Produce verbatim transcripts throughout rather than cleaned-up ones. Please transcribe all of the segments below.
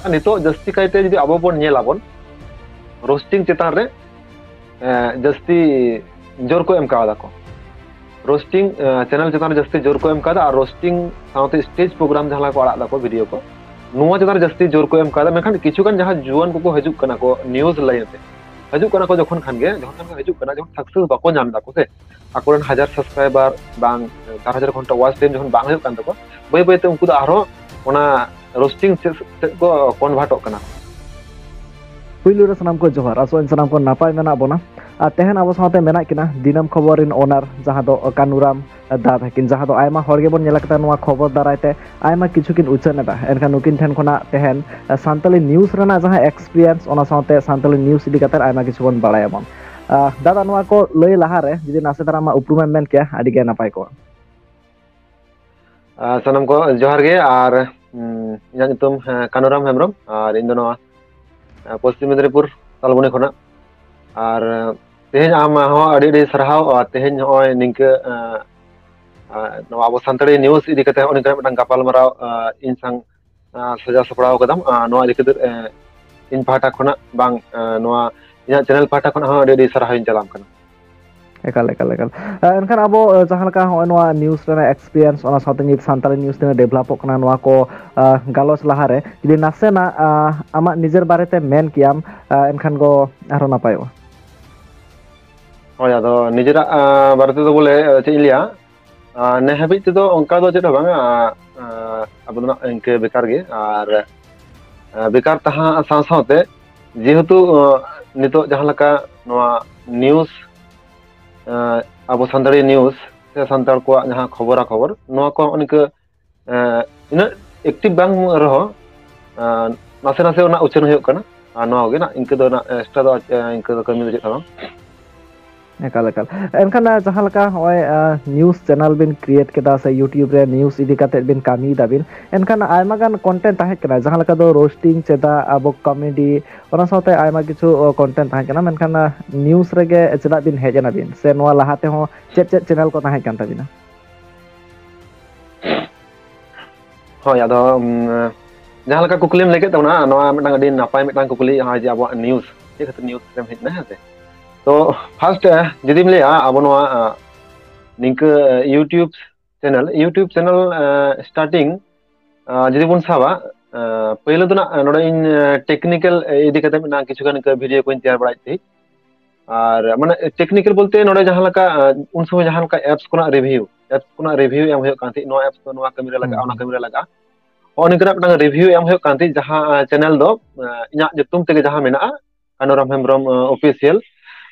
ᱟᱨ ᱱᱤᱛᱚᱜ ᱡᱟᱹᱥᱛᱤ ᱠᱟᱭᱛᱮ ᱡᱩᱫᱤ ᱟᱵᱚ ᱵᱚᱱ ᱧᱮᱞ ᱟᱵᱚᱱ, ᱨᱳᱥᱴᱤᱝ ᱪᱮᱛᱟᱱ ᱨᱮ ᱮ, ᱡᱟᱹᱥᱛᱤ ᱡᱳᱨ ᱠᱚ ᱮᱢ ᱠᱟᱣᱫᱟ ᱠᱚ᱾ ᱨᱳᱥᱴᱤᱝ ᱪᱮᱱᱮᱞ ᱪᱮᱛᱟᱱ ᱨᱮ ᱡᱟᱹᱥᱛᱤ ᱡᱳᱨ ᱠᱚ ᱮᱢ ᱠᱟᱣᱫᱟ, ᱟᱨ ᱨᱳᱥᱴᱤᱝ ᱥᱟᱶᱛᱮ ᱥᱴᱮᱡᱽ ᱯᱨᱳᱜᱨᱟᱢ ᱡᱟᱦᱟᱸ ᱞᱮᱠᱟ ᱠᱚ ᱟᱲᱟᱜ ᱫᱟᱠᱚ ᱵᱷᱤᱰᱤᱭᱳ ᱠᱚ, ᱱᱚᱣᱟ ᱪᱮᱛᱟᱱ ᱨᱮ ᱡᱟᱹᱥᱛᱤ ᱡᱳᱨ ᱠᱚ ᱮᱢ ᱠᱟᱣᱫᱟ᱾ ᱢᱮᱱᱠᱷᱟᱱ ᱠᱤᱪᱷᱩ ᱜᱟᱱ ᱡᱟᱦᱟᱸ ᱡᱩᱣᱟᱹᱱ ᱠᱚᱠᱚ ᱦᱤᱡᱩᱜ ᱠᱟᱱᱟ ᱠᱚ ᱱᱤᱭᱩᱡᱽ ᱞᱟᱭᱤᱱ ᱛᱮ, ᱦᱤᱡᱩᱜ ᱠᱟᱱᱟ ᱠᱚ ᱡᱚᱠᱷᱚᱱ ᱠᱷᱟᱱ ᱜᱮ, ᱡᱚᱠᱷᱚᱱ ᱠᱷᱟᱱ ᱜᱮ ᱦᱤᱡᱩᱜ ᱠᱟᱱᱟ, ᱡᱚᱠᱷᱚᱱ ᱥᱟᱠᱥᱮᱥ ᱵᱟᱠᱚ ᱧᱟᱢ ᱫᱟᱠᱚ ᱥᱮ, ᱟᱠᱚᱨᱮᱱ ᱦᱟᱡᱟᱨ ᱥᱟᱵᱥᱠᱨᱟᱭᱵᱟᱨ ᱵᱟᱝ ᱪᱟᱨ ᱦᱟᱡᱟᱨ ᱜᱷᱚᱱᱴᱟ ᱣᱟᱪ ᱴᱟᱭᱤᱢ ᱡᱚᱠᱷᱚᱱ ᱵᱟᱝ ᱦᱩᱭᱩᱜ ᱠᱟᱱ ᱛᱟᱠᱚᱣᱟ, ᱵᱟᱹᱭ ᱵᱟᱹᱭᱛᱮ ᱩᱱᱠᱩ ᱫᱚ ᱟᱨᱦᱚᱸ ᱚᱱᱟ ᱨᱳᱥᱴᱤᱝ ᱥᱮᱫ, ᱥᱮᱫ ᱠᱚ ᱠᱚᱱᱵᱷᱟᱨᱴᱚᱜ ᱠᱟᱱᱟ᱾ ᱯᱩᱭᱞᱩ ᱨᱮ ᱥᱟᱱᱟᱢ ᱠᱚ ᱡᱚᱦᱟᱨ, ᱟᱥᱚᱜ ᱟᱹᱧ ᱥᱟᱱᱟᱢ ᱠᱚ ᱱᱟᱯᱟᱭ ᱢᱮᱱᱟᱜ ᱵᱚᱱᱟ᱾ ᱟᱨ ᱛᱮᱦᱮᱧ ᱟᱵᱚ ᱥᱟᱶᱛᱮ ᱢᱮᱱᱟᱜ ᱠᱤᱱᱟ ᱫᱤᱱᱟᱹᱢ ᱠᱷᱚᱵᱚᱨ ᱨᱤᱱ ᱳᱱᱟᱨ, ᱡᱟᱦᱟᱸ ᱫᱚ ᱠᱟᱱᱩᱨᱟᱢ ᱫᱟ ᱛᱟᱹᱠᱤᱱ, ᱡᱟᱦᱟᱸ ᱫᱚ ᱟᱭᱢᱟ ᱦᱚᱲ ᱜᱮᱵᱚᱱ ᱧᱮᱞ ᱟᱠᱟᱫᱟ ᱱᱚᱣᱟ ᱠᱷᱚᱵᱚᱨ ᱫᱟᱨᱟᱭ ᱛᱮ ᱟᱭᱢᱟ ᱠᱤᱪᱷᱩ ᱠᱤᱱ ᱩᱪᱷᱟᱹᱱ ᱮᱫᱟ᱾ ᱮᱱᱠᱷᱟᱱ ᱱᱩᱠᱤᱱ ᱴᱷᱮᱱ ᱠᱷᱚᱱᱟᱜ ᱛᱮᱦᱮᱧ ᱥᱟᱱᱛᱟᱞᱤ ᱱᱤᱭᱩᱡᱽ ᱨᱮᱱᱟᱜ ᱡᱟᱦᱟᱸ ᱮᱠᱥᱯᱤᱨᱤᱭᱮᱱᱥ, ᱚᱱᱟ ᱥᱟᱶᱛᱮ ᱥᱟᱱᱛᱟᱞᱤ ᱱᱤᱭᱩᱡᱽ ᱤᱫᱤ ᱠᱟᱛᱮ ᱟᱭᱢᱟ ᱠᱤᱪᱷᱩ ᱵᱚᱱ ᱵᱟᱲᱟᱭᱟᱵᱚᱱ᱾ ᱟᱦ, ᱫᱟᱫᱟ, ᱱᱚᱣᱟ ᱠᱚ ᱞᱟᱹᱭ ᱞᱟᱦᱟᱨᱮ ᱡᱩᱫᱤ ᱱᱟᱥᱮ ᱫᱷᱟᱨᱟ ᱟᱢᱟᱜ ᱩᱯᱨᱩᱢᱮᱢ ᱢᱮᱱ ᱠᱮᱭᱟ, ᱟᱹᱰᱤ ᱜᱮ ᱱᱟᱯᱟᱭ ᱠᱚᱜᱼᱟ᱾ ᱟᱨ ᱥᱟᱱᱟᱢ ᱠᱚ ᱡᱚᱦᱟᱨ ᱜᱮ᱾ ᱟᱨ, ᱩᱢ, ᱤᱧᱟᱹᱜ ᱧᱩᱛᱩᱢ, ᱦᱮᱸ, ᱠᱟᱱᱩᱨᱟᱢ ᱦᱮᱢᱵᱨᱚᱢ, ᱟᱨ ᱤᱧ ᱫᱚ ᱱᱚᱣᱟ, ᱮ, ᱯᱚᱥᱪᱤᱢ ᱢᱮᱫᱽᱱᱤᱯᱩᱨ ᱛᱟᱞᱵᱚᱱᱤ ᱠᱷᱚᱱᱟᱜ᱾ ᱟᱨ, ᱮ, ᱛᱮᱦᱮᱧ ᱟᱢ ᱦᱚᱸ ᱟᱹᱰᱤ ᱟᱹᱰᱤ ᱥᱟᱨᱦᱟᱣ᱾ ᱟᱨ ᱛᱮᱦᱮᱧ ᱱᱚᱜᱼᱚᱭ ᱱᱤᱝᱠᱟᱹ, ᱮ, ᱮ, ᱱᱚᱣᱟ ᱟᱵᱚ ᱥᱟᱱᱛᱟᱲᱤ ᱱᱤᱭᱩᱡᱽ ᱤᱫᱤ ᱠᱟᱛᱮ ᱦᱚᱸ ᱱᱤᱝᱠᱟᱹ ᱢᱤᱫᱴᱟᱝ ᱜᱟᱯᱟᱞ ᱢᱟᱨᱟᱣ, ᱮ, ᱤᱧ ᱥᱟᱶ, ᱮ, ᱥᱟᱡᱟᱣ ᱥᱟᱯᱲᱟᱣ ᱠᱟᱫᱟᱢ᱾ ᱮ, ᱱᱚᱣᱟ ᱤᱫᱤ ᱠᱟᱛᱮ, ᱮ, ᱤᱧ ᱯᱟᱦᱴᱟ ᱠᱷᱚᱱᱟᱜ ᱵᱟᱝ, ᱮ, ᱱᱚᱣᱟ ᱤᱧᱟᱹᱜ ᱪᱮᱱᱮᱞ ᱯᱟᱦᱴᱟ ᱠᱷᱚᱱᱟᱜ ᱦᱚᱸ ᱟᱹᱰᱤ ᱟᱹᱰᱤ ᱥᱟᱨᱦᱟᱣᱤᱧ ᱪᱟᱞᱟᱢ ᱠᱟᱱᱟ᱾ ᱮᱠᱟᱞ, ᱮᱠᱟᱞ, ᱮᱠᱟᱞ᱾ ᱮ, ᱮᱱᱠᱷᱟᱱ ᱟᱵᱚ, ᱮ, ᱡᱟᱦᱟᱸ ᱞᱮᱠᱟ ᱦᱚᱸᱜᱼᱚᱭ ᱱᱚᱣᱟ ᱱᱤᱭᱩᱡᱽ ᱨᱮᱱᱟᱜ ᱮᱠᱥᱯᱤᱨᱤᱭᱮᱱᱥ, ᱚᱱᱟ ᱥᱟᱶᱛᱮ ᱱᱤᱛ ᱥᱟᱱᱛᱟᱲᱤ ᱱᱤᱭᱩᱡᱽ ᱛᱤᱱᱟᱹᱜ ᱰᱮᱵᱷᱞᱚᱯᱚᱜ ᱠᱟᱱᱟ, ᱱᱚᱣᱟ ᱠᱚ, ᱮ, ᱜᱟᱞᱚᱪ ᱞᱟᱦᱟᱨᱮ ᱡᱩᱫᱤ ᱱᱟᱥᱮᱱᱟᱜ, ᱮ, ᱟᱢᱟᱜ ᱱᱤᱡᱮᱨ ᱵᱟᱨᱮᱛᱮ ᱢᱮᱱ ᱠᱮᱭᱟᱢ, ᱮ, ᱮᱱᱠᱷᱟᱱ ᱫᱚ ᱟᱨᱦᱚᱸ ᱱᱟᱯᱟᱭᱚᱜᱼᱟ᱾ ᱦᱳᱭ, ᱟᱫᱚ ᱱᱤᱡᱮᱨᱟᱜ, ᱮ, ᱵᱟᱨᱮ ᱛᱮᱫᱚ ᱵᱚᱞᱮ, ᱮ, ᱪᱮᱫ ᱤᱧ ᱞᱟᱹᱭᱟ, ᱮ, ᱱᱮ ᱦᱟᱹᱵᱤᱡ ᱛᱮᱫᱚ ᱚᱱᱠᱟ ᱫᱚ ᱪᱮᱫ ᱦᱚᱸ ᱵᱟᱝᱟ᱾ ᱮ, ᱟᱵᱚ ᱫᱚ ᱱᱟᱜ ᱤᱱᱠᱟᱹ ᱵᱮᱠᱟᱨ ᱜᱮ᱾ ᱟᱨ, ᱮ, ᱵᱮᱠᱟᱨ ᱛᱟᱦᱮᱸ ᱥᱟᱶ ᱥᱟᱶᱛᱮ ᱡᱮᱦᱮᱛᱩ, ᱮ, ᱱᱤᱛᱚᱜ ᱡᱟᱦᱟᱸ ᱞᱮᱠᱟ ᱱᱚᱣᱟ ᱱᱤᱭᱩᱡᱽ, ᱮ, ᱟᱵᱚ ᱥᱟᱱᱛᱟᱲᱤ ᱱᱤᱭᱩᱡᱽ ᱥᱮ ᱥᱟᱱᱛᱟᱲ ᱠᱚᱣᱟᱜ ᱡᱟᱦᱟᱸ ᱠᱷᱚᱵᱚᱨᱟ ᱠᱷᱚᱵᱚᱨ, ᱱᱚᱣᱟ ᱠᱚ ᱱᱤᱝᱠᱟᱹ, ᱮ, ᱩᱱᱟᱹᱜ ᱮᱠᱴᱤᱵᱷ ᱵᱟᱝ ᱨᱮᱦᱚᱸ, ᱮ, ᱱᱟᱥᱮ ᱱᱟᱥᱮ ᱚᱱᱟ ᱩᱪᱷᱟᱹᱱ ᱦᱩᱭᱩᱜ ᱠᱟᱱᱟ᱾ ᱟᱨ ᱱᱚᱣᱟ ᱜᱮ ᱱᱟᱜ ᱤᱱᱠᱟᱹ ᱫᱚ ᱱᱟᱜ ᱮᱠᱥᱴᱨᱟ ᱫᱚ, ᱮ, ᱤᱱᱠᱟᱹ ᱫᱚ ᱠᱟᱹᱢᱤ ᱫᱚ ᱪᱮᱫ ᱦᱚᱸ ᱵᱟᱝ᱾ ᱮᱠᱟᱞ, ᱮᱠᱟᱞ᱾ ᱮᱱᱠᱷᱟᱱ, ᱮ, ᱡᱟᱦᱟᱸ ᱞᱮᱠᱟ ᱦᱚᱸᱜᱼᱚᱭ, ᱮ, ᱱᱤᱭᱩᱡᱽ ᱪᱮᱱᱮᱞ ᱵᱤᱱ ᱠᱨᱤᱭᱮᱴ ᱠᱮᱫᱟ ᱥᱮ YouTube ᱨᱮ ᱱᱤᱭᱩᱡᱽ ᱤᱫᱤ ᱠᱟᱛᱮᱫ ᱵᱤᱱ ᱠᱟᱹᱢᱤᱭᱮᱫᱟ ᱵᱤᱱ, ᱮᱱᱠᱷᱟᱱ ᱟᱭᱢᱟ ᱜᱟᱱ ᱠᱚᱱᱴᱮᱱᱴ ᱛᱟᱦᱮᱸ ᱠᱟᱱᱟ, ᱡᱟᱦᱟᱸ ᱞᱮᱠᱟ ᱫᱚ ᱨᱳᱥᱴᱤᱝ, ᱪᱮᱫᱟᱜ ᱟᱵᱚ ᱠᱚᱢᱮᱰᱤ, ᱚᱱᱟ ᱥᱟᱶᱛᱮ ᱟᱭᱢᱟ ᱠᱤᱪᱷᱩ, ᱚ, ᱠᱚᱱᱴᱮᱱᱴ ᱛᱟᱦᱮᱸ ᱠᱟᱱᱟ, ᱢᱮᱱᱠᱷᱟᱱ, ᱮ, ᱱᱤᱭᱩᱡᱽ ᱨᱮᱜᱮ ᱪᱮᱫᱟᱜ ᱵᱤᱱ ᱦᱮᱡ ᱮᱱᱟ ᱵᱤᱱ? ᱥᱮ ᱱᱚᱣᱟ ᱞᱟᱦᱟ ᱛᱮᱦᱚᱸ ᱪᱮᱫ ᱪᱮᱫ ᱪᱮᱱᱮᱞ ᱠᱚ ᱛᱟᱦᱮᱸ ᱠᱟᱱ ᱛᱟᱵᱤᱱᱟ? ᱦᱳᱭ, ᱟᱫᱚ, ᱩᱢ, ᱡᱟᱦᱟᱸ ᱞᱮᱠᱟ ᱠᱩᱠᱞᱤᱢ ᱞᱟᱹᱭ ᱠᱮᱫ ᱛᱟᱵᱚᱱᱟ, ᱱᱚᱣᱟ ᱢᱤᱫᱴᱟᱝ ᱟᱹᱰᱤ ᱱᱟᱯᱟᱭ ᱢᱤᱫᱴᱟᱝ ᱠᱩᱠᱞᱤ, ᱱᱚᱜᱼᱚᱭ ᱡᱮ ᱟᱵᱚᱣᱟᱜ news ᱪᱮᱫ ᱠᱷᱟᱹᱛᱤᱨ news ᱨᱮᱢ ᱦᱮᱡ ᱮᱱᱟ, ᱦᱮᱸ ᱥᱮ? ᱛᱚ first ᱡᱩᱫᱤᱢ ᱞᱟᱹᱭᱟ, ᱟᱵᱚ ᱱᱚᱣᱟ ᱱᱤᱝᱠᱟᱹ YouTube channel, YouTube channel starting ᱡᱩᱫᱤ ᱵᱚᱱ ᱥᱟᱵᱟ, ᱯᱳᱭᱞᱳ ᱫᱚ ᱱᱟᱜ ᱱᱚᱰᱮ ᱤᱧ technical ᱤᱫᱤ ᱠᱟᱛᱮ ᱢᱤᱫᱴᱟᱝ ᱠᱤᱪᱷᱩ ᱜᱟᱱ ᱱᱤᱝᱠᱟᱹ video ᱠᱚᱧ ᱛᱮᱭᱟᱨ ᱵᱟᱲᱟᱭᱮᱫ ᱛᱟᱦᱮᱸᱫ᱾ ᱟᱨ ᱢᱟᱱᱮ technical ᱵᱚᱞᱛᱮ ᱱᱚᱰᱮ ᱡᱟᱦᱟᱸ ᱞᱮᱠᱟ ᱩᱱ ᱥᱚᱢᱚᱭ ᱡᱟᱦᱟᱸ ᱞᱮᱠᱟ apps ᱠᱚᱨᱮᱱᱟᱜ review, apps ᱠᱚᱨᱮᱱᱟᱜ review ᱮᱢ ᱦᱩᱭᱩᱜ ᱠᱟᱱ ᱛᱟᱦᱮᱸᱫ, ᱱᱚᱣᱟ apps ᱫᱚ ᱱᱚᱣᱟ ᱠᱟᱹᱢᱤ ᱨᱮ ᱞᱟᱜᱟᱜᱼᱟ, ᱚᱱᱟ ᱠᱟᱹᱢᱤ ᱨᱮ ᱞᱟᱜᱟᱜᱼᱟ, ᱦᱚᱸᱜᱼᱚ ᱱᱤᱝᱠᱟᱹᱱᱟᱜ ᱢᱤᱫᱴᱟᱝ review ᱮᱢ ᱦᱩᱭᱩᱜ ᱠᱟᱱ ᱛᱟᱦᱮᱸᱫ, ᱡᱟᱦᱟᱸ channel ᱫᱚ ᱤᱧᱟᱹᱜ ᱧᱩᱛᱩᱢ ᱛᱮᱜᱮ ᱡᱟᱦᱟᱸ ᱢᱮᱱᱟᱜᱼᱟ, ᱠᱟᱱᱩᱨᱟᱢ ᱦᱮᱢᱵᱨᱚᱢ Official᱾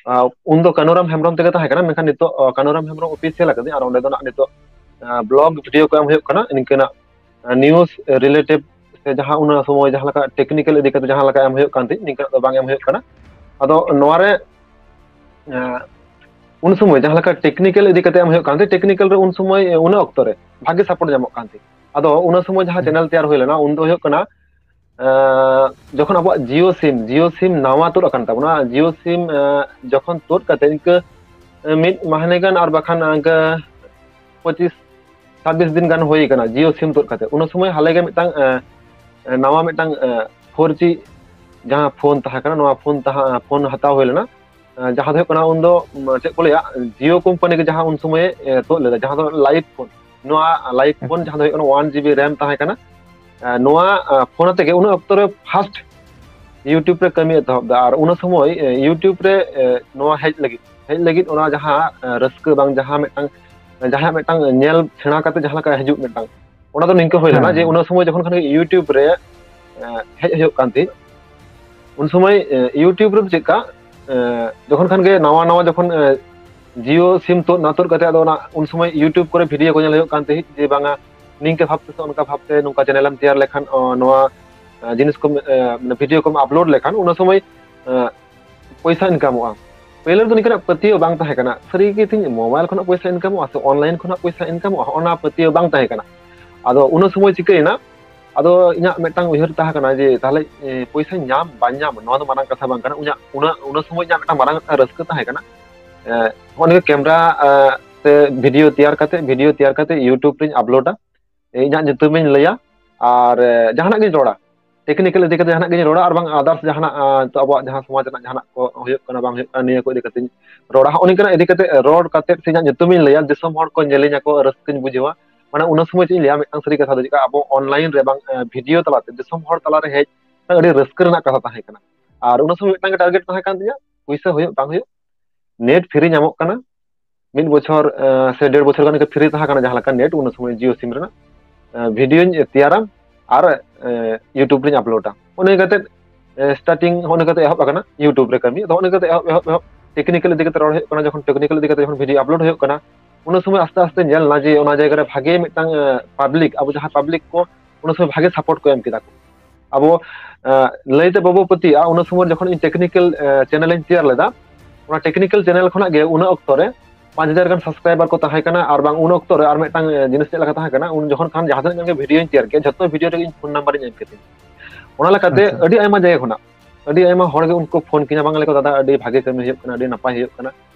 ᱩᱱᱫᱚ ᱠᱟᱱᱩᱨᱟᱢ ᱦᱮᱢᱵᱨᱚᱢ ᱛᱮᱜᱮ ᱛᱟᱦᱮᱸ ᱠᱟᱱᱟ, ᱢᱮᱱᱠᱷᱟᱱ ᱱᱤᱛᱚᱜ ᱠᱟᱱᱩᱨᱟᱢ ᱦᱮᱢᱵᱨᱚᱢ Official ᱟᱠᱟᱫᱟᱹᱧ, ᱟᱨ ᱚᱸᱰᱮ ᱫᱚ ᱱᱟᱜ ᱱᱤᱛᱚᱜ vlog video ᱠᱚ ᱮᱢ ᱦᱩᱭᱩᱜ ᱠᱟᱱᱟ, ᱱᱤᱝᱠᱟᱹᱱᱟᱜ news relative ᱥᱮ ᱡᱟᱦᱟᱸ ᱚᱱᱟ ᱥᱚᱢᱚᱭ ᱡᱟᱦᱟᱸ ᱞᱮᱠᱟ technical ᱤᱫᱤ ᱠᱟᱛᱮ ᱡᱟᱦᱟᱸ ᱞᱮᱠᱟ ᱮᱢ ᱦᱩᱭᱩᱜ ᱠᱟᱱ ᱛᱟᱦᱮᱸᱫ, ᱱᱤᱝᱠᱟᱹᱱᱟᱜ ᱫᱚ ᱵᱟᱝ ᱮᱢ ᱦᱩᱭᱩᱜ ᱠᱟᱱᱟ᱾ ᱟᱫᱚ ᱱᱚᱣᱟ ᱨᱮ ᱩᱱ ᱥᱚᱢᱚᱭ ᱡᱟᱦᱟᱸ ᱞᱮᱠᱟ technical ᱤᱫᱤ ᱠᱟᱛᱮ ᱮᱢ ᱦᱩᱭᱩᱜ ᱠᱟᱱ ᱛᱟᱦᱮᱸᱫ, technical ᱨᱮ ᱩᱱ ᱥᱚᱢᱚᱭ ᱚᱱᱟ ᱚᱠᱛᱚ ᱨᱮ ᱵᱷᱟᱜᱮ support ᱧᱟᱢᱚᱜ ᱠᱟᱱ ᱛᱟᱦᱮᱸᱫ᱾ ᱟᱫᱚ ᱚᱱᱟ ᱥᱚᱢᱚᱭ ᱡᱟᱦᱟᱸ channel ᱛᱮᱭᱟᱨ ᱦᱩᱭ ᱞᱮᱱᱟ, ᱩᱱ ᱫᱚ ᱦᱩᱭᱩᱜ ᱠᱟᱱᱟ ᱡᱚᱠᱷᱚᱱ ᱟᱵᱚᱣᱟᱜ Jio SIM, Jio SIM ᱱᱟᱣᱟ ᱛᱩᱫ ᱟᱠᱟᱱ ᱛᱟᱵᱚᱱᱟ, Jio SIM ᱡᱚᱠᱷᱚᱱ ᱛᱩᱫ ᱠᱟᱛᱮ ᱤᱱᱠᱟᱹ ᱢᱤᱫ ᱢᱟᱦᱱᱮ ᱜᱟᱱ ᱟᱨ ᱵᱟᱠᱷᱟᱱ ᱤᱱᱠᱟᱹ ᱯᱚᱸᱪᱤᱥ ᱪᱷᱟᱵᱵᱤᱥ ᱫᱤᱱ ᱜᱟᱱ ᱦᱩᱭ ᱟᱠᱟᱱᱟ Jio SIM ᱛᱩᱫ ᱠᱟᱛᱮ᱾ ᱩᱱ ᱥᱚᱢᱚᱭ ᱦᱟᱞᱮ ᱜᱮ ᱢᱤᱫᱴᱟᱝ ᱱᱟᱣᱟ ᱢᱤᱫᱴᱟᱝ four G ᱡᱟᱦᱟᱸ ᱯᱷᱳᱱ ᱛᱟᱦᱮᱸ ᱠᱟᱱᱟ, ᱱᱚᱣᱟ ᱯᱷᱳᱱ ᱛᱟᱦᱮᱸ ᱯᱷᱳᱱ ᱦᱟᱛᱟᱣ ᱦᱩᱭ ᱞᱮᱱᱟ᱾ ᱡᱟᱦᱟᱸ ᱫᱚ ᱦᱩᱭᱩᱜ ᱠᱟᱱᱟ ᱩᱱᱫᱚ ᱪᱮᱫ ᱠᱚ ᱞᱟᱹᱭᱟ, Jio company ᱜᱮ ᱡᱟᱦᱟᱸ ᱩᱱ ᱥᱚᱢᱚᱭᱮ ᱛᱩᱫ ᱞᱮᱫᱟ, ᱡᱟᱦᱟᱸ ᱫᱚ light phone, ᱱᱚᱣᱟ light phone ᱡᱟᱦᱟᱸ ᱫᱚ ᱦᱩᱭᱩᱜ ᱠᱟᱱᱟ one GB RAM ᱛᱟᱦᱮᱸ ᱠᱟᱱᱟ᱾ ᱱᱚᱣᱟ ᱯᱷᱳᱱ ᱟᱛᱮ ᱜᱮ ᱩᱱᱟᱹᱜ ᱚᱠᱛᱚ ᱨᱮ first YouTube ᱨᱮ ᱠᱟᱹᱢᱤ ᱮᱛᱚᱦᱚᱵ ᱫᱟ᱾ ᱟᱨ ᱚᱱᱟ ᱥᱚᱢᱚᱭ YouTube ᱨᱮ ᱱᱚᱣᱟ ᱦᱮᱡ ᱞᱟᱹᱜᱤᱫ ᱦᱮᱡ ᱞᱟᱹᱜᱤᱫ ᱚᱱᱟ ᱡᱟᱦᱟᱸ ᱨᱟᱹᱥᱠᱟᱹ ᱵᱟᱝ ᱡᱟᱦᱟᱸ ᱢᱤᱫᱴᱟᱝ ᱡᱟᱦᱟᱸ ᱢᱤᱫᱴᱟᱝ ᱧᱮᱞ ᱥᱮᱬᱟ ᱠᱟᱛᱮ ᱡᱟᱦᱟᱸ ᱞᱮᱠᱟ ᱦᱤᱡᱩᱜ ᱢᱤᱫᱴᱟᱝ, ᱚᱱᱟ ᱫᱚ ᱱᱤᱝᱠᱟᱹ ᱦᱩᱭ ᱞᱮᱱᱟ ᱡᱮ ᱚᱱᱟ ᱥᱚᱢᱚᱭ ᱡᱚᱠᱷᱚᱱ ᱠᱷᱟᱱ ᱜᱮ YouTube ᱨᱮ ᱦᱮᱡ ᱦᱩᱭᱩᱜ ᱠᱟᱱ ᱛᱟᱦᱮᱸᱫ, ᱩᱱ ᱥᱚᱢᱚᱭ YouTube ᱨᱮ ᱪᱮᱫᱠᱟ ᱡᱚᱠᱷᱚᱱ ᱠᱷᱟᱱ ᱜᱮ ᱱᱟᱣᱟ ᱱᱟᱣᱟ ᱡᱚᱠᱷᱚᱱ Jio SIM ᱛᱩᱫ ᱱᱟ, ᱛᱩᱫ ᱠᱟᱛᱮ ᱟᱫᱚ ᱚᱱᱟ ᱩᱱ ᱥᱚᱢᱚᱭ YouTube ᱠᱚᱨᱮ video ᱠᱚ ᱧᱮᱞ ᱦᱩᱭᱩᱜ ᱠᱟᱱ ᱛᱟᱦᱮᱸᱫ ᱡᱮ ᱵᱟᱝᱟ ᱱᱤᱝᱠᱟᱹ ᱵᱷᱟᱵᱛᱮ ᱥᱮ ᱚᱱᱠᱟ ᱵᱷᱟᱵᱛᱮ ᱱᱚᱝᱠᱟ channel ᱮᱢ ᱛᱮᱭᱟᱨ ᱞᱮᱠᱷᱟᱱ ᱱᱚᱣᱟ ᱡᱤᱱᱤᱥ ᱠᱚᱢ video ᱠᱚᱢ upload ᱞᱮᱠᱷᱟᱱ ᱚᱱᱟ ᱥᱚᱢᱚᱭ ᱯᱚᱭᱥᱟ incomeᱚᱜᱼᱟ᱾ ᱯᱳᱭᱞᱳ ᱨᱮᱫᱚ ᱱᱤᱝᱠᱟᱹᱱᱟᱜ ᱯᱟᱹᱛᱭᱟᱹᱣ ᱵᱟᱝ ᱛᱟᱦᱮᱸ ᱠᱟᱱᱟ, ᱥᱟᱹᱨᱤ ᱜᱮ ᱛᱤᱧ mobile ᱠᱷᱚᱱᱟᱜ ᱯᱚᱭᱥᱟ incomeᱚᱜᱼᱟ ᱥᱮ online ᱠᱷᱚᱱᱟᱜ ᱯᱚᱭᱥᱟ incomeᱚᱜᱼᱟ, ᱚᱱᱟ ᱯᱟᱹᱛᱭᱟᱹᱣ ᱵᱟᱝ ᱛᱟᱦᱮᱸ ᱠᱟᱱᱟ᱾ ᱟᱫᱚ ᱚᱱᱟ ᱥᱚᱢᱚᱭ ᱪᱤᱠᱟᱹᱭᱮᱱᱟ, ᱟᱫᱚ ᱤᱧᱟᱹᱜ ᱢᱤᱫᱴᱟᱝ ᱩᱭᱦᱟᱹᱨ ᱛᱟᱦᱮᱸ ᱠᱟᱱᱟ ᱡᱮ ᱛᱟᱦᱞᱮ ᱯᱚᱭᱥᱟᱧ ᱧᱟᱢ ᱵᱟᱹᱧ ᱧᱟᱢ, ᱱᱚᱣᱟ ᱫᱚ ᱢᱟᱨᱟᱝ ᱠᱟᱛᱷᱟ ᱵᱟᱝ ᱠᱟᱱᱟ᱾ ᱤᱧᱟᱹᱜ ᱚᱱᱟ ᱚᱱᱟ ᱥᱚᱢᱚᱭ ᱤᱧᱟᱹᱜ ᱢᱤᱫᱴᱟᱝ ᱢᱟᱨᱟᱝ ᱢᱤᱫᱴᱟᱝ ᱨᱟᱹᱥᱠᱟᱹ ᱛᱟᱦᱮᱸ ᱠᱟᱱᱟ᱾ ᱱᱚᱜᱼᱚ ᱱᱤᱭᱟᱹ camera ᱛᱮ video ᱛᱮᱭᱟᱨ ᱠᱟᱛᱮ video ᱛᱮᱭᱟᱨ ᱠᱟᱛᱮ YouTube ᱨᱤᱧ uploadᱟ, ᱤᱧᱟᱹᱜ ᱧᱩᱛᱩᱢᱤᱧ ᱞᱟᱹᱭᱟ, ᱟᱨ ᱡᱟᱦᱟᱱᱟᱜ ᱜᱤᱧ ᱨᱚᱲᱟ, ᱴᱮᱠᱱᱤᱠᱮᱞ ᱤᱫᱤ ᱠᱟᱛᱮ ᱡᱟᱦᱟᱱᱟᱜ ᱜᱤᱧ ᱨᱚᱲᱟ, ᱟᱨ ᱵᱟᱝ ᱟᱫᱟᱨᱥ ᱡᱟᱦᱟᱱᱟᱜ ᱱᱤᱛᱚᱜ ᱟᱵᱚᱣᱟᱜ ᱡᱟᱦᱟᱸ ᱥᱚᱢᱟᱡᱽ ᱨᱮᱱᱟᱜ ᱡᱟᱦᱟᱱᱟᱜ ᱠᱚ ᱦᱩᱭᱩᱜ ᱠᱟᱱᱟ ᱵᱟᱝ ᱦᱩᱭᱩᱜ ᱠᱟᱱᱟ, ᱱᱤᱭᱟᱹ ᱠᱚ ᱤᱫᱤ ᱠᱟᱛᱮ ᱨᱚᱲᱟ᱾ ᱦᱚᱸᱜᱼᱚ ᱱᱤᱝᱠᱟᱱᱟᱜ ᱤᱫᱤ ᱠᱟᱛᱮ ᱨᱚᱲ ᱠᱟᱛᱮ ᱥᱮ ᱤᱧᱟᱹᱜ ᱧᱩᱛᱩᱢᱤᱧ ᱞᱟᱹᱭᱟ, ᱫᱤᱥᱚᱢ ᱦᱚᱲ ᱠᱚ ᱧᱮᱞᱤᱧᱟ ᱠᱚ, ᱨᱟᱹᱥᱠᱟᱹᱧ ᱵᱩᱡᱷᱟᱹᱣᱟ᱾ ᱢᱟᱱᱮ ᱚᱱᱟ ᱥᱚᱢᱚᱭ ᱪᱮᱫ ᱤᱧ ᱞᱟᱹᱭᱟ, ᱢᱤᱫᱴᱟᱝ ᱥᱟᱹᱨᱤ ᱠᱟᱛᱷᱟ ᱫᱚ ᱪᱮᱫ ᱞᱮᱠᱟ, ᱟᱵᱚ ᱚᱱᱞᱟᱭᱤᱱ ᱨᱮ ᱵᱟᱝ ᱵᱷᱤᱰᱤᱭᱳ ᱛᱟᱞᱟᱛᱮ ᱫᱤᱥᱚᱢ ᱦᱚᱲ ᱛᱟᱞᱟᱨᱮ ᱦᱮᱡ ᱟᱹᱰᱤ ᱨᱟᱹᱥᱠᱟᱹ ᱨᱮᱱᱟᱜ ᱠᱟᱛᱷᱟ ᱛᱟᱦᱮᱸ ᱠᱟᱱᱟ᱾ ᱟᱨ ᱚᱱᱟ ᱥᱚᱢᱚᱭ ᱢᱤᱫᱴᱟᱝ ᱜᱮ ᱴᱟᱨᱜᱮᱴ ᱛᱟᱦᱮᱸ ᱠᱟᱱ ᱛᱤᱧᱟ, ᱯᱩᱭᱥᱟᱹ ᱦᱩᱭᱩᱜ ᱵᱟᱝ ᱦᱩᱭᱩᱜ, ᱱᱮᱴ ᱯᱷᱤᱨᱤ ᱧᱟᱢᱚᱜ ᱠᱟᱱᱟ, ᱢᱤᱫ ᱵᱚᱪᱷᱚᱨ ᱥᱮ ᱰᱮᱲ ᱵᱚᱪᱷᱚᱨ ᱜᱟᱱ ᱯᱷᱤᱨᱤ ᱛᱟᱦᱮᱸ ᱠᱟᱱᱟ ᱡᱟᱦᱟᱸ ᱞᱮᱠᱟ ᱱᱮᱴ, ᱩᱱ ᱥᱚᱢᱚᱭ ᱡᱤᱭᱳ ᱥᱤᱢ ᱨᱮᱱᱟᱜ᱾ ᱵᱷᱤᱰᱤᱭᱳᱧ ᱛᱮᱭᱟᱨᱟ ᱟᱨ ᱤᱭᱩᱴᱩᱵᱽ ᱨᱤᱧ ᱟᱯᱞᱳᱰᱟ᱾ ᱚᱱᱮ ᱠᱟᱛᱮ ᱥᱴᱟᱨᱴᱤᱝ ᱚᱱᱮ ᱠᱟᱛᱮ ᱮᱦᱚᱵ ᱟᱠᱟᱱᱟ ᱤᱭᱩᱴᱩᱵᱽ ᱨᱮ ᱠᱟᱹᱢᱤ᱾ ᱟᱫᱚ ᱚᱱᱮ ᱠᱟᱛᱮ ᱮᱦᱚᱵ ᱮᱦᱚᱵ ᱮᱦᱚᱵ ᱴᱮᱠᱱᱤᱠᱮᱞ ᱤᱫᱤ ᱠᱟᱛᱮ ᱨᱚᱲ ᱦᱩᱭᱩᱜ ᱠᱟᱱᱟ, ᱡᱚᱠᱷᱚᱱ ᱴᱮᱠᱱᱤᱠᱮᱞ ᱤᱫᱤ ᱠᱟᱛᱮ ᱡᱚᱠᱷᱚᱱ ᱵᱷᱤᱰᱤᱭᱳ ᱟᱯᱞᱳᱰ ᱦᱩᱭᱩᱜ ᱠᱟᱱᱟ, ᱩᱱ ᱥᱚᱢᱚᱭ ᱟᱥᱛᱮ ᱟᱥᱛᱮ ᱧᱮᱞ ᱮᱱᱟ ᱡᱮ ᱚᱱᱟ ᱡᱟᱭᱜᱟ ᱨᱮ ᱵᱷᱟᱜᱮ ᱢᱤᱫᱴᱟᱝ ᱯᱟᱵᱽᱞᱤᱠ, ᱟᱵᱚ ᱡᱟᱦᱟᱸ ᱯᱟᱵᱽᱞᱤᱠ ᱠᱚ ᱩᱱ ᱥᱚᱢᱚᱭ ᱵᱷᱟᱜᱮ ᱥᱟᱯᱳᱨᱴ ᱠᱚ ᱮᱢ ᱠᱮᱫᱟ ᱠᱚ᱾ ᱟᱵᱚ ᱞᱟᱹᱭᱛᱮ ᱵᱟᱵᱚ ᱯᱟᱹᱛᱭᱟᱹᱜᱼᱟ, ᱩᱱ ᱥᱚᱢᱚᱭ ᱡᱚᱠᱷᱚᱱ ᱤᱧ ᱴᱮᱠᱱᱤᱠᱮᱞ ᱪᱮᱱᱮᱞ ᱤᱧ ᱛᱮᱭᱟᱨ ᱞᱮᱫᱟ, ᱚᱱᱟ ᱴᱮᱠᱱᱤᱠᱮᱞ ᱪᱮᱱᱮᱞ ᱠᱷᱚᱱᱟᱜ ᱜᱮ ᱩᱱᱟᱹ ᱚᱠᱛᱚ ᱨᱮ ᱯᱟᱸᱪ ᱦᱟᱡᱟᱨ ᱜᱟᱱ ᱥᱟᱵᱥᱠᱨᱟᱭᱵᱟᱨ ᱠᱚ ᱛᱟᱦᱮᱸ ᱠᱟᱱᱟ᱾ ᱟᱨ ᱵᱟᱝ ᱩᱱ ᱚᱠᱛᱚ ᱨᱮ ᱟᱨ ᱢᱤᱫᱴᱟᱝ ᱡᱤᱱᱤᱥ ᱪᱮᱫ ᱞᱮᱠᱟ ᱛᱟᱦᱮᱸ ᱠᱟᱱᱟ, ᱩᱱ ᱡᱚᱠᱷᱚᱱ ᱠᱷᱟᱱ ᱡᱟᱦᱟᱸ ᱛᱤᱱᱟᱹᱜ ᱜᱟᱱ ᱜᱮ ᱵᱷᱤᱰᱤᱭᱳᱧ ᱛᱮᱭᱟᱨ ᱠᱮᱫ, ᱡᱷᱚᱛᱚ ᱵᱷᱤᱰᱤᱭᱳ ᱨᱮᱜᱮ ᱤᱧ ᱯᱷᱳᱱ ᱱᱟᱢᱵᱟᱨ ᱤᱧ ᱮᱢ ᱠᱮᱫ ᱛᱤᱧᱟ᱾ ᱚᱱᱟ ᱞᱮᱠᱟᱛᱮ ᱟᱹᱰᱤ ᱟᱭᱢᱟ ᱡᱟᱭᱜᱟ ᱠᱷᱚᱱᱟᱜ ᱟᱹᱰᱤ ᱟᱭᱢᱟ ᱦᱚᱲ ᱜᱮ ᱩᱱᱠᱩ ᱯᱷᱳᱱ ᱠᱤᱧᱟ, ᱵᱟᱝ ᱞᱮᱠᱚ, "ᱫᱟᱫᱟ, ᱟᱹᱰᱤ ᱵᱷᱟᱜᱮ ᱠᱟᱹᱢᱤ ᱦᱩᱭᱩᱜ ᱠᱟᱱᱟ, ᱟᱹᱰᱤ ᱱᱟᱯᱟᱭ ᱦᱩᱭᱩᱜ ᱠᱟᱱᱟ᱾"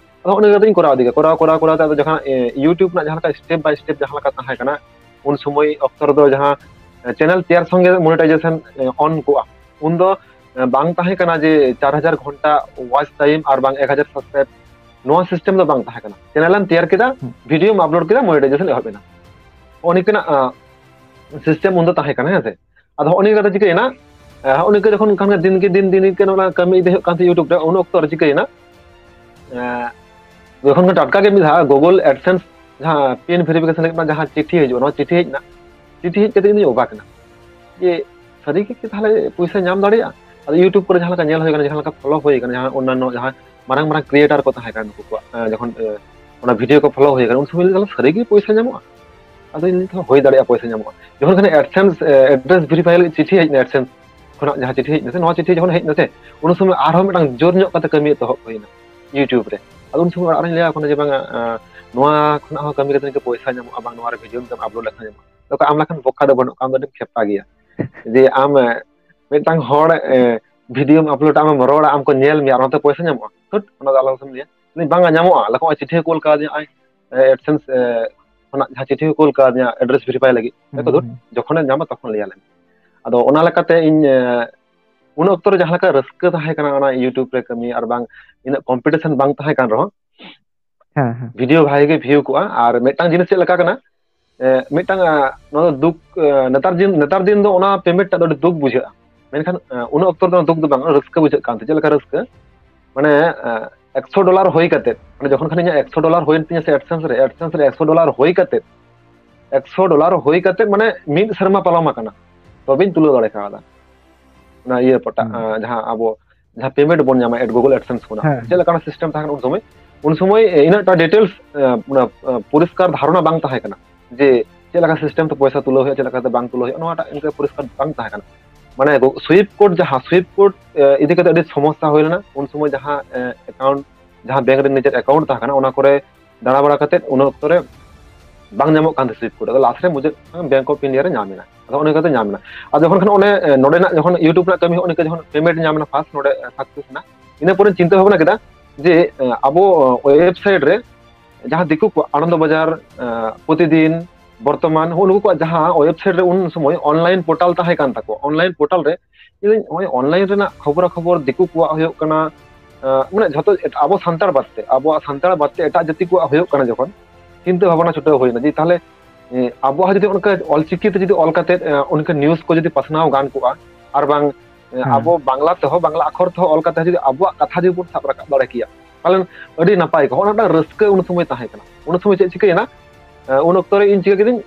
ᱟᱫᱚ ᱚᱱᱮ ᱠᱟᱛᱮᱧ ᱠᱚᱨᱟᱣ ᱤᱫᱤ ᱜᱮᱭᱟ, ᱠᱚᱨᱟᱣ ᱠᱚᱨᱟᱣ ᱠᱚᱨᱟᱣ ᱛᱮ ᱟᱫᱚ ᱡᱚᱠᱷᱚᱱ ᱤᱭᱩᱴᱩᱵᱽ ᱨᱮᱱᱟᱜ ᱡᱟᱦᱟᱸ ᱞᱮᱠᱟ ᱥᱴᱮᱯ ᱵᱟᱭ ᱥᱴᱮᱯ ᱡᱟᱦᱟᱸ ᱞᱮᱠᱟ ᱛᱟᱦᱮᱸ ᱠᱟᱱᱟ, ᱩᱱ ᱥᱚᱢᱚᱭ ᱚᱠᱛᱚ ᱨᱮᱫᱚ ᱡᱟᱦᱟᱸ ᱪᱮᱱᱮᱞ ᱛᱮᱭᱟᱨ ᱥᱚᱸᱜᱮ ᱢᱚᱱᱮᱴᱟᱭᱡᱮᱥᱚᱱ ᱚᱱ ᱠᱚᱜᱼᱟ, ᱩᱱᱫᱚ ᱵᱟᱝ ᱛᱟᱦᱮᱸ ᱠᱟᱱᱟ ᱡᱮ ᱪᱟᱨ ᱦᱟᱡᱟᱨ ᱜᱷᱚᱱᱴᱟ ᱣᱟᱪ ᱴᱟᱭᱤᱢ ᱟᱨ ᱵᱟᱝ ᱮᱠ ᱦᱟᱡᱟᱨ ᱥᱟᱵᱥᱠᱨᱟᱭᱤᱵ, ᱱᱚᱣᱟ ᱥᱤᱥᱴᱮᱢ ᱫᱚ ᱵᱟᱝ ᱛᱟᱦᱮᱸ ᱠᱟᱱᱟ᱾ ᱪᱮᱱᱮᱞ ᱮᱢ ᱛᱮᱭᱟᱨ ᱠᱮᱫᱟ, ᱵᱷᱤᱰᱤᱭᱳᱢ ᱟᱯᱞᱳᱰ ᱠᱮᱫᱟ, ᱢᱚᱱᱮᱴᱟᱭᱡᱮᱥᱚᱱ ᱮᱦᱚᱵ ᱮᱱᱟ᱾ ᱱᱚᱜᱼᱚ ᱱᱤᱝᱠᱟᱱᱟᱜ ᱥᱤᱥᱴᱮᱢ ᱩᱱᱫᱚ ᱛᱟᱦᱮᱸ ᱠᱟᱱᱟ, ᱦᱮᱸ ᱥᱮ᱾ ᱟᱫᱚ ᱦᱚᱸᱜᱼᱚ ᱱᱤᱭᱟᱹ ᱠᱟᱛᱮ ᱪᱤᱠᱟᱹᱭᱮᱱᱟ, ᱦᱚᱸᱜᱼᱚ ᱱᱤᱝᱠᱟᱹ ᱡᱚᱠᱷᱚᱱ ᱠᱷᱟᱱ ᱜᱮ ᱫᱤᱱ ᱠᱮ ᱫᱤᱱ, ᱫᱤᱱ ᱠᱮ ᱚᱱᱟ ᱠᱟᱹᱢᱤ ᱤᱫᱤ ᱦᱩᱭᱩᱜ ᱠᱟᱱ ᱛᱟᱦᱮᱸ ᱤᱭᱩᱴᱩᱵᱽ ᱨᱮ, ᱩᱱ ᱚᱠᱛᱚ ᱨᱮ ᱪᱤᱠᱟᱹᱭᱮᱱᱟ, ᱡᱚᱠᱷᱚᱱ ᱜᱮ ᱴᱟᱴᱠᱟ ᱜᱮ ᱢᱤᱫ ᱫᱷᱟᱣ ᱜᱩᱜᱩᱞ ᱮᱰᱥᱮᱱᱥ ᱡᱟᱦᱟᱸ ᱯᱤᱱ ᱵᱷᱮᱨᱤᱯᱷᱤᱠᱮᱥᱚᱱ ᱞᱟᱹᱜᱤᱫ ᱡᱟᱦᱟᱸ ᱪᱤᱴᱷᱤ ᱦᱤᱡᱩᱜᱼᱟ, ᱱᱚᱣᱟ ᱪᱤᱴᱷᱤ ᱦᱮᱡ ᱮᱱᱟ᱾ ᱪᱤᱴᱷᱤ ᱦᱮᱡ ᱠᱟᱛᱮ ᱤᱧ ᱚᱵᱟᱠ ᱮᱱᱟ ᱡᱮ ᱥᱟᱹᱨᱤ ᱜᱮ ᱠᱤ ᱛᱟᱦᱚᱞᱮ ᱯᱚᱭᱥᱟ ᱧᱟᱢ ᱫᱟᱲᱮᱭᱟᱜᱼᱟ? ᱟᱫᱚ ᱤᱭᱩᱴᱩᱵᱽ ᱠᱚᱨᱮ ᱡᱟᱦᱟᱸ ᱞᱮᱠᱟ ᱧᱮᱞ ᱦᱩᱭ ᱠᱟᱱᱟ, ᱡᱟᱦᱟᱸ ᱞᱮᱠᱟ ᱯᱷᱚᱞᱳ ᱦᱩᱭ ᱠᱟᱱᱟ, ᱡᱟᱦᱟᱸ ᱚᱱᱱᱟᱱᱚ ᱡᱟᱦᱟᱸ ᱢᱟᱨᱟᱝ ᱢᱟᱨᱟᱝ ᱠᱨᱤᱭᱮᱴᱟᱨ ᱠᱚ ᱛᱟᱦᱮᱸ ᱠᱟᱱᱟ, ᱱᱩᱠᱩ ᱠᱚᱣᱟᱜ ᱡᱚᱠᱷᱚᱱ ᱚᱱᱟ ᱵᱷᱤᱰᱤᱭᱳ ᱠᱚ ᱯᱷᱚᱞᱳ ᱦᱩᱭ ᱠᱟᱱᱟ, ᱩᱱ ᱥᱚᱢᱚᱭ ᱞᱟᱹᱭ ᱫᱟᱞᱮ, "ᱥᱟᱹᱨᱤ ᱜᱮ ᱯᱚᱭᱥᱟ ᱧᱟᱢᱚᱜᱼᱟ?" ᱟᱫᱚ ᱤᱧ ᱞᱟᱹᱭ ᱫᱟ, "ᱦᱩᱭ ᱫᱟᱲᱮᱭᱟᱜᱼᱟ ᱯᱚᱭᱥᱟ ᱧᱟᱢᱚᱜᱼᱟ᱾" ᱡᱚᱠᱷᱚᱱ ᱠᱷᱟᱱ ᱮᱰᱥᱮᱱᱥ ᱮᱰᱨᱮᱥ ᱵᱷᱮᱨᱤᱯᱷᱟᱭ ᱞᱟᱹᱜᱤᱫ ᱪᱤᱴᱷᱤ ᱦᱮᱡ ᱮᱱᱟ, ᱮᱰᱥᱮᱱᱥ ᱠᱷᱚᱱᱟᱜ ᱡᱟᱦᱟᱸ ᱪᱤᱴᱷᱤ ᱦᱮᱡ ᱮᱱᱟ ᱥᱮ, ᱱᱚᱣᱟ ᱪᱤᱴᱷᱤ ᱡᱚᱠᱷᱚᱱ ᱦᱮᱡ ᱮᱱᱟ ᱥᱮ, ᱩᱱ ᱥᱚᱢᱚᱭ ᱟᱨᱦᱚᱸ ᱢᱤᱫᱴᱟᱝ ᱡᱳᱨ ᱧᱚᱜ ᱠᱟᱛᱮ ᱠᱟᱹᱢᱤ ᱮᱛᱚᱦᱚᱵ ᱦᱩᱭᱱᱟ ᱤᱭᱩᱴᱩᱵᱽ ᱨᱮ᱾ ᱟᱫᱚ ᱩᱱ ᱥᱚᱢᱚᱭ ᱚᱲᱟᱜ ᱨᱤᱧ ᱞᱟᱹᱭᱟ ᱠᱚ ᱡᱮ, "ᱵᱟᱝᱟ, ᱱᱚᱣᱟ ᱠᱷᱚᱱᱟᱜ ᱦᱚᱸ ᱠᱟᱹᱢᱤ ᱠᱟᱛᱮ ᱱᱤᱝᱠᱟᱹ ᱯᱚᱭᱥᱟ ᱧᱟᱢᱚᱜᱼᱟ, ᱵᱟᱝ ᱱᱚᱣᱟ ᱨᱮ ᱵᱷᱤᱰᱤᱭᱳᱢ ᱟᱯᱞᱳᱰ ᱞᱮᱠᱷᱟᱱ ᱧᱟᱢᱚᱜᱼᱟ?" ᱟᱫᱚ ᱟᱢ ᱞᱮᱠᱷᱟᱱ ᱵᱚᱠᱟ ᱫᱚ ᱵᱟᱹᱱᱩᱜ ᱠᱚᱣᱟ, ᱟᱢ ᱫᱚ ᱟᱹᱰᱤᱢ ᱠᱷᱮᱯᱟ ᱜᱮᱭᱟ᱾ ᱡᱮ ᱟᱢ ᱢᱤᱫᱴᱟᱝ ᱦᱚᱲ ᱵᱷᱤᱰᱤᱭᱳᱢ ᱟᱯᱞᱳᱰᱟ, ᱟᱢᱮᱢ ᱨᱚᱲᱟ, ᱟᱢ ᱠᱚ ᱧᱮᱞ ᱢᱮᱭᱟ, ᱟᱨ ᱚᱱᱟᱛᱮ ᱯᱚᱭᱥᱟ ᱧᱟᱢᱚᱜᱼᱟ? ᱫᱷᱩᱴ, ᱚᱱᱟ ᱫᱚ ᱟᱞᱚᱢ ᱞᱟᱹᱭᱟ᱾ ᱞᱟᱹᱭ ᱫᱟᱹᱧ, "ᱵᱟᱝᱟ, ᱧᱟᱢᱚᱜᱼᱟ, ᱞᱟᱹᱠᱷᱚᱱ ᱪᱤᱴᱷᱤ ᱠᱩᱞ ᱠᱟᱣᱫᱤᱧᱟ, ᱱᱚᱜᱼᱚᱭ ᱮᱰᱥᱮᱱᱥ ᱠᱷᱚᱱᱟᱜ ᱡᱟᱦᱟᱸ ᱪᱤᱴᱷᱤ ᱠᱚ ᱠᱩᱞ ᱠᱟᱣᱫᱤᱧᱟ, ᱮᱰᱨᱮᱥ ᱵᱷᱮᱨᱤᱯᱷᱟᱭ ᱞᱟᱹᱜᱤᱫ, ᱮ ᱠᱚ ᱫᱩᱨ, ᱡᱚᱠᱷᱚᱱᱮ ᱧᱟᱢᱟ ᱛᱚᱠᱷᱚᱱ ᱞᱟᱹᱭ ᱟᱞᱮ ᱢᱮ᱾ ᱟᱫᱚ ᱚᱱᱟ ᱞᱮᱠᱟᱛᱮ ᱤᱧ ᱩᱱ ᱚᱠᱛᱚ ᱨᱮ ᱡᱟᱦᱟᱸ ᱞᱮᱠᱟ ᱨᱟᱹᱥᱠᱟᱹ ᱛᱟᱦᱮᱸ ᱠᱟᱱᱟ ᱚᱱᱟ YouTube ᱨᱮ ᱠᱟᱹᱢᱤ, ᱟᱨ ᱵᱟᱝ ᱤᱱᱟᱹᱜ ᱠᱚᱢᱯᱤᱴᱤᱥᱚᱱ ᱵᱟᱝ ᱛᱟᱦᱮᱸ ᱠᱟᱱ ᱨᱮᱦᱚᱸ, ᱦᱮᱸ ᱦᱮᱸ ᱵᱷᱤᱰᱤᱭᱳ ᱵᱷᱟᱜᱮ ᱜᱮ ᱵᱷᱤᱭᱩ ᱠᱚᱜᱼᱟ᱾ ᱟᱨ ᱢᱤᱫᱴᱟᱝ ᱡᱤᱱᱤᱥ ᱪᱮᱫ ᱞᱮᱠᱟ ᱠᱟᱱᱟ, ᱮ, ᱢᱤᱫᱴᱟᱝ, ᱟ, ᱱᱚᱣᱟ ᱫᱚ ᱫᱩᱠ, ᱮ, ᱱᱮᱛᱟᱨ ᱫᱤᱱ, ᱱᱮᱛᱟᱨ ᱫᱤᱱ ᱫᱚ ᱚᱱᱟ ᱯᱮᱢᱮᱱᱴ ᱴᱟᱜ ᱫᱚ ᱟᱹᱰᱤ ᱫᱩᱠ ᱵᱩᱡᱷᱟᱹᱜᱼᱟ᱾ ᱢᱮᱱᱠᱷᱟᱱ ᱮ, ᱩᱱ ᱚᱠᱛᱚ ᱨᱮᱫᱚ ᱫᱩᱠ ᱫᱚ ᱵᱟᱝ, ᱨᱟᱹᱥᱠᱟᱹ ᱵᱩᱡᱷᱟᱹᱜ ᱠᱟᱱ ᱛᱟᱦᱮᱸ᱾ ᱪᱮᱫ ᱞᱮᱠᱟ ᱨᱟᱹᱥᱠᱟᱹ? ᱢᱟᱱᱮ ᱮ, ᱮᱠᱥᱚ ᱰᱚᱞᱟᱨ ᱦᱩᱭ ᱠᱟᱛᱮ, ᱢᱟᱱᱮ ᱡᱚᱠᱷᱚᱱ ᱠᱷᱟᱱ ᱤᱧᱟᱹᱜ ᱮᱠᱥᱚ ᱰᱚᱞᱟᱨ ᱦᱩᱭᱮᱱ ᱛᱤᱧᱟ ᱥᱮ AdSense ᱨᱮ, AdSense ᱨᱮ ᱮᱠᱥᱚ ᱰᱚᱞᱟᱨ ᱦᱩᱭ ᱠᱟᱛᱮ, ᱮᱠᱥᱚ ᱰᱚᱞᱟᱨ ᱦᱩᱭ ᱠᱟᱛᱮ ᱢᱟᱱᱮ ᱢᱤᱫ ᱥᱮᱨᱢᱟ ᱯᱟᱨᱚᱢ ᱟᱠᱟᱱᱟ, ᱛᱚᱵᱮᱧ ᱛᱩᱞᱟᱹᱣ ᱫᱟᱲᱮ ᱠᱟᱣᱫᱟ ᱚᱱᱟ ᱤᱭᱟᱹ ᱯᱚᱴᱟ, ᱦᱩᱸ᱾ ᱟ, ᱡᱟᱦᱟᱸ ᱟᱵᱚ ᱡᱟᱦᱟᱸ ᱯᱮᱢᱮᱱᱴ ᱵᱚᱱ ᱧᱟᱢᱟ ᱮᱰ ᱜᱩᱜᱩᱞ ᱮᱰᱥᱮᱱᱥ ᱠᱷᱚᱱᱟᱜ᱾ ᱦᱮᱸ᱾ ᱪᱮᱫ ᱞᱮᱠᱟᱱᱟᱜ ᱥᱤᱥᱴᱮᱢ ᱛᱟᱦᱮᱸ ᱠᱟᱱᱟ ᱩᱱ ᱥᱚᱢᱚᱭ? ᱩᱱ ᱥᱚᱢᱚᱭ ᱤᱱᱟᱹᱜᱴᱟ ᱰᱤᱴᱮᱞᱥ, ᱮ, ᱚᱱᱟ, ᱮ, ᱯᱚᱨᱤᱥᱠᱟᱨ ᱫᱷᱟᱨᱚᱱᱟ ᱵᱟᱝ ᱛᱟᱦᱮᱸ ᱠᱟᱱᱟ ᱡᱮ ᱪᱮᱫ ᱞᱮᱠᱟ ᱥᱤᱥᱴᱮᱢ ᱛᱮ ᱯᱚᱭᱥᱟ ᱛᱩᱞᱟᱹᱣ ᱦᱩᱭᱩᱜᱼᱟ, ᱪᱮᱫ ᱞᱮᱠᱟᱛᱮ ᱵᱟᱝ ᱛᱩᱞᱟᱹᱣ ᱦᱩᱭᱩᱜᱼᱟ, ᱱᱚᱣᱟᱴᱟᱜ ᱤᱱᱠᱟᱹ ᱯᱚᱨᱤᱥᱠᱟᱨ ᱵᱟᱝ ᱛᱟᱦᱮᱸ ᱠᱟᱱᱟ᱾ ᱢᱟᱱᱮ ᱜᱚ-, ᱥᱩᱭᱤᱯᱴ ᱠᱳᱰ, ᱡᱟᱦᱟᱸ ᱥᱩᱭᱤᱯᱴ ᱠᱳᱰ, ᱮ, ᱤᱫᱤ ᱠᱟᱛᱮ ᱟᱹᱰᱤ ᱥᱚᱢᱚᱥᱥᱟ ᱦᱩᱭ ᱞᱮᱱᱟ ᱩᱱ ᱥᱚᱢᱚᱭ, ᱡᱟᱦᱟᱸ, ᱮ, ᱮᱠᱟᱣᱩᱱᱴ, ᱡᱟᱦᱟᱸ ᱵᱮᱝᱠ ᱨᱮ ᱱᱤᱡᱮᱨ ᱮᱠᱟᱣᱩᱱᱴ ᱛᱟᱦᱮᱸ ᱠᱟᱱᱟ, ᱚᱱᱟ ᱠᱚᱨᱮ ᱫᱟᱬᱟ ᱵᱟᱲᱟ ᱠᱟᱛᱮ ᱩᱱ ᱚᱠᱛᱚ ᱨᱮ ᱵᱟᱝ ᱧᱟᱢᱚᱜ ᱠᱟᱱ ᱛᱟᱦᱮᱸ ᱥᱩᱭᱤᱯᱴ ᱠᱳᱰ᱾ ᱟᱫᱚ ᱞᱟᱥᱴ ᱨᱮ ᱢᱩᱪᱟᱹᱫ ᱵᱮᱝᱠ ᱚᱯᱷ ᱤᱱᱰᱤᱭᱟ ᱨᱮ ᱧᱟᱢ ᱮᱱᱟ᱾ ᱟᱫᱚ ᱚᱱᱮ ᱚᱱᱠᱟᱛᱮ ᱧᱟᱢ ᱮᱱᱟ᱾ ᱟᱫᱚ ᱡᱚᱠᱷᱚᱱ ᱠᱷᱟᱱ ᱚᱱᱮ, ᱮ, ᱱᱚᱰᱮᱱᱟᱜ ᱡᱚᱠᱷᱚᱱ YouTube ᱨᱮᱱᱟᱜ ᱠᱟᱹᱢᱤ ᱦᱚᱸ ᱚᱱᱮ ᱚᱱᱠᱟ ᱡᱚᱠᱷᱚᱱ ᱯᱮᱢᱮᱱᱴ ᱧᱟᱢ ᱮᱱᱟ, ᱯᱷᱟᱥᱴ ᱱᱚᱰᱮ, ᱮ, ᱥᱟᱠᱥᱮᱥ ᱮᱱᱟ, ᱤᱱᱟᱹ ᱯᱚᱨᱮᱧ ᱪᱤᱱᱛᱟᱹ ᱵᱷᱟᱵᱽᱱᱟ ᱠᱮᱫᱟ ᱡᱮ, ᱮ, ᱟᱵᱚ, ᱮ, ᱳᱭᱮᱵᱥᱟᱭᱤᱴ ᱨᱮ ᱡᱟᱦᱟᱸ ᱫᱤᱠᱩ ᱠᱚ ᱟᱱᱚᱱᱫᱚ ᱵᱟᱡᱟᱨ, ᱮ, ᱯᱨᱚᱛᱤᱫᱤᱱ, ᱵᱚᱨᱛᱚᱢᱟᱱ, ᱦᱚᱸᱜᱼᱚ ᱱᱩᱠᱩ ᱠᱚᱣᱟᱜ ᱡᱟᱦᱟᱸ ᱳᱭᱮᱵᱥᱟᱭᱤᱴ ᱨᱮ ᱩᱱ ᱥᱚᱢᱚᱭ ᱚᱱᱞᱟᱭᱤᱱ ᱯᱳᱨᱴᱟᱞ ᱛᱟᱦᱮᱸ ᱠᱟᱱ ᱛᱟᱠᱚᱣᱟ, ᱚᱱᱞᱟᱭᱤᱱ ᱯᱳᱨᱴᱟᱞ ᱨᱮ ᱤᱧ ᱱᱚᱜᱼᱚᱭ ᱚᱱᱞᱟᱭᱤᱱ ᱨᱮᱱᱟᱜ ᱠᱷᱚᱵᱚᱨᱟ ᱠᱷᱚᱵᱚᱨ ᱫᱤᱠᱩ ᱠᱚᱣᱟᱜ ᱦᱩᱭᱩᱜ ᱠᱟᱱᱟ, ᱮ, ᱢᱟᱱᱮ ᱡᱷᱚᱛᱚ ᱮᱴ-, ᱟᱵᱚ ᱥᱟᱱᱛᱟᱲ ᱵᱟᱫ ᱛᱮ, ᱟᱵᱚᱣᱟᱜ ᱥᱟᱱᱛᱟᱲ ᱵᱟᱫ ᱛᱮ ᱮᱴᱟᱜ ᱡᱟᱹᱛᱤ ᱠᱚᱣᱟᱜ ᱦᱩᱭᱩᱜ ᱠᱟᱱᱟ ᱡᱚᱠᱷᱚᱱ, ᱪᱤᱱᱛᱟᱹ ᱵᱷᱟᱵᱽᱱᱟ ᱪᱷᱩᱴᱟᱹᱣ ᱦᱩᱭᱱᱟ ᱡᱮ ᱛᱟᱦᱞᱮ, ᱮ, ᱟᱵᱚᱣᱟᱜ ᱡᱩᱫᱤ ᱚᱱᱠᱟ ᱚᱞᱪᱤᱠᱤ ᱛᱮ ᱡᱩᱫᱤ ᱚᱞ ᱠᱟᱛᱮ, ᱮ, ᱚᱱᱠᱟ ᱱᱤᱭᱩᱡᱽ ᱠᱚ ᱡᱩᱫᱤ ᱯᱟᱥᱱᱟᱣ ᱜᱟᱱ ᱠᱚᱜᱼᱟ, ᱟᱨ ᱵᱟᱝ, ᱮ, ᱦᱮᱸ᱾ ᱟᱵᱚ ᱵᱟᱝᱞᱟ ᱛᱮᱦᱚᱸ, ᱵᱟᱝᱞᱟ ᱟᱠᱷᱚᱨ ᱛᱮᱦᱚᱸ ᱚᱞ ᱠᱟᱛᱮ ᱡᱩᱫᱤ ᱟᱵᱚᱣᱟᱜ ᱠᱟᱛᱷᱟ ᱡᱩᱫᱤ ᱵᱚᱱ ᱥᱟᱵ ᱨᱟᱠᱟᱵ ᱫᱟᱲᱮ ᱠᱮᱭᱟ, ᱯᱟᱞᱮᱱ ᱟᱹᱰᱤ ᱱᱟᱯᱟᱭ ᱠᱚᱜᱼᱟ᱾ ᱚᱱᱟ ᱢᱤᱫᱴᱟᱝ ᱨᱟᱹᱥᱠᱟᱹ ᱩᱱ ᱥᱚᱢᱚᱭ ᱛᱟᱦᱮᱸ ᱠᱟᱱᱟ᱾ ᱩᱱ ᱥᱚᱢᱚᱭ ᱪᱮᱫ ᱪᱤᱠᱟᱹᱭᱮᱱᱟ? ᱮ, ᱩᱱ ᱚᱠᱛᱚ ᱨᱮ ᱤᱧ ᱪᱤᱠᱟᱹ ᱠᱤᱫᱟᱹᱧ,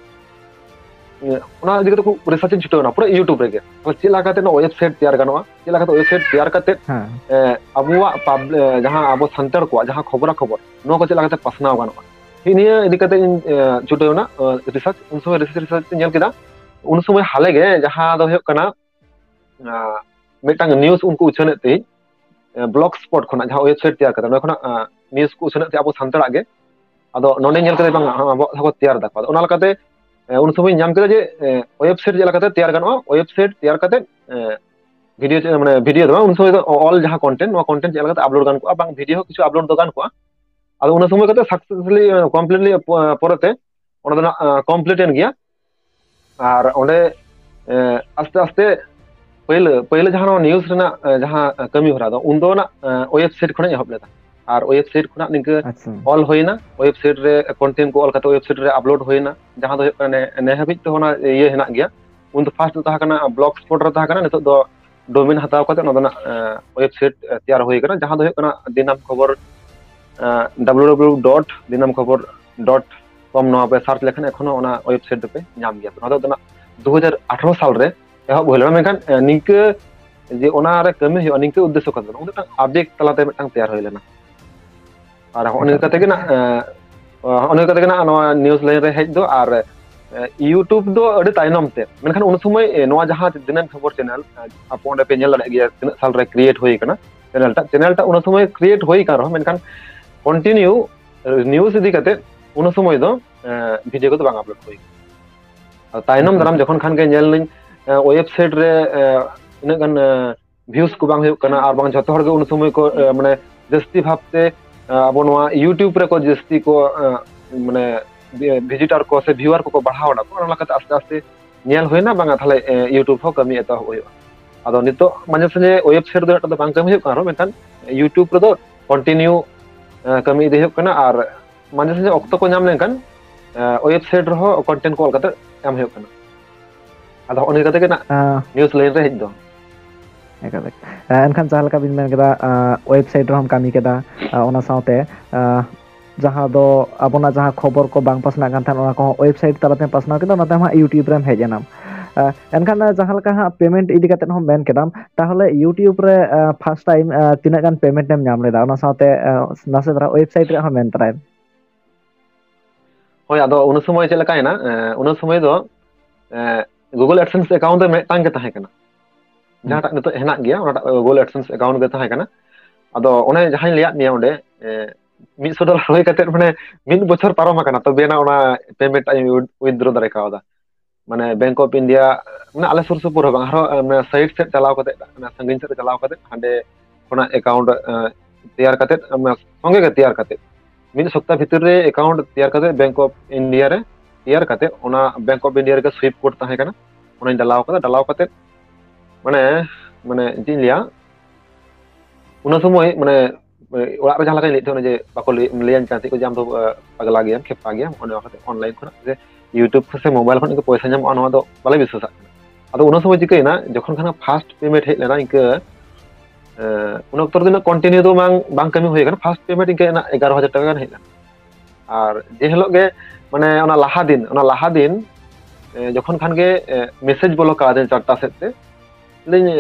ᱮ, ᱚᱱᱟ ᱤᱫᱤ ᱠᱟᱛᱮ ᱠᱷᱩᱵ ᱨᱤᱥᱟᱨᱪ ᱤᱧ ᱪᱷᱩᱴᱟᱹᱣ ᱮᱱᱟ ᱯᱩᱨᱟᱹ YouTube ᱨᱮᱜᱮ᱾ ᱛᱟᱦᱞᱮ ᱪᱮᱫ ᱞᱮᱠᱟ ᱠᱟᱛᱮ ᱱᱚᱣᱟ ᱳᱭᱮᱵᱥᱟᱭᱤᱴ ᱛᱮᱭᱟᱨ ᱜᱟᱱᱚᱜᱼᱟ, ᱪᱮᱫ ᱞᱮᱠᱟ ᱠᱟᱛᱮ ᱳᱭᱮᱵᱥᱟᱭᱤᱴ ᱛᱮᱭᱟᱨ ᱠᱟᱛᱮ, ᱦᱮᱸ᱾ ᱮ, ᱟᱵᱚᱣᱟᱜ ᱯᱟᱵᱽ-, ᱮ, ᱡᱟᱦᱟᱸ ᱟᱵᱚ ᱥᱟᱱᱛᱟᱲ ᱠᱚᱣᱟᱜ ᱡᱟᱦᱟᱸ ᱠᱷᱚᱵᱽᱨᱟ ᱠᱷᱚᱵᱚᱨ, ᱱᱚᱣᱟ ᱠᱚ ᱪᱮᱫ ᱞᱮᱠᱟᱛᱮ ᱯᱟᱥᱱᱟᱣ ᱜᱟᱱᱚᱜᱼᱟ, ᱦᱤᱜ ᱱᱤᱭᱟᱹ ᱤᱫᱤ ᱠᱟᱛᱮ ᱤᱧ, ᱮ, ᱪᱷᱩᱴᱟᱹᱣ ᱮᱱᱟ, ᱮ, ᱨᱤᱥᱟᱨᱪ᱾ ᱩᱱ ᱥᱚᱢᱚᱭ ᱨᱤᱥᱟᱨᱪ, ᱨᱤᱥᱟᱨᱪ ᱤᱧ ᱧᱮᱞ ᱠᱮᱫᱟ, ᱩᱱ ᱥᱚᱢᱚᱭ ᱦᱟᱞᱮ ᱜᱮ ᱡᱟᱦᱟᱸ ᱫᱚ ᱦᱩᱭᱩᱜ ᱠᱟᱱᱟ, ᱮ, ᱢᱤᱫᱴᱟᱝ ᱱᱤᱭᱩᱡᱽ ᱩᱱᱠᱩ ᱩᱪᱷᱟᱹᱱᱮᱫ ᱛᱟᱦᱮᱸᱫ, ᱮ, ᱵᱞᱚᱜ ᱥᱯᱚᱴ ᱠᱷᱚᱱᱟᱜ ᱡᱟᱦᱟᱸ ᱳᱭᱮᱵᱥᱟᱭᱤᱴ ᱛᱮᱭᱟᱨ ᱠᱟᱫᱟ, ᱚᱸᱰᱮ ᱠᱷᱚᱱᱟᱜ, ᱮ, ᱱᱤᱭᱩᱡᱽ ᱠᱚ ᱩᱪᱷᱟᱹᱱᱮᱫ ᱛᱟᱦᱮᱸᱫ ᱟᱵᱚ ᱥᱟᱱᱛᱟᱲᱟᱜ ᱜᱮ᱾ ᱟᱫᱚ ᱱᱚᱸᱰᱮ ᱧᱮᱞ ᱠᱮᱫᱟ ᱵᱟᱝ, ᱟᱵᱚᱣᱟᱜ ᱦᱚᱸᱠᱚ ᱛᱮᱭᱟᱨ ᱫᱟᱠᱚ᱾ ᱟᱫᱚ ᱚᱱᱟ ᱞᱮᱠᱟᱛᱮ, ᱮ, ᱩᱱ ᱥᱚᱢᱚᱭ ᱧᱟᱢ ᱠᱮᱫᱟ ᱡᱮ, ᱮ, ᱳᱭᱮᱵᱥᱟᱭᱤᱴ ᱪᱮᱫ ᱞᱮᱠᱟᱛᱮ ᱛᱮᱭᱟᱨ ᱜᱟᱱᱚᱜᱼᱟ, ᱳᱭᱮᱵᱥᱟᱭᱤᱴ ᱛᱮᱭᱟᱨ ᱠᱟᱛᱮ, ᱮ, ᱵᱷᱤᱰᱤᱭᱳ ᱪᱮ-, ᱢᱟᱱᱮ ᱵᱷᱤᱰᱤᱭᱳ ᱫᱚ ᱵᱟᱝ, ᱩᱱ ᱥᱚᱢᱚᱭ ᱫᱚ ᱚ-, ᱚᱞ ᱡᱟᱦᱟᱸ ᱠᱚᱱᱴᱮᱱᱴ, ᱱᱚᱣᱟ ᱠᱚᱱᱴᱮᱱᱴ ᱪᱮᱫ ᱞᱮᱠᱟᱛᱮ ᱟᱯᱞᱳᱰ ᱜᱟᱱ ᱠᱚᱜᱼᱟ, ᱵᱟᱝ ᱵᱷᱤᱰᱤᱭᱳ ᱦᱚᱸ ᱠᱤᱪᱷᱩ ᱟᱯᱞᱳᱰ ᱫᱚ ᱜᱟᱱ ᱠᱚᱜᱼᱟ᱾ ᱟᱫᱚ ᱚᱱᱟ ᱥᱚᱢᱚᱭ ᱠᱟᱛᱮ ᱥᱟᱠᱥᱮᱥᱯᱷᱩᱞᱤ, ᱮ, ᱠᱚᱢᱯᱞᱤᱴᱞᱤ ᱯᱚ-, ᱯᱚᱨᱮᱛᱮ ᱚᱱᱟ ᱫᱚ ᱱᱟᱜ ᱠᱚᱢᱯᱞᱤᱴ ᱮᱱ ᱜᱮᱭᱟ᱾ ᱟᱨ ᱚᱸᱰᱮ ᱟᱥᱛᱮ ᱟᱥᱛᱮ ᱯᱟᱹᱭᱞᱟᱹ ᱯᱟᱹᱭᱞᱟᱹ ᱡᱟᱦᱟᱸ ᱱᱚᱣᱟ ᱱᱤᱭᱩᱡᱽ ᱨᱮᱱᱟᱜ ᱡᱟᱦᱟᱸ ᱠᱟᱹᱢᱤ ᱦᱚᱨᱟ ᱫᱚ, ᱩᱱᱫᱚ ᱱᱟᱜ ᱳᱭᱮᱵᱽᱥᱟᱭᱤᱴ ᱠᱷᱚᱱᱟᱜ ᱮᱦᱚᱵ ᱞᱮᱫᱟ᱾ ᱟᱨ ᱳᱭᱮᱵᱽᱥᱟᱭᱤᱴ ᱠᱷᱚᱱᱟᱜ ᱱᱤᱝᱠᱟᱹ ᱚᱞ ᱦᱩᱭᱱᱟ, ᱳᱭᱮᱵᱽᱥᱟᱭᱤᱴ ᱨᱮ ᱠᱚᱱᱴᱮᱱᱴ ᱠᱚ ᱚᱞ ᱠᱟᱛᱮ ᱳᱭᱮᱵᱽᱥᱟᱭᱤᱴ ᱨᱮ ᱟᱯᱞᱳᱰ ᱦᱩᱭᱱᱟ, ᱡᱟᱦᱟᱸ ᱫᱚ ᱦᱩᱭᱩᱜ ᱠᱟᱱᱟ ᱱᱮ ᱦᱟᱹᱵᱤᱡ ᱛᱮ ᱚᱱᱟ ᱤᱭᱟᱹ ᱦᱮᱱᱟᱜ ᱜᱮᱭᱟ᱾ ᱩᱱᱫᱚ ᱯᱷᱟᱥᱴ ᱫᱚ ᱛᱟᱦᱮᱸ ᱠᱟᱱᱟ ᱵᱞᱚᱜ ᱥᱯᱚᱴ ᱨᱮ ᱛᱟᱦᱮᱸ ᱠᱟᱱᱟ, ᱱᱤᱛᱚᱜ ᱫᱚ ᱰᱳᱢᱮᱱ ᱦᱟᱛᱟᱣ ᱠᱟᱛᱮ ᱚᱱᱟ ᱫᱚ ᱱᱟᱜ ᱳᱭᱮᱵᱽᱥᱟᱭᱤᱴ ᱛᱮᱭᱟᱨ ᱦᱩᱭ ᱠᱟᱱᱟ, ᱡᱟᱦᱟᱸ ᱫᱚ ᱦᱩᱭᱩᱜ ᱠᱟᱱᱟ ᱫᱤᱱᱟᱢ ᱠᱷᱚᱵᱚᱨ, ᱰᱟᱵᱞᱤᱭᱩ ᱰᱟᱵᱞᱤᱭᱩ ᱰᱟᱵᱞᱤᱭᱩ ᱰᱚᱴ ᱫᱤᱱᱟᱢ ᱠᱷᱚᱵᱚᱨ ᱰᱚᱴ ᱠᱚᱢ ᱱᱚᱣᱟ ᱯᱮ ᱥᱟᱨᱪ ᱞᱮᱠᱷᱟᱱ ᱮᱠᱷᱚᱱᱳ ᱚᱱᱟ ᱳᱭᱮᱵᱽᱥᱟᱭᱤᱴ ᱫᱚᱯᱮ ᱧᱟᱢ ᱜᱮᱭᱟ᱾ ᱱᱚᱣᱟ ᱫᱚ ᱚᱱᱟ ᱫᱩ ᱦᱟᱡᱟᱨ ᱟᱴᱷᱨᱚ ᱥᱟᱞ ᱨᱮ ᱮᱦᱚᱵ ᱦᱩᱭ ᱞᱮᱱᱟ, ᱢᱮᱱᱠᱷᱟᱱ ᱱᱤᱝᱠᱟᱹ ᱡᱮ ᱚᱱᱟ ᱨᱮ ᱠᱟᱹᱢᱤ ᱦᱩᱭᱩᱜᱼᱟ ᱱᱤᱝᱠᱟᱹ ᱩᱫᱽᱫᱮᱥᱥᱚ ᱠᱟᱛᱮ ᱫᱚ ᱵᱟᱝ, ᱢᱤᱫᱴᱟᱝ ᱟᱵᱮᱜᱽ ᱛᱟᱞᱟᱛᱮ ᱢᱤᱫᱴᱟᱝ ᱛᱮᱭᱟᱨ ᱦᱩᱭ ᱞᱮᱱᱟ᱾ ᱟᱨ ᱦᱚᱸᱜᱼᱚ ᱱᱤᱝᱠᱟ ᱠᱟᱛᱮ ᱜᱮ ᱱᱟᱜ ᱦᱚᱸᱜᱼᱚ ᱱᱤᱝᱠᱟ ᱠᱟᱛᱮ ᱜᱮ ᱱᱟᱜ ᱱᱚᱣᱟ ᱱᱤᱭᱩᱡᱽ ᱞᱟᱭᱤᱱ ᱨᱮ ᱦᱮᱡ ᱫᱚ᱾ ᱟᱨ ᱤᱭᱩᱴᱩᱵᱽ ᱫᱚ ᱟᱹᱰᱤ ᱛᱟᱭᱱᱚᱢ ᱛᱮ, ᱢᱮᱱᱠᱷᱟᱱ ᱩᱱ ᱥᱚᱢᱚᱭ ᱱᱚᱣᱟ ᱡᱟᱦᱟᱸ ᱫᱤᱱᱟᱹᱢ ᱠᱷᱚᱵᱚᱨ ᱪᱮᱱᱮᱞ, ᱟᱯᱮ ᱚᱸᱰᱮ ᱯᱮ ᱧᱮᱞ ᱫᱟᱲᱮᱭᱟᱜ ᱜᱮᱭᱟ ᱛᱤᱱᱟᱹᱜ ᱥᱟᱞ ᱨᱮ ᱠᱨᱤᱭᱮᱴ ᱦᱩᱭ ᱠᱟᱱᱟ ᱪᱮᱱᱮᱞ ᱴᱟᱜ᱾ ᱪᱮᱱᱮᱞ ᱴᱟᱜ ᱩᱱ ᱥᱚᱢᱚᱭ ᱠᱨᱤᱭᱮᱴ ᱦᱩᱭ ᱠᱟᱱ ᱨᱮᱦᱚᱸ, ᱢᱮᱱᱠᱷᱟᱱ ᱠᱚᱱᱴᱤᱱᱤᱭᱩ ᱱᱤᱭᱩᱡᱽ ᱤᱫᱤ ᱠᱟᱛᱮ ᱩᱱ ᱥᱚᱢᱚᱭ ᱫᱚ ᱵᱷᱤᱰᱤᱭᱳ ᱠᱚᱫᱚ ᱵᱟᱝ ᱟᱯᱞᱳᱰ ᱦᱩᱭ ᱠᱟᱱᱟ᱾ ᱛᱟᱭᱱᱚᱢ ᱫᱟᱨᱟᱢ ᱡᱚᱠᱷᱚᱱ ᱠᱷᱟᱱ ᱜᱮ ᱧᱮᱞ ᱞᱤᱧ ᱳᱭᱮᱵᱽᱥᱟᱭᱤᱴ ᱨᱮ ᱤᱱᱟᱹᱜ ᱜᱟᱱ ᱵᱷᱤᱭᱩᱡᱽ ᱠᱚ ᱵᱟᱝ ᱦᱩᱭᱩᱜ ᱠᱟᱱᱟ, ᱟᱨ ᱵᱟᱝ ᱡᱷᱚᱛᱚ ᱦᱚᱲ ᱜᱮ ᱩᱱ ᱥᱚᱢᱚᱭ ᱠᱚ ᱢᱟᱱᱮ ᱡᱟᱹᱥᱛᱤ ᱵᱷᱟᱵᱛᱮ ᱟᱵᱚ ᱱᱚᱣᱟ ᱤᱭᱩᱴᱩᱵᱽ ᱨᱮᱠᱚ ᱡᱟᱹᱥᱛᱤ ᱠᱚ ᱢᱟᱱᱮ ᱵᱷᱤᱡᱤᱴᱟᱨ ᱠᱚ ᱥᱮ ᱵᱷᱤᱭᱩᱣᱟᱨ ᱠᱚᱠᱚ ᱵᱟᱲᱦᱟᱣ ᱮᱱᱟ ᱠᱚ᱾ ᱚᱱᱟ ᱞᱮᱠᱟᱛᱮ ᱟᱥᱛᱮ ᱟᱥᱛᱮ ᱧᱮᱞ ᱦᱩᱭᱱᱟ, ᱵᱟᱝᱟ ᱛᱟᱦᱞᱮ ᱤᱭᱩᱴᱩᱵᱽ ᱦᱚᱸ ᱠᱟᱹᱢᱤ ᱮᱛᱚᱦᱚᱵ ᱦᱩᱭᱩᱜᱼᱟ᱾ ᱟᱫᱚ ᱱᱤᱛᱚᱜ ᱢᱟᱡᱷᱮ ᱥᱟᱡᱷᱮ ᱳᱭᱮᱵᱽᱥᱟᱭᱤᱴ ᱫᱚ ᱢᱤᱫᱴᱟᱝ ᱫᱚ ᱵᱟᱝ ᱠᱟᱹᱢᱤ ᱦᱩᱭᱩᱜ ᱠᱟᱱ ᱨᱮᱦᱚᱸ, ᱢᱮᱱᱠᱷᱟᱱ ᱤᱭᱩᱴᱩᱵᱽ ᱨᱮᱫᱚ ᱠᱚᱱᱴᱤᱱᱤᱭᱩ ᱠᱟᱹᱢᱤ ᱤᱫᱤ ᱦᱩᱭᱩᱜ ᱠᱟᱱᱟ᱾ ᱟᱨ ᱢᱟᱡᱷᱮ ᱥᱟᱡᱷᱮ ᱚᱠᱛᱚ ᱠᱚ ᱧᱟᱢ ᱞᱮᱱᱠᱷᱟᱱ ᱳᱭᱮᱵᱽᱥᱟᱭᱤᱴ ᱨᱮᱦᱚᱸ ᱠᱚᱱᱴᱮᱱᱴ ᱠᱚ ᱚᱞ ᱠᱟᱛᱮ ᱮᱢ ᱦᱩᱭᱩᱜ ᱠᱟᱱᱟ᱾ ᱟᱫᱚ ᱦᱚᱸᱜᱼᱚ ᱱᱤᱭᱟᱹ ᱠᱟᱛᱮ ᱜᱮ ᱱᱟᱜ ᱱᱤᱭᱩᱡᱽ ᱞᱟᱭᱤᱱ ᱨᱮ ᱦᱮᱡ ᱫᱚ᱾ ᱮᱠᱟᱞ, ᱮᱠᱟᱞ᱾ ᱮᱱᱠᱷᱟᱱ ᱡᱟᱦᱟᱸ ᱞᱮᱠᱟ ᱵᱤᱱ ᱢᱮᱱ ᱠᱮᱫᱟ, ᱳᱭᱮᱵᱽᱥᱟᱭᱤᱴ ᱨᱮᱦᱚᱸᱢ ᱠᱟᱹᱢᱤ ᱠᱮᱫᱟ, ᱚᱱᱟ ᱥᱟᱶᱛᱮ ᱡᱟᱦᱟᱸ ᱫᱚ ᱟᱵᱚᱱᱟᱜ ᱡᱟᱦᱟᱸ ᱠᱷᱚᱵᱚᱨ ᱠᱚ ᱵᱟᱝ ᱯᱟᱥᱱᱟᱜ ᱠᱟᱱ ᱛᱟᱦᱮᱸᱫ, ᱚᱱᱟ ᱠᱚᱦᱚᱸ ᱳᱭᱮᱵᱽᱥᱟᱭᱤᱴ ᱛᱟᱞᱟᱛᱮᱢ ᱯᱟᱥᱱᱟᱣ ᱠᱮᱫᱟ, ᱚᱱᱟᱛᱮ ᱟᱢ ᱦᱟᱸᱜ ᱤᱭᱩᱴᱩᱵᱽ ᱨᱮᱢ ᱦᱮᱡ ᱮᱱᱟᱢ᱾ ᱮᱱᱠᱷᱟᱱ ᱡᱟᱦᱟᱸ ᱞᱮᱠᱟ ᱦᱟᱸᱜ ᱯᱮᱢᱮᱱᱴ ᱤᱫᱤ ᱠᱟᱛᱮᱫ ᱦᱚᱸ ᱢᱮᱱ ᱠᱮᱫᱟᱢ, ᱛᱟᱦᱚᱞᱮ ᱤᱭᱩᱴᱩᱵᱽ ᱨᱮ ᱯᱷᱟᱥᱴ ᱴᱟᱭᱤᱢ ᱛᱤᱱᱟᱹᱜ ᱜᱟᱱ ᱯᱮᱢᱮᱱᱴ ᱮᱢ ᱧᱟᱢ ᱞᱮᱫᱟ, ᱚᱱᱟ ᱥᱟᱶᱛᱮ ᱱᱟᱥᱮ ᱫᱷᱟᱨᱟ ᱳᱭᱮᱵᱽᱥᱟᱭᱤᱴ ᱨᱮᱭᱟᱜ ᱦᱚᱸ ᱢᱮᱱ ᱛᱟᱨᱟᱭ ᱢᱮ᱾ ᱦᱳᱭ, ᱟᱫᱚ ᱩᱱ ᱥᱚᱢᱚᱭ ᱪᱮᱫ ᱞᱮᱠᱟᱭᱮᱱᱟ, ᱩᱱ ᱥᱚᱢᱚᱭ ᱫᱚ Google AdSense ᱮᱠᱟᱣᱩᱱᱴ ᱫᱚ ᱢᱤᱫᱴᱟᱝ ᱜᱮ ᱛᱟᱦᱮᱸ ᱠᱟᱱᱟ, ᱡᱟᱦᱟᱸᱴᱟᱜ ᱱᱤᱛᱚᱜ ᱦᱮᱱᱟᱜ ᱜᱮᱭᱟ, ᱚᱱᱟᱴᱟᱜ Google AdSense ᱮᱠᱟᱣᱩᱱᱴ ᱜᱮ ᱛᱟᱦᱮᱸ ᱠᱟᱱᱟ᱾ ᱟᱫᱚ ᱚᱱᱮ ᱡᱟᱦᱟᱸᱧ ᱞᱟᱹᱭᱟᱫ ᱢᱮᱭᱟ ᱚᱸᱰᱮ, ᱢᱤᱫᱥᱚ ᱰᱚᱞᱟᱨ ᱦᱩᱭ ᱠᱟᱛᱮᱫ ᱢᱟᱱᱮ ᱢᱤᱫ ᱵᱚᱪᱷᱚᱨ ᱯᱟᱨᱚᱢ ᱟᱠᱟᱱᱟ, ᱛᱚᱵᱮ ᱟᱱᱟᱜ ᱚᱱᱟ ᱯᱮᱢᱮᱱᱴ ᱟᱜ ᱤᱧ ᱩᱭᱤᱛᱷᱰᱨᱚ ᱫᱟᱲᱮ ᱠᱟᱣᱫᱟ᱾ ᱢᱟᱱᱮ ᱵᱮᱝᱠ ᱚᱯᱷ ᱤᱱᱰᱤᱭᱟ, ᱢᱟᱱᱮ ᱟᱞᱮ ᱥᱩᱨ ᱥᱩᱯᱩᱨ ᱦᱚᱸ ᱵᱟᱝ, ᱟᱨᱦᱚᱸ ᱥᱟᱭᱤᱰ ᱥᱮᱫ ᱪᱟᱞᱟᱣ ᱠᱟᱛᱮ, ᱥᱟᱺᱜᱤᱧ ᱥᱮᱫ ᱪᱟᱞᱟᱣ ᱠᱟᱛᱮ ᱦᱟᱸᱰᱮ ᱠᱷᱚᱱᱟᱜ ᱮᱠᱟᱣᱩᱱᱴ ᱛᱮᱭᱟᱨ ᱠᱟᱛᱮ, ᱥᱚᱸᱜᱮ ᱜᱮ ᱛᱮᱭᱟᱨ ᱠᱟᱛᱮ ᱢᱤᱫ ᱥᱚᱯᱛᱟ ᱵᱷᱤᱛᱤᱨ ᱨᱮ ᱮᱠᱟᱣᱩᱱᱴ ᱛᱮᱭᱟᱨ ᱠᱟᱛᱮ ᱵᱮᱝᱠ ᱚᱯᱷ ᱤᱱᱰᱤᱭᱟ ᱨᱮ ᱛᱮᱭᱟᱨ ᱠᱟᱛᱮ ᱚᱱᱟ ᱵᱮᱝᱠ ᱚᱯᱷ ᱤᱱᱰᱤᱭᱟ ᱨᱮᱜᱮ ᱥᱩᱭᱤᱯ ᱠᱳᱰ ᱛᱟᱦᱮᱸ ᱠᱟᱱᱟ, ᱚᱱᱟᱧ ᱰᱟᱞᱟᱣ ᱠᱟᱫᱟ᱾ ᱰᱟᱞᱟᱣ ᱠᱟᱛᱮ ᱢᱟᱱᱮ ᱢᱟᱱᱮ ᱪᱮᱫ ᱤᱧ ᱞᱟᱹᱭᱟ, ᱚᱱᱟ ᱥᱚᱢᱚᱭ ᱢᱟᱱᱮ ᱚᱲᱟᱜ ᱨᱮ ᱡᱟᱦᱟᱸ ᱞᱮᱠᱟᱧ ᱞᱟᱹᱭᱮᱫ ᱛᱟᱦᱮᱸ ᱡᱮ ᱵᱟᱠᱚ ᱞᱟᱹᱭᱟᱧ ᱠᱟᱱ ᱛᱟᱦᱮᱸ ᱡᱮ ᱟᱢ ᱫᱚ ᱯᱟᱜᱽᱞᱟ ᱜᱮᱭᱟᱢ, ᱠᱷᱮᱯᱟ ᱜᱮᱭᱟᱢ, ᱚᱱᱮ ᱚᱱᱠᱟᱛᱮ ᱚᱱᱞᱟᱭᱤᱱ ᱠᱷᱚᱱᱟᱜ ᱥᱮ ᱤᱭᱩᱴᱩᱵᱽ ᱥᱮ ᱢᱳᱵᱟᱭᱤᱞ ᱠᱷᱚᱱᱟᱜ ᱜᱮ ᱯᱚᱭᱥᱟ ᱧᱟᱢᱚᱜᱼᱟ, ᱱᱚᱣᱟ ᱫᱚ ᱵᱟᱞᱮ ᱵᱤᱥᱣᱟᱥᱟᱜ ᱠᱟᱱᱟ᱾ ᱟᱫᱚ ᱚᱱᱟ ᱥᱚᱢᱚᱭ ᱪᱤᱠᱟᱹᱭᱮᱱᱟ, ᱡᱚᱠᱷᱚᱱ ᱠᱷᱟᱱ ᱯᱷᱟᱥᱴ ᱯᱮᱢᱮᱱᱴ ᱦᱮᱡ ᱞᱮᱱᱟ, ᱤᱱᱠᱟᱹ ᱩᱱ ᱚᱠᱛᱚ ᱨᱮᱫᱚ ᱩᱱᱟᱹᱜ ᱠᱚᱱᱴᱤᱱᱤᱭᱩ ᱫᱚ ᱵᱟᱝ ᱵᱟᱝ ᱠᱟᱹᱢᱤ ᱦᱩᱭ ᱟᱠᱟᱱᱟ᱾ ᱯᱷᱟᱥᱴ ᱯᱮᱢᱮᱱᱴ ᱤᱱᱠᱟᱹ ᱮᱱᱟ ᱮᱜᱟᱨᱚ ᱦᱟᱡᱟᱨ ᱴᱟᱠᱟ ᱜᱟᱱ ᱦᱮᱡ ᱞᱮᱱᱟ᱾ ᱟᱨ ᱡᱮ ᱦᱤᱞᱳᱜ ᱜᱮ ᱢᱟᱱᱮ ᱚᱱᱟ ᱞᱟᱦᱟ ᱫᱤᱱ ᱚᱱᱟ ᱞᱟᱦᱟ ᱫᱤᱱ ᱡᱚᱠᱷᱚᱱ ᱠᱷᱟᱱ ᱜᱮ ᱢᱮᱥᱮᱡᱽ ᱵᱚᱞᱚ ᱠᱟᱣᱫᱤᱧ ᱪᱟᱨᱴᱟ ᱥᱮᱫ ᱛᱮ, ᱞᱟᱹᱭᱟᱹᱧ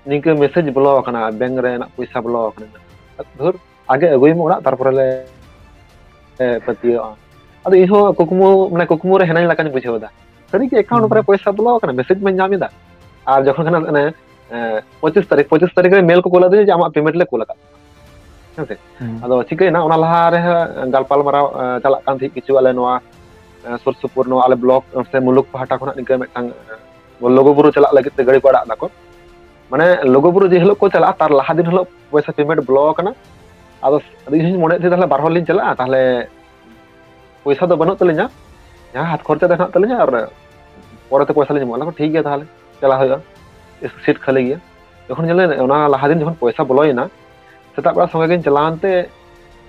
ᱱᱤᱝᱠᱟᱹ ᱢᱮᱥᱮᱡᱽ ᱵᱚᱞᱚ ᱟᱠᱟᱱᱟ, ᱵᱮᱝᱠ ᱨᱮᱱᱟᱜ ᱯᱚᱭᱥᱟ ᱵᱚᱞᱚ ᱟᱠᱟᱱᱟ᱾ ᱫᱷᱩᱨ, ᱟᱜᱮ ᱟᱹᱜᱩᱭ ᱢᱮ ᱚᱲᱟᱜ, ᱛᱟᱨᱯᱚᱨᱮ ᱞᱮ ᱯᱟᱹᱛᱭᱟᱹᱣᱟᱜᱼᱟ᱾ ᱟᱫᱚ ᱤᱧᱦᱚᱸ ᱠᱩᱠᱢᱩ ᱢᱟᱱᱮ ᱠᱩᱠᱢᱩ ᱨᱮ ᱦᱮᱱᱟᱹᱧ ᱞᱮᱠᱟᱧ ᱵᱩᱡᱷᱟᱹᱣ ᱮᱫᱟ᱾ ᱥᱟᱹᱨᱤᱜᱮ ᱮᱠᱟᱣᱩᱱᱴ ᱠᱚᱨᱮ ᱯᱚᱭᱥᱟ ᱵᱚᱞᱚ ᱟᱠᱟᱱᱟ, ᱢᱮᱥᱮᱡᱽ ᱢᱟᱧ ᱧᱟᱢ ᱮᱫᱟ᱾ ᱟᱨ ᱡᱚᱠᱷᱚᱱ ᱠᱷᱟᱱ ᱚᱱᱮ ᱯᱚᱸᱪᱤᱥ ᱛᱟᱹᱨᱤᱠᱷ ᱯᱚᱸᱪᱤᱥ ᱛᱟᱹᱨᱤᱠᱷ ᱨᱮ ᱢᱮᱞ ᱠᱚ ᱠᱳᱞ ᱟᱹᱫᱤᱧᱟ ᱡᱮ ᱟᱢᱟᱜ ᱯᱮᱢᱮᱱᱴ ᱞᱮ ᱠᱳᱞ ᱟᱠᱟᱫ ᱛᱟᱢᱟ᱾ ᱦᱮᱸ ᱥᱮ? ᱟᱫᱚ ᱪᱤᱠᱟᱹᱭᱮᱱᱟ, ᱚᱱᱟ ᱞᱟᱦᱟ ᱨᱮ ᱜᱟᱞᱯᱟᱞ ᱢᱟᱨᱟᱣ ᱪᱟᱞᱟᱜ ᱠᱟᱱ ᱛᱟᱦᱮᱸᱫ ᱠᱤᱪᱷᱩ ᱟᱞᱮ ᱱᱚᱣᱟ ᱥᱩᱨ ᱥᱩᱯᱩᱨ ᱱᱚᱣᱟ ᱟᱞᱮ ᱵᱞᱚᱠ ᱥᱮ ᱢᱩᱞᱩᱠ ᱯᱟᱦᱴᱟ ᱠᱷᱚᱱᱟᱜ ᱱᱤᱝᱠᱟᱹ ᱢᱤᱫᱴᱟᱝ ᱞᱩᱜᱩᱵᱩᱨᱩ ᱪᱟᱞᱟᱜ ᱞᱟᱹᱜᱤᱫ ᱛᱮ ᱜᱟᱹᱰᱤ ᱠᱚ ᱟᱲᱟᱜ ᱫᱟᱠᱚ᱾ ᱢᱟᱱᱮ ᱞᱩᱜᱩᱵᱩᱨᱩ ᱡᱮ ᱦᱤᱞᱳᱜ ᱠᱚ ᱪᱟᱞᱟᱜᱼᱟ, ᱛᱟᱨ ᱞᱟᱦᱟ ᱫᱤᱱ ᱦᱤᱞᱳᱜ ᱯᱚᱭᱥᱟ ᱯᱮᱢᱮᱱᱴ ᱵᱞᱚᱠ ᱟᱠᱟᱱᱟ᱾ ᱟᱫᱚ ᱟᱫᱚ ᱤᱧ ᱦᱚᱧ ᱢᱚᱱᱮᱭᱮᱫ ᱛᱟᱦᱮᱸᱫ ᱛᱟᱦᱞᱮ ᱵᱟᱨ ᱦᱚᱲ ᱞᱤᱧ ᱪᱟᱞᱟᱜᱼᱟ, ᱛᱟᱦᱞᱮ ᱯᱚᱭᱥᱟ ᱫᱚ ᱵᱟᱹᱱᱩᱜ ᱛᱟᱹᱞᱤᱧᱟ, ᱡᱟᱦᱟᱸ ᱦᱟᱛ ᱠᱷᱚᱨᱪᱟ ᱫᱚ ᱦᱮᱱᱟᱜ ᱛᱟᱹᱞᱤᱧᱟ ᱟᱨ ᱯᱚᱨᱮᱛᱮ ᱯᱚᱭᱥᱟ ᱞᱤᱧ ᱮᱢᱚᱜᱼᱟ᱾ ᱴᱷᱤᱠ ᱜᱮᱭᱟ, ᱛᱟᱦᱞᱮ ᱪᱟᱞᱟᱜ ᱦᱩᱭᱩᱜᱼᱟ, ᱥᱤᱴ ᱠᱷᱟᱹᱞᱤ ᱜᱮᱭᱟ᱾ ᱡᱚᱠᱷᱚᱱ ᱧᱮᱞ ᱚᱱᱟ ᱞᱟᱦᱟ ᱫᱤᱱ ᱡᱚᱠᱷᱚᱱ ᱯᱚᱭᱥᱟ ᱵᱚᱞᱚᱭᱮᱱᱟ, ᱥᱮᱛᱟᱜ ᱵᱮᱲᱟ ᱥᱚᱸᱜᱮ ᱜᱤᱧ ᱪᱟᱞᱟᱣᱮᱱ ᱛᱮ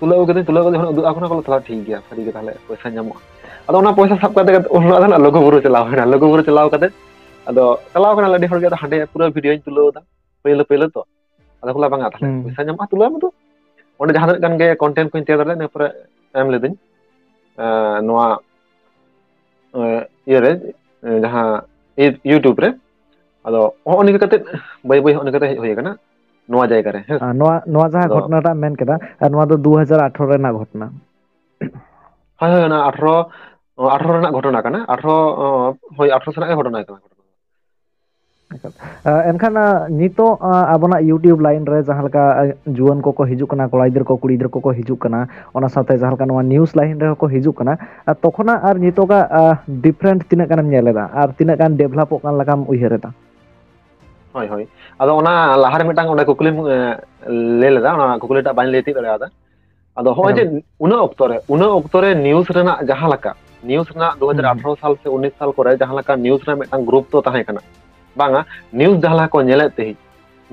ᱛᱩᱞᱟᱹᱣ ᱠᱟᱹᱫᱟᱹᱧ, ᱛᱩᱞᱟᱹᱣ ᱠᱟᱛᱮ ᱡᱚᱠᱷᱚᱱ ᱩᱫᱩᱜ ᱟᱠᱚ ᱠᱟᱱᱟ, ᱠᱚ ᱞᱟᱹᱭ, "ᱛᱟᱦᱞᱮ ᱴᱷᱤᱠ ᱜᱮᱭᱟ, ᱥᱟᱹᱨᱤ ᱜᱮ ᱛᱟᱦᱞᱮ ᱯᱚᱭᱥᱟ ᱧᱟᱢᱚᱜᱼᱟ᱾" ᱟᱫᱚ ᱚᱱᱟ ᱯᱚᱭᱥᱟ ᱥᱟᱵ ᱠᱟᱛᱮ ᱩᱱ ᱦᱤᱞᱳᱜ ᱫᱚ ᱱᱟᱜ ᱞᱩᱜᱩᱵᱩᱨᱩ ᱪᱟᱞᱟᱣ ᱦᱩᱭᱱᱟ᱾ ᱞᱩᱜᱩᱵᱩᱨᱩ ᱪᱟᱞᱟᱣ ᱠᱟᱛᱮ ᱟᱫᱚ ᱪᱟᱞᱟᱣ ᱠᱟᱱᱟ ᱟᱹᱰᱤ ᱦᱚᱲ ᱜᱮ, ᱟᱫᱚ ᱦᱟᱸᱰᱮ ᱯᱩᱨᱟᱹ ᱵᱷᱤᱰᱤᱭᱳᱧ ᱛᱩᱞᱟᱹᱣ ᱮᱫᱟ ᱯᱟᱹᱭᱞᱟᱹ ᱯᱟᱹᱭᱞᱟᱹ ᱛᱚ᱾ ᱟᱫᱚ ᱠᱚ ᱞᱟᱹᱭ, "ᱵᱟᱝᱟ, ᱛᱟᱦᱞᱮ ᱯᱚᱭᱥᱟ ᱧᱟᱢᱚᱜᱼᱟ, ᱛᱩᱞᱟᱹᱣ ᱢᱮ ᱛᱚ᱾" ᱚᱸᱰᱮ ᱡᱟᱦᱟᱸ ᱛᱤᱱᱟᱹᱜ ᱜᱟᱱ ᱜᱮ ᱠᱚᱱᱴᱮᱱᱴ ᱠᱚᱧ ᱛᱮᱭᱟᱨ ᱫᱟᱲᱮᱭᱟᱜᱼᱟ, ᱤᱱᱟᱹ ᱯᱚᱨᱮ ᱮᱢ ᱞᱤᱫᱟᱹᱧ ᱱᱚᱣᱟ ᱤᱭᱟᱹᱨᱮ, ᱡᱟᱦᱟᱸ YouTube ᱨᱮ᱾ ᱟᱫᱚ ᱦᱚᱸᱜᱼᱚ ᱱᱤᱝᱠᱟ ᱠᱟᱛᱮ ᱵᱟᱹᱭ ᱵᱟᱹᱭ ᱦᱚᱸᱜᱼᱚ ᱱᱤᱝᱠᱟ ᱠᱟᱛᱮ ᱦᱮᱡ ᱦᱩᱭ ᱟᱠᱟᱱᱟ ᱱᱚᱣᱟ ᱡᱟᱭᱜᱟ ᱨᱮ, ᱦᱮᱸ ᱥᱮ? ᱟᱨ ᱱᱚᱣᱟ, ᱱᱚᱣᱟ ᱡᱟᱦᱟᱸ ᱟᱫᱚ ᱜᱷᱚᱴᱚᱱᱟᱴᱟᱜ ᱮᱢ ᱢᱮᱱ ᱠᱮᱫᱟ, ᱟᱨ ᱱᱚᱣᱟ ᱫᱚ ᱫᱩ ᱦᱟᱡᱟᱨ ᱟᱴᱷᱨᱚ ᱨᱮᱱᱟᱜ ᱜᱷᱚᱴᱚᱱᱟ᱾ ᱦᱳᱭ, ᱦᱳᱭ, ᱚᱱᱟ ᱟᱴᱷᱨᱚ, ᱟᱴᱷᱨᱚ ᱨᱮᱱᱟᱜ ᱜᱷᱚᱴᱚᱱᱟ ᱠᱟᱱᱟ᱾ ᱟᱴᱷᱨᱚ, ᱦᱳᱭ, ᱟᱴᱷᱨᱚ ᱥᱮᱱᱟᱜ ᱜᱮ ᱜᱷᱚᱴᱚᱱᱟ ᱠᱟᱱᱟ᱾ ᱮᱱᱠᱷᱟᱱ, ᱟᱸ, ᱱᱤᱛᱚᱜ, ᱟᱸ, ᱟᱵᱚᱱᱟᱜ YouTube line ᱨᱮ ᱡᱟᱦᱟᱸ ᱞᱮᱠᱟ, ᱟᱸ, ᱡᱩᱣᱟᱹᱱ ᱠᱚᱠᱚ ᱦᱤᱡᱩᱜ ᱠᱟᱱᱟ, ᱠᱚᱲᱟ ᱜᱤᱫᱽᱨᱟᱹ ᱠᱚ, ᱠᱩᱲᱤ ᱜᱤᱫᱽᱨᱟᱹ ᱠᱚᱠᱚ ᱦᱤᱡᱩᱜ ᱠᱟᱱᱟ, ᱚᱱᱟ ᱥᱟᱶᱛᱮ ᱡᱟᱦᱟᱸ ᱞᱮᱠᱟ ᱱᱚᱣᱟ news line ᱨᱮᱦᱚᱸ ᱠᱚ ᱦᱤᱡᱩᱜ ᱠᱟᱱᱟ, ᱟᱨ ᱛᱚᱠᱷᱚᱱᱟᱜ ᱟᱨ ᱱᱤᱛᱚᱜᱟᱜ, ᱟᱸ, different ᱛᱤᱱᱟᱹᱜ ᱜᱟᱱᱮᱢ ᱧᱮᱞ ᱮᱫᱟ ᱟᱨ ᱛᱤᱱᱟᱹᱜ ᱜᱟᱱ developᱚᱜ ᱠᱟᱱ ᱞᱮᱠᱟᱢ ᱩᱭᱦᱟᱹᱨ ᱮᱫᱟ? ᱦᱳᱭ, ᱦᱳᱭ᱾ ᱟᱫᱚ ᱚᱱᱟ ᱞᱟᱦᱟᱨᱮ ᱢᱤᱫᱴᱟᱝ ᱚᱸᱰᱮ ᱠᱩᱠᱞᱤᱢ, ᱮᱸ, ᱞᱟᱹᱭ ᱞᱮᱫᱟ, ᱚᱱᱟ ᱠᱩᱠᱞᱤᱴᱟᱜ ᱵᱟᱹᱧ ᱞᱟᱹᱭ ᱛᱤᱭᱳᱜ ᱫᱟᱲᱮᱭᱟᱫᱟ᱾ ᱟᱫᱚ ᱦᱚᱸᱜᱼᱚᱭ ᱡᱮ ᱩᱱᱟᱹᱜ ᱚᱠᱛᱚ ᱨᱮ ᱩᱱᱟᱹᱜ ᱚᱠᱛᱚ ᱨᱮ ᱱᱤᱭᱩᱡᱽ ᱨᱮᱱᱟᱜ ᱡᱟᱦᱟᱸ ᱞᱮᱠᱟ ᱱᱤᱭᱩᱡᱽ ᱨᱮᱱᱟᱜ ᱫᱩ ᱦᱟᱡᱟᱨ ᱟᱴᱷᱨᱚ ᱥᱟᱞ ᱥᱮ ᱩᱱᱤᱥ ᱥᱟᱞ ᱠᱚᱨᱮ ᱡᱟᱦᱟᱸ ᱞᱮᱠᱟ ᱱᱤᱭᱩᱡᱽ ᱨᱮᱱᱟᱜ ᱢᱤᱫᱴᱟᱝ ᱜᱨᱩᱯ ᱫᱚ ᱛᱟᱦᱮᱸ ᱠᱟᱱᱟ, ᱵᱟᱝᱟ ᱱᱤᱭᱩᱡᱽ ᱡᱟᱦᱟᱸ ᱞᱮᱠᱟ ᱠᱚ ᱧᱮᱞᱮᱫ ᱛᱟᱦᱮᱸᱫ,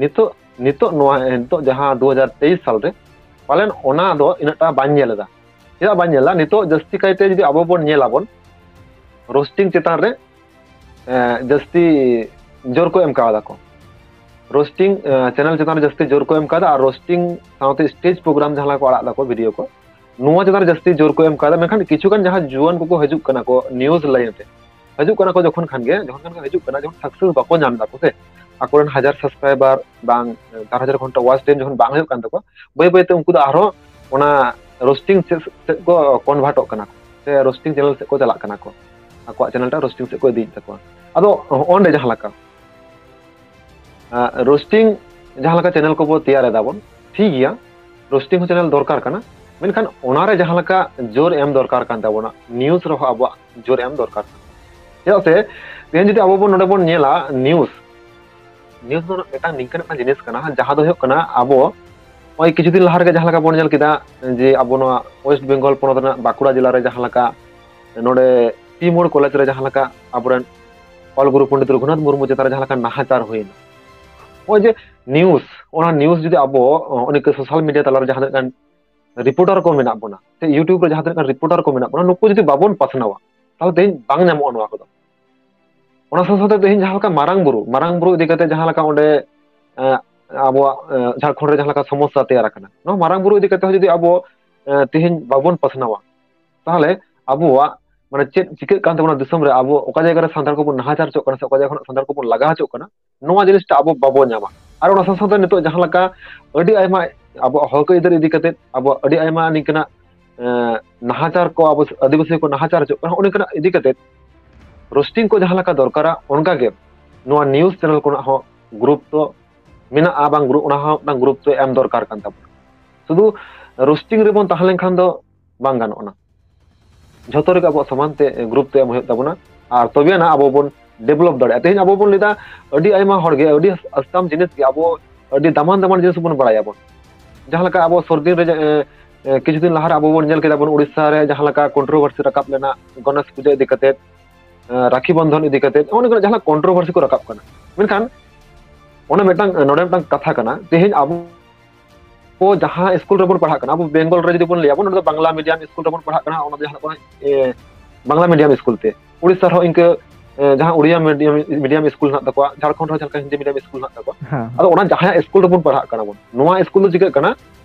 ᱱᱤᱛᱚᱜ ᱱᱤᱛᱚᱜ ᱱᱚᱣᱟ ᱱᱤᱛᱚᱜ ᱡᱟᱦᱟᱸ ᱫᱩ ᱦᱟᱡᱟᱨ ᱛᱮᱭᱤᱥ ᱥᱟᱞ ᱨᱮ ᱯᱟᱞᱮᱱ ᱚᱱᱟ ᱫᱚ ᱤᱱᱟᱹᱜᱴᱟ ᱵᱟᱹᱧ ᱧᱮᱞ ᱮᱫᱟ᱾ ᱪᱮᱫᱟᱜ ᱵᱟᱹᱧ ᱧᱮᱞ ᱮᱫᱟ? ᱱᱤᱛᱚᱜ ᱡᱟᱹᱥᱛᱤ ᱠᱟᱭᱛᱮ ᱡᱩᱫᱤ ᱟᱵᱚ ᱵᱚᱱ ᱧᱮᱞᱟᱵᱚᱱ, ᱨᱳᱥᱴᱤᱝ ᱪᱮᱛᱟᱱ ᱨᱮ ᱮ, ᱡᱟᱹᱥᱛᱤ ᱡᱳᱨ ᱠᱚ ᱮᱢ ᱠᱟᱣᱫᱟ ᱠᱚ᱾ ᱨᱳᱥᱴᱤᱝ ᱪᱮᱱᱮᱞ ᱪᱮᱛᱟᱱ ᱨᱮ ᱡᱟᱹᱥᱛᱤ ᱡᱳᱨ ᱠᱚ ᱮᱢ ᱠᱟᱣᱫᱟ ᱟᱨ ᱨᱳᱥᱴᱤᱝ ᱥᱟᱶᱛᱮ ᱥᱴᱮᱡᱽ ᱯᱨᱳᱜᱨᱟᱢ ᱡᱟᱦᱟᱸ ᱞᱮᱠᱟ ᱠᱚ ᱟᱲᱟᱜ ᱫᱟᱠᱚ ᱵᱷᱤᱰᱤᱭᱳ ᱠᱚ, ᱱᱚᱣᱟ ᱪᱮᱛᱟᱱ ᱨᱮ ᱡᱟᱹᱥᱛᱤ ᱡᱳᱨ ᱠᱚ ᱮᱢ ᱠᱟᱣᱫᱟ᱾ ᱢᱮᱱᱠᱷᱟᱱ ᱠᱤᱪᱷᱩ ᱜᱟᱱ ᱡᱟᱦᱟᱸ ᱡᱩᱣᱟᱹᱱ ᱠᱚᱠᱚ ᱦᱤᱡᱩᱜ ᱠᱟᱱᱟ ᱠᱚ ᱱᱤᱭᱩᱡᱽ ᱞᱟᱭᱤᱱ ᱨᱮ, ᱦᱤᱡᱩᱜ ᱠᱟᱱᱟ ᱠᱚ ᱡᱚᱠᱷᱚᱱ ᱠᱷᱟᱱ ᱜᱮ ᱡᱚᱠᱷᱚᱱ ᱠᱷᱟᱱ ᱜᱮ ᱦᱤᱡᱩᱜ ᱠᱟᱱᱟ, ᱡᱚᱠᱷᱚᱱ ᱥᱟᱠᱥᱮᱥ ᱵᱟᱠᱚ ᱧᱟᱢ ᱫᱟᱠᱚ ᱥᱮ, ᱟᱠᱚᱨᱮᱱ ᱦᱟᱡᱟᱨ ᱥᱟᱵᱥᱠᱨᱟᱭᱵᱟᱨ ᱵᱟᱝ ᱪᱟᱨ ᱦᱟᱡᱟᱨ ᱜᱷᱚᱱᱴᱟ ᱣᱟᱪ ᱴᱟᱭᱤᱢ ᱡᱚᱠᱷᱚᱱ ᱵᱟᱝ ᱦᱩᱭᱩᱜ ᱠᱟᱱ ᱛᱟᱠᱚᱣᱟ, ᱵᱟᱹᱭ ᱵᱟᱹᱭᱛᱮ ᱩᱱᱠᱩ ᱫᱚ ᱟᱨᱦᱚᱸ ᱚᱱᱟ ᱨᱳᱥᱴᱤᱝ ᱥᱮᱫ ᱠᱚ ᱠᱚᱱᱵᱷᱟᱨᱴᱚᱜ ᱠᱟᱱᱟ ᱠᱚ ᱥᱮ ᱨᱳᱥᱴᱤᱝ ᱪᱮᱱᱮᱞ ᱥᱮᱫ ᱠᱚ ᱪᱟᱞᱟᱜ ᱠᱟᱱᱟ ᱠᱚ, ᱟᱠᱚᱣᱟᱜ ᱪᱮᱱᱮᱞ ᱴᱟᱜ ᱨᱳᱥᱴᱤᱝ ᱥᱮᱫ ᱠᱚ ᱤᱫᱤᱭᱮᱫ ᱛᱟᱠᱚᱣᱟ᱾ ᱟᱫᱚ ᱚᱸᱰᱮ ᱡᱟᱦᱟᱸ ᱞᱮᱠᱟ ᱨᱳᱥᱴᱤᱝ ᱡᱟᱦᱟᱸ ᱞᱮᱠᱟ ᱪᱮᱱᱮᱞ ᱠᱚᱵᱚ ᱛᱮᱭᱟᱨ ᱮᱫᱟ ᱵᱚᱱ, ᱴᱷᱤᱠ ᱜᱮᱭᱟ, ᱨᱳᱥᱴᱤᱝ ᱦᱚᱸ ᱪᱮᱱᱮᱞ ᱫᱚᱨᱠᱟᱨ ᱠᱟᱱᱟ, ᱢᱮᱱᱠᱷᱟᱱ ᱚᱱᱟᱨᱮ ᱡᱟᱦᱟᱸ ᱞᱮᱠᱟ ᱡᱳᱨ ᱮᱢ ᱫᱚᱨᱠᱟᱨ ᱠᱟᱱ ᱛᱟᱵᱚᱱᱟ, ᱱᱤᱭᱩᱡᱽ ᱨᱮᱦᱚᱸ ᱟᱵᱚᱣᱟᱜ ᱡᱳᱨ ᱮᱢ ᱫᱚᱨᱠᱟᱨ ᱠᱟᱱᱟ᱾ ᱪᱮᱫᱟᱜ ᱥᱮ ᱛᱮᱦᱮᱧ ᱡᱩᱫᱤ ᱟᱵᱚ ᱵᱚᱱ ᱱᱚᱰᱮ ᱵᱚᱱ ᱧᱮᱞᱟ ᱱᱤᱭᱩᱡᱽ, ᱱᱤᱭᱩᱡᱽ ᱫᱚ ᱢᱤᱫᱴᱟᱝ ᱱᱤᱝᱠᱟᱱᱟᱜ ᱢᱤᱫᱴᱟᱝ ᱡᱤᱱᱤᱥ ᱠᱟᱱᱟ ᱡᱟᱦᱟᱸ ᱫᱚ ᱦᱩᱭᱩᱜ ᱠᱟᱱᱟ ᱟᱵᱚ ᱱᱚᱜᱼᱚᱭ ᱠᱤᱪᱷᱩ ᱫᱤᱱ ᱞᱟᱦᱟ ᱨᱮᱜᱮ ᱡᱟᱦᱟᱸ ᱞᱮᱠᱟ ᱵᱚᱱ ᱧᱮᱞ ᱠᱮᱫᱟ ᱡᱮ ᱟᱵᱚ ᱱᱚᱣᱟ ᱳᱭᱮᱥᱴ ᱵᱮᱝᱜᱚᱞ ᱯᱚᱱᱚᱛ ᱨᱮᱱᱟᱜ ᱵᱟᱸᱠᱩᱲᱟ ᱡᱮᱞᱟ ᱨᱮ ᱡᱟᱦᱟᱸ ᱞᱮᱠᱟ ᱱᱚᱰᱮ ᱯᱤ ᱢᱳᱲ ᱠᱚᱞᱮᱡᱽ ᱨᱮ ᱡᱟᱦᱟᱸ ᱞᱮᱠᱟ ᱟᱵᱚᱨᱮᱱ ᱚᱞ ᱜᱩᱨᱩ ᱯᱚᱱᱰᱤᱛ ᱨᱚᱜᱷᱩᱱᱟᱛᱷ ᱢᱩᱨᱢᱩ ᱪᱮᱛᱟᱱ ᱨᱮ ᱡᱟᱦᱟᱸ ᱞᱮᱠᱟ ᱱᱟᱦᱟᱪᱟᱨ ᱦᱩᱭᱱᱟ᱾ ᱱᱚᱜᱼᱚᱭ ᱡᱮ ᱱᱤᱭᱩᱡᱽ, ᱚᱱᱟ ᱱᱤᱭᱩᱡᱽ ᱡᱩᱫᱤ ᱟᱵᱚ ᱱᱤᱝᱠᱟᱹ ᱥᱳᱥᱟᱞ ᱢᱤᱰᱤᱭᱟ ᱛᱟᱞᱟᱨᱮ ᱡᱟᱦᱟᱸ ᱛᱤᱱᱟᱹᱜ ᱜᱟᱱ ᱨᱤᱯᱳᱨᱴᱟᱨ ᱠᱚ ᱢᱮᱱᱟᱜ ᱵᱚᱱᱟ ᱥᱮ ᱤᱭᱩᱴᱤᱭᱩᱵᱽ ᱨᱮ ᱡᱟᱦᱟᱸ ᱛᱤᱱᱟᱹᱜ ᱜᱟᱱ ᱨᱤᱯᱳᱨᱴᱟᱨ ᱠᱚ ᱢᱮᱱᱟᱜ ᱵᱚᱱᱟ, ᱱᱩᱠᱩ ᱡᱩᱫᱤ ᱵᱟᱵᱚᱱ ᱯᱟᱥᱱᱟᱣᱟ, ᱛᱟᱦᱚᱞᱮ ᱛᱮᱦᱮᱧ ᱵᱟᱝ ᱧᱟᱢᱚᱜᱼᱟ ᱱᱚᱣᱟ ᱠᱚᱫᱚ᱾ ᱚᱱᱟ ᱥᱟᱶ ᱥᱟᱶᱛᱮ ᱛᱮᱦᱮᱧ ᱡᱟᱦᱟᱸ ᱞᱮᱠᱟ ᱢᱟᱨᱟᱝ ᱵᱩᱨᱩ, ᱢᱟᱨᱟᱝ ᱵᱩᱨᱩ ᱤᱫᱤ ᱠᱟᱛᱮ ᱡᱟᱦᱟᱸ ᱞᱮᱠᱟ ᱚᱸᱰᱮ, ᱮᱸ, ᱟᱵᱚᱣᱟᱜ, ᱮᱸ, ᱡᱷᱟᱲᱠᱷᱚᱸᱰ ᱨᱮ ᱡᱟᱦᱟᱸ ᱞᱮᱠᱟ ᱥᱚᱢᱚᱥᱥᱟ ᱛᱮᱭᱟᱨ ᱟᱠᱟᱱᱟ, ᱱᱚᱣᱟ ᱢᱟᱨᱟᱝ ᱵᱩᱨᱩ ᱤᱫᱤ ᱠᱟᱛᱮ ᱦᱚᱸ ᱡᱩᱫᱤ ᱟᱵᱚ, ᱮᱸ, ᱛᱮᱦᱮᱧ ᱵᱟᱵᱚᱱ ᱯᱟᱥᱱᱟᱣᱟ, ᱛᱟᱦᱚᱞᱮ ᱟᱵᱚᱣᱟᱜ ᱢᱟᱱᱮ ᱪᱮᱫ ᱪᱤᱠᱟᱹᱜ ᱠᱟᱱ ᱛᱟᱵᱚᱱᱟ ᱫᱤᱥᱚᱢ ᱨᱮ, ᱟᱵᱚ ᱚᱠᱟ ᱡᱟᱭᱜᱟ ᱨᱮ ᱥᱟᱱᱛᱟᱲ ᱠᱚᱵᱚᱱ ᱱᱟᱦᱟᱪᱟᱨ ᱦᱚᱪᱚᱜ ᱠᱟᱱᱟ ᱥᱮ ᱚᱠᱟ ᱡᱟᱭᱜᱟ ᱠᱷᱚᱱᱟᱜ ᱥᱟᱱᱛᱟᱲ ᱠᱚᱵᱚᱱ ᱞᱟᱜᱟ ᱦᱚᱪᱚᱜ ᱠᱟᱱᱟ, ᱱᱚᱣᱟ ᱡᱤᱱᱤᱥᱴᱟ ᱟᱵᱚ ᱵᱟᱵᱚ ᱧᱟᱢᱟ᱾ ᱟᱨ ᱚᱱᱟ ᱥᱟᱶ ᱥᱟᱶᱛᱮ ᱱᱤᱛᱚᱜ ᱡᱟᱦᱟᱸ ᱞᱮᱠᱟ ᱟᱹᱰᱤ ᱟᱭᱢᱟ ᱟᱵᱚᱣᱟᱜ ᱦᱚᱠ ᱟᱹᱭᱫᱟᱹᱨ ᱤᱫᱤ ᱠᱟᱛᱮ ᱟᱵᱚᱣᱟᱜ ᱟᱹᱰᱤ ᱟᱭᱢᱟ ᱱᱤᱝᱠᱟᱹᱱᱟᱜ, ᱮᱸ, ᱱᱟᱦᱟᱪᱟᱨ ᱠᱚ, ᱟᱵᱚ ᱟᱹᱫᱤᱵᱟᱹᱥᱤ ᱠᱚ ᱱᱟᱦᱟᱪᱟᱨ ᱦᱚᱪᱚᱜ ᱠᱟᱱᱟ, ᱚᱱᱮ ᱚᱱᱠᱟᱱᱟᱜ ᱤᱫᱤ ᱠᱟᱛᱮ ᱨᱳᱥᱴᱤᱝ ᱠᱚ ᱡᱟᱦᱟᱸ ᱞᱮᱠᱟ ᱫᱚᱨᱠᱟᱨᱟ, ᱚᱱᱠᱟ ᱜᱮ ᱱᱚᱣᱟ ᱱᱤᱭᱩᱡᱽ ᱪᱮᱱᱮᱞ ᱠᱚᱨᱮᱱᱟᱜ ᱦᱚᱸ ᱜᱩᱨᱩᱛᱛᱚ ᱢᱮᱱᱟᱜᱼᱟ, ᱵᱟᱝ ᱜᱩᱨᱩ-, ᱚᱱᱟ ᱦᱚᱸ ᱢᱤᱫᱴᱟᱝ ᱜᱩᱨᱩᱛᱛᱚ ᱮᱢ ᱫᱚᱨᱠᱟᱨ ᱠᱟᱱ ᱛᱟᱵᱚᱱᱟ᱾ ᱥᱩᱫᱷᱩ ᱨᱳᱥᱴᱤᱝ ᱨᱮᱵᱚᱱ ᱛᱟᱦᱮᱸ ᱞᱮᱱᱠᱷᱟᱱ ᱫᱚ ᱵᱟᱝ ᱜᱟᱱᱚᱜᱼᱟ᱾ ᱡᱷᱚᱛᱚ ᱨᱮᱜᱮ ᱟᱵᱚᱣᱟᱜ ᱥᱚᱢᱟᱱ ᱛᱮ ᱜᱩᱨᱩᱛᱛᱚ ᱮᱢ ᱦᱩᱭᱩᱜ ᱛᱟᱵᱚᱱᱟ, ᱟᱨ ᱛᱚᱵᱮ ᱟᱱᱟᱜ ᱟᱵᱚ ᱵᱚᱱ ᱰᱮᱵᱷᱞᱚᱯ ᱫᱟᱲᱮᱭᱟᱜᱼᱟ᱾ ᱛᱮᱦᱮᱧ ᱟᱵᱚ ᱵᱚᱱ ᱞᱟᱹᱭᱫᱟ ᱟᱹᱰᱤ ᱟᱭᱢᱟ ᱦᱚᱲ ᱜᱮ ᱟᱹᱰᱤ ᱟᱥᱛᱟᱢ ᱡᱤᱱᱤᱥ ᱜᱮ ᱟᱵᱚ ᱟᱹᱰᱤ ᱫᱟᱢᱟᱱ ᱫᱟᱢᱟᱱ ᱡᱤᱱᱤᱥ ᱵᱚᱱ ᱵᱟᱲᱟᱭᱟᱵᱚᱱ᱾ ᱡᱟᱦᱟᱸ ᱞᱮᱠᱟ ᱟᱵᱚ ᱥᱩᱨ ᱫᱤᱱ ᱨᱮ, ᱮ, ᱮ, ᱠᱤᱪᱷᱩ ᱫᱤᱱ ᱞᱟᱦᱟᱨᱮ ᱟᱵᱚ ᱵᱚᱱ ᱧᱮᱞ ᱠᱮᱫᱟ ᱵᱚᱱ, ᱩᱲᱤᱥᱥᱟ ᱨᱮ ᱡᱟᱦᱟᱸ ᱞᱮᱠᱟ ᱠᱚᱱᱴᱨᱳᱵᱷᱟᱨᱥᱤ ᱨᱟᱠᱟᱵ ᱞᱮᱱᱟ ᱜᱚᱱᱮᱥ ᱯᱩᱡᱟᱹ ᱤᱫᱤ ᱠᱟᱛᱮ, ᱮ, ᱨᱟᱠᱷᱤ ᱵᱚᱱᱫᱷᱚᱱ ᱤᱫᱤ ᱠᱟᱛᱮ, ᱚᱱᱮ ᱚᱱᱠᱟᱱᱟᱜ ᱡᱟᱦᱟᱸ ᱠᱚᱱᱴᱨᱳᱵᱷᱟᱨᱥᱤ ᱠᱚ ᱨᱟᱠᱟᱵ ᱠᱟᱱᱟ᱾ ᱢᱮᱱᱠᱷᱟᱱ ᱚᱱᱮ ᱢᱤᱫᱴᱟᱝ, ᱱᱚᱰᱮ ᱢᱤᱫᱴᱟᱝ ᱠᱟᱛᱷᱟ ᱠᱟᱱᱟ, ᱛᱮᱦᱮᱧ ᱟᱵᱚ ᱡᱟᱦᱟᱸ ᱥᱠᱩᱞ ᱨᱮᱵᱚᱱ ᱯᱟᱲᱦᱟᱜ ᱠᱟᱱᱟ, ᱟᱵᱚ ᱵᱮᱝᱜᱚᱞ ᱨᱮ ᱡᱩᱫᱤ ᱵᱚᱱ ᱞᱟᱹᱭᱟ ᱵᱚᱱ, ᱱᱚᱰᱮ ᱫᱚ ᱵᱟᱝᱞᱟ ᱢᱤᱰᱤᱭᱟᱢ ᱥᱠᱩᱞ ᱨᱮᱵᱚᱱ ᱯᱟᱲᱦᱟᱜ ᱠᱟᱱᱟ, ᱚᱱᱟ ᱫᱚ ᱡᱟᱦᱟᱸ ᱠᱚ, ᱮ, ᱵᱟᱝᱞᱟ ᱢᱤᱰᱤᱭᱟᱢ ᱥᱠᱩᱞ ᱛᱮ᱾ ᱩᱲᱤᱥᱥᱟ ᱨᱮᱦᱚᱸ ᱤᱱᱠᱟᱹ, ᱮ, ᱡᱟᱦᱟᱸ ᱩᱲᱤᱭᱟ ᱢᱤᱰᱤᱭᱟᱢ, ᱢᱤᱰᱤᱭᱟᱢ ᱥᱠᱩᱞ ᱦᱮᱱᱟᱜ ᱛᱟᱠᱚᱣᱟ, ᱡᱷᱟᱲᱠᱷᱚᱸᱰ ᱨᱮᱦᱚᱸ ᱡᱟᱦᱟᱸ ᱞᱮᱠᱟ ᱦᱤᱱᱫᱤ ᱢᱤᱰᱤᱭᱟᱢ ᱥᱠᱩᱞ ᱦᱮᱱᱟᱜ ᱛᱟᱠᱚᱣᱟ᱾ ᱦᱮᱸ᱾ ᱟᱫᱚ ᱚᱱᱟ ᱡᱟᱦᱟᱸᱭᱟᱜ ᱥᱠᱩᱞ ᱨᱮᱵᱚᱱ ᱯᱟᱲᱦᱟᱜ ᱠᱟᱱᱟ ᱵᱚᱱ, ᱱᱚᱣᱟ ᱥᱠᱩᱞ ᱫᱚ ᱪᱤᱠᱟᱹᱜ ᱠᱟᱱᱟ?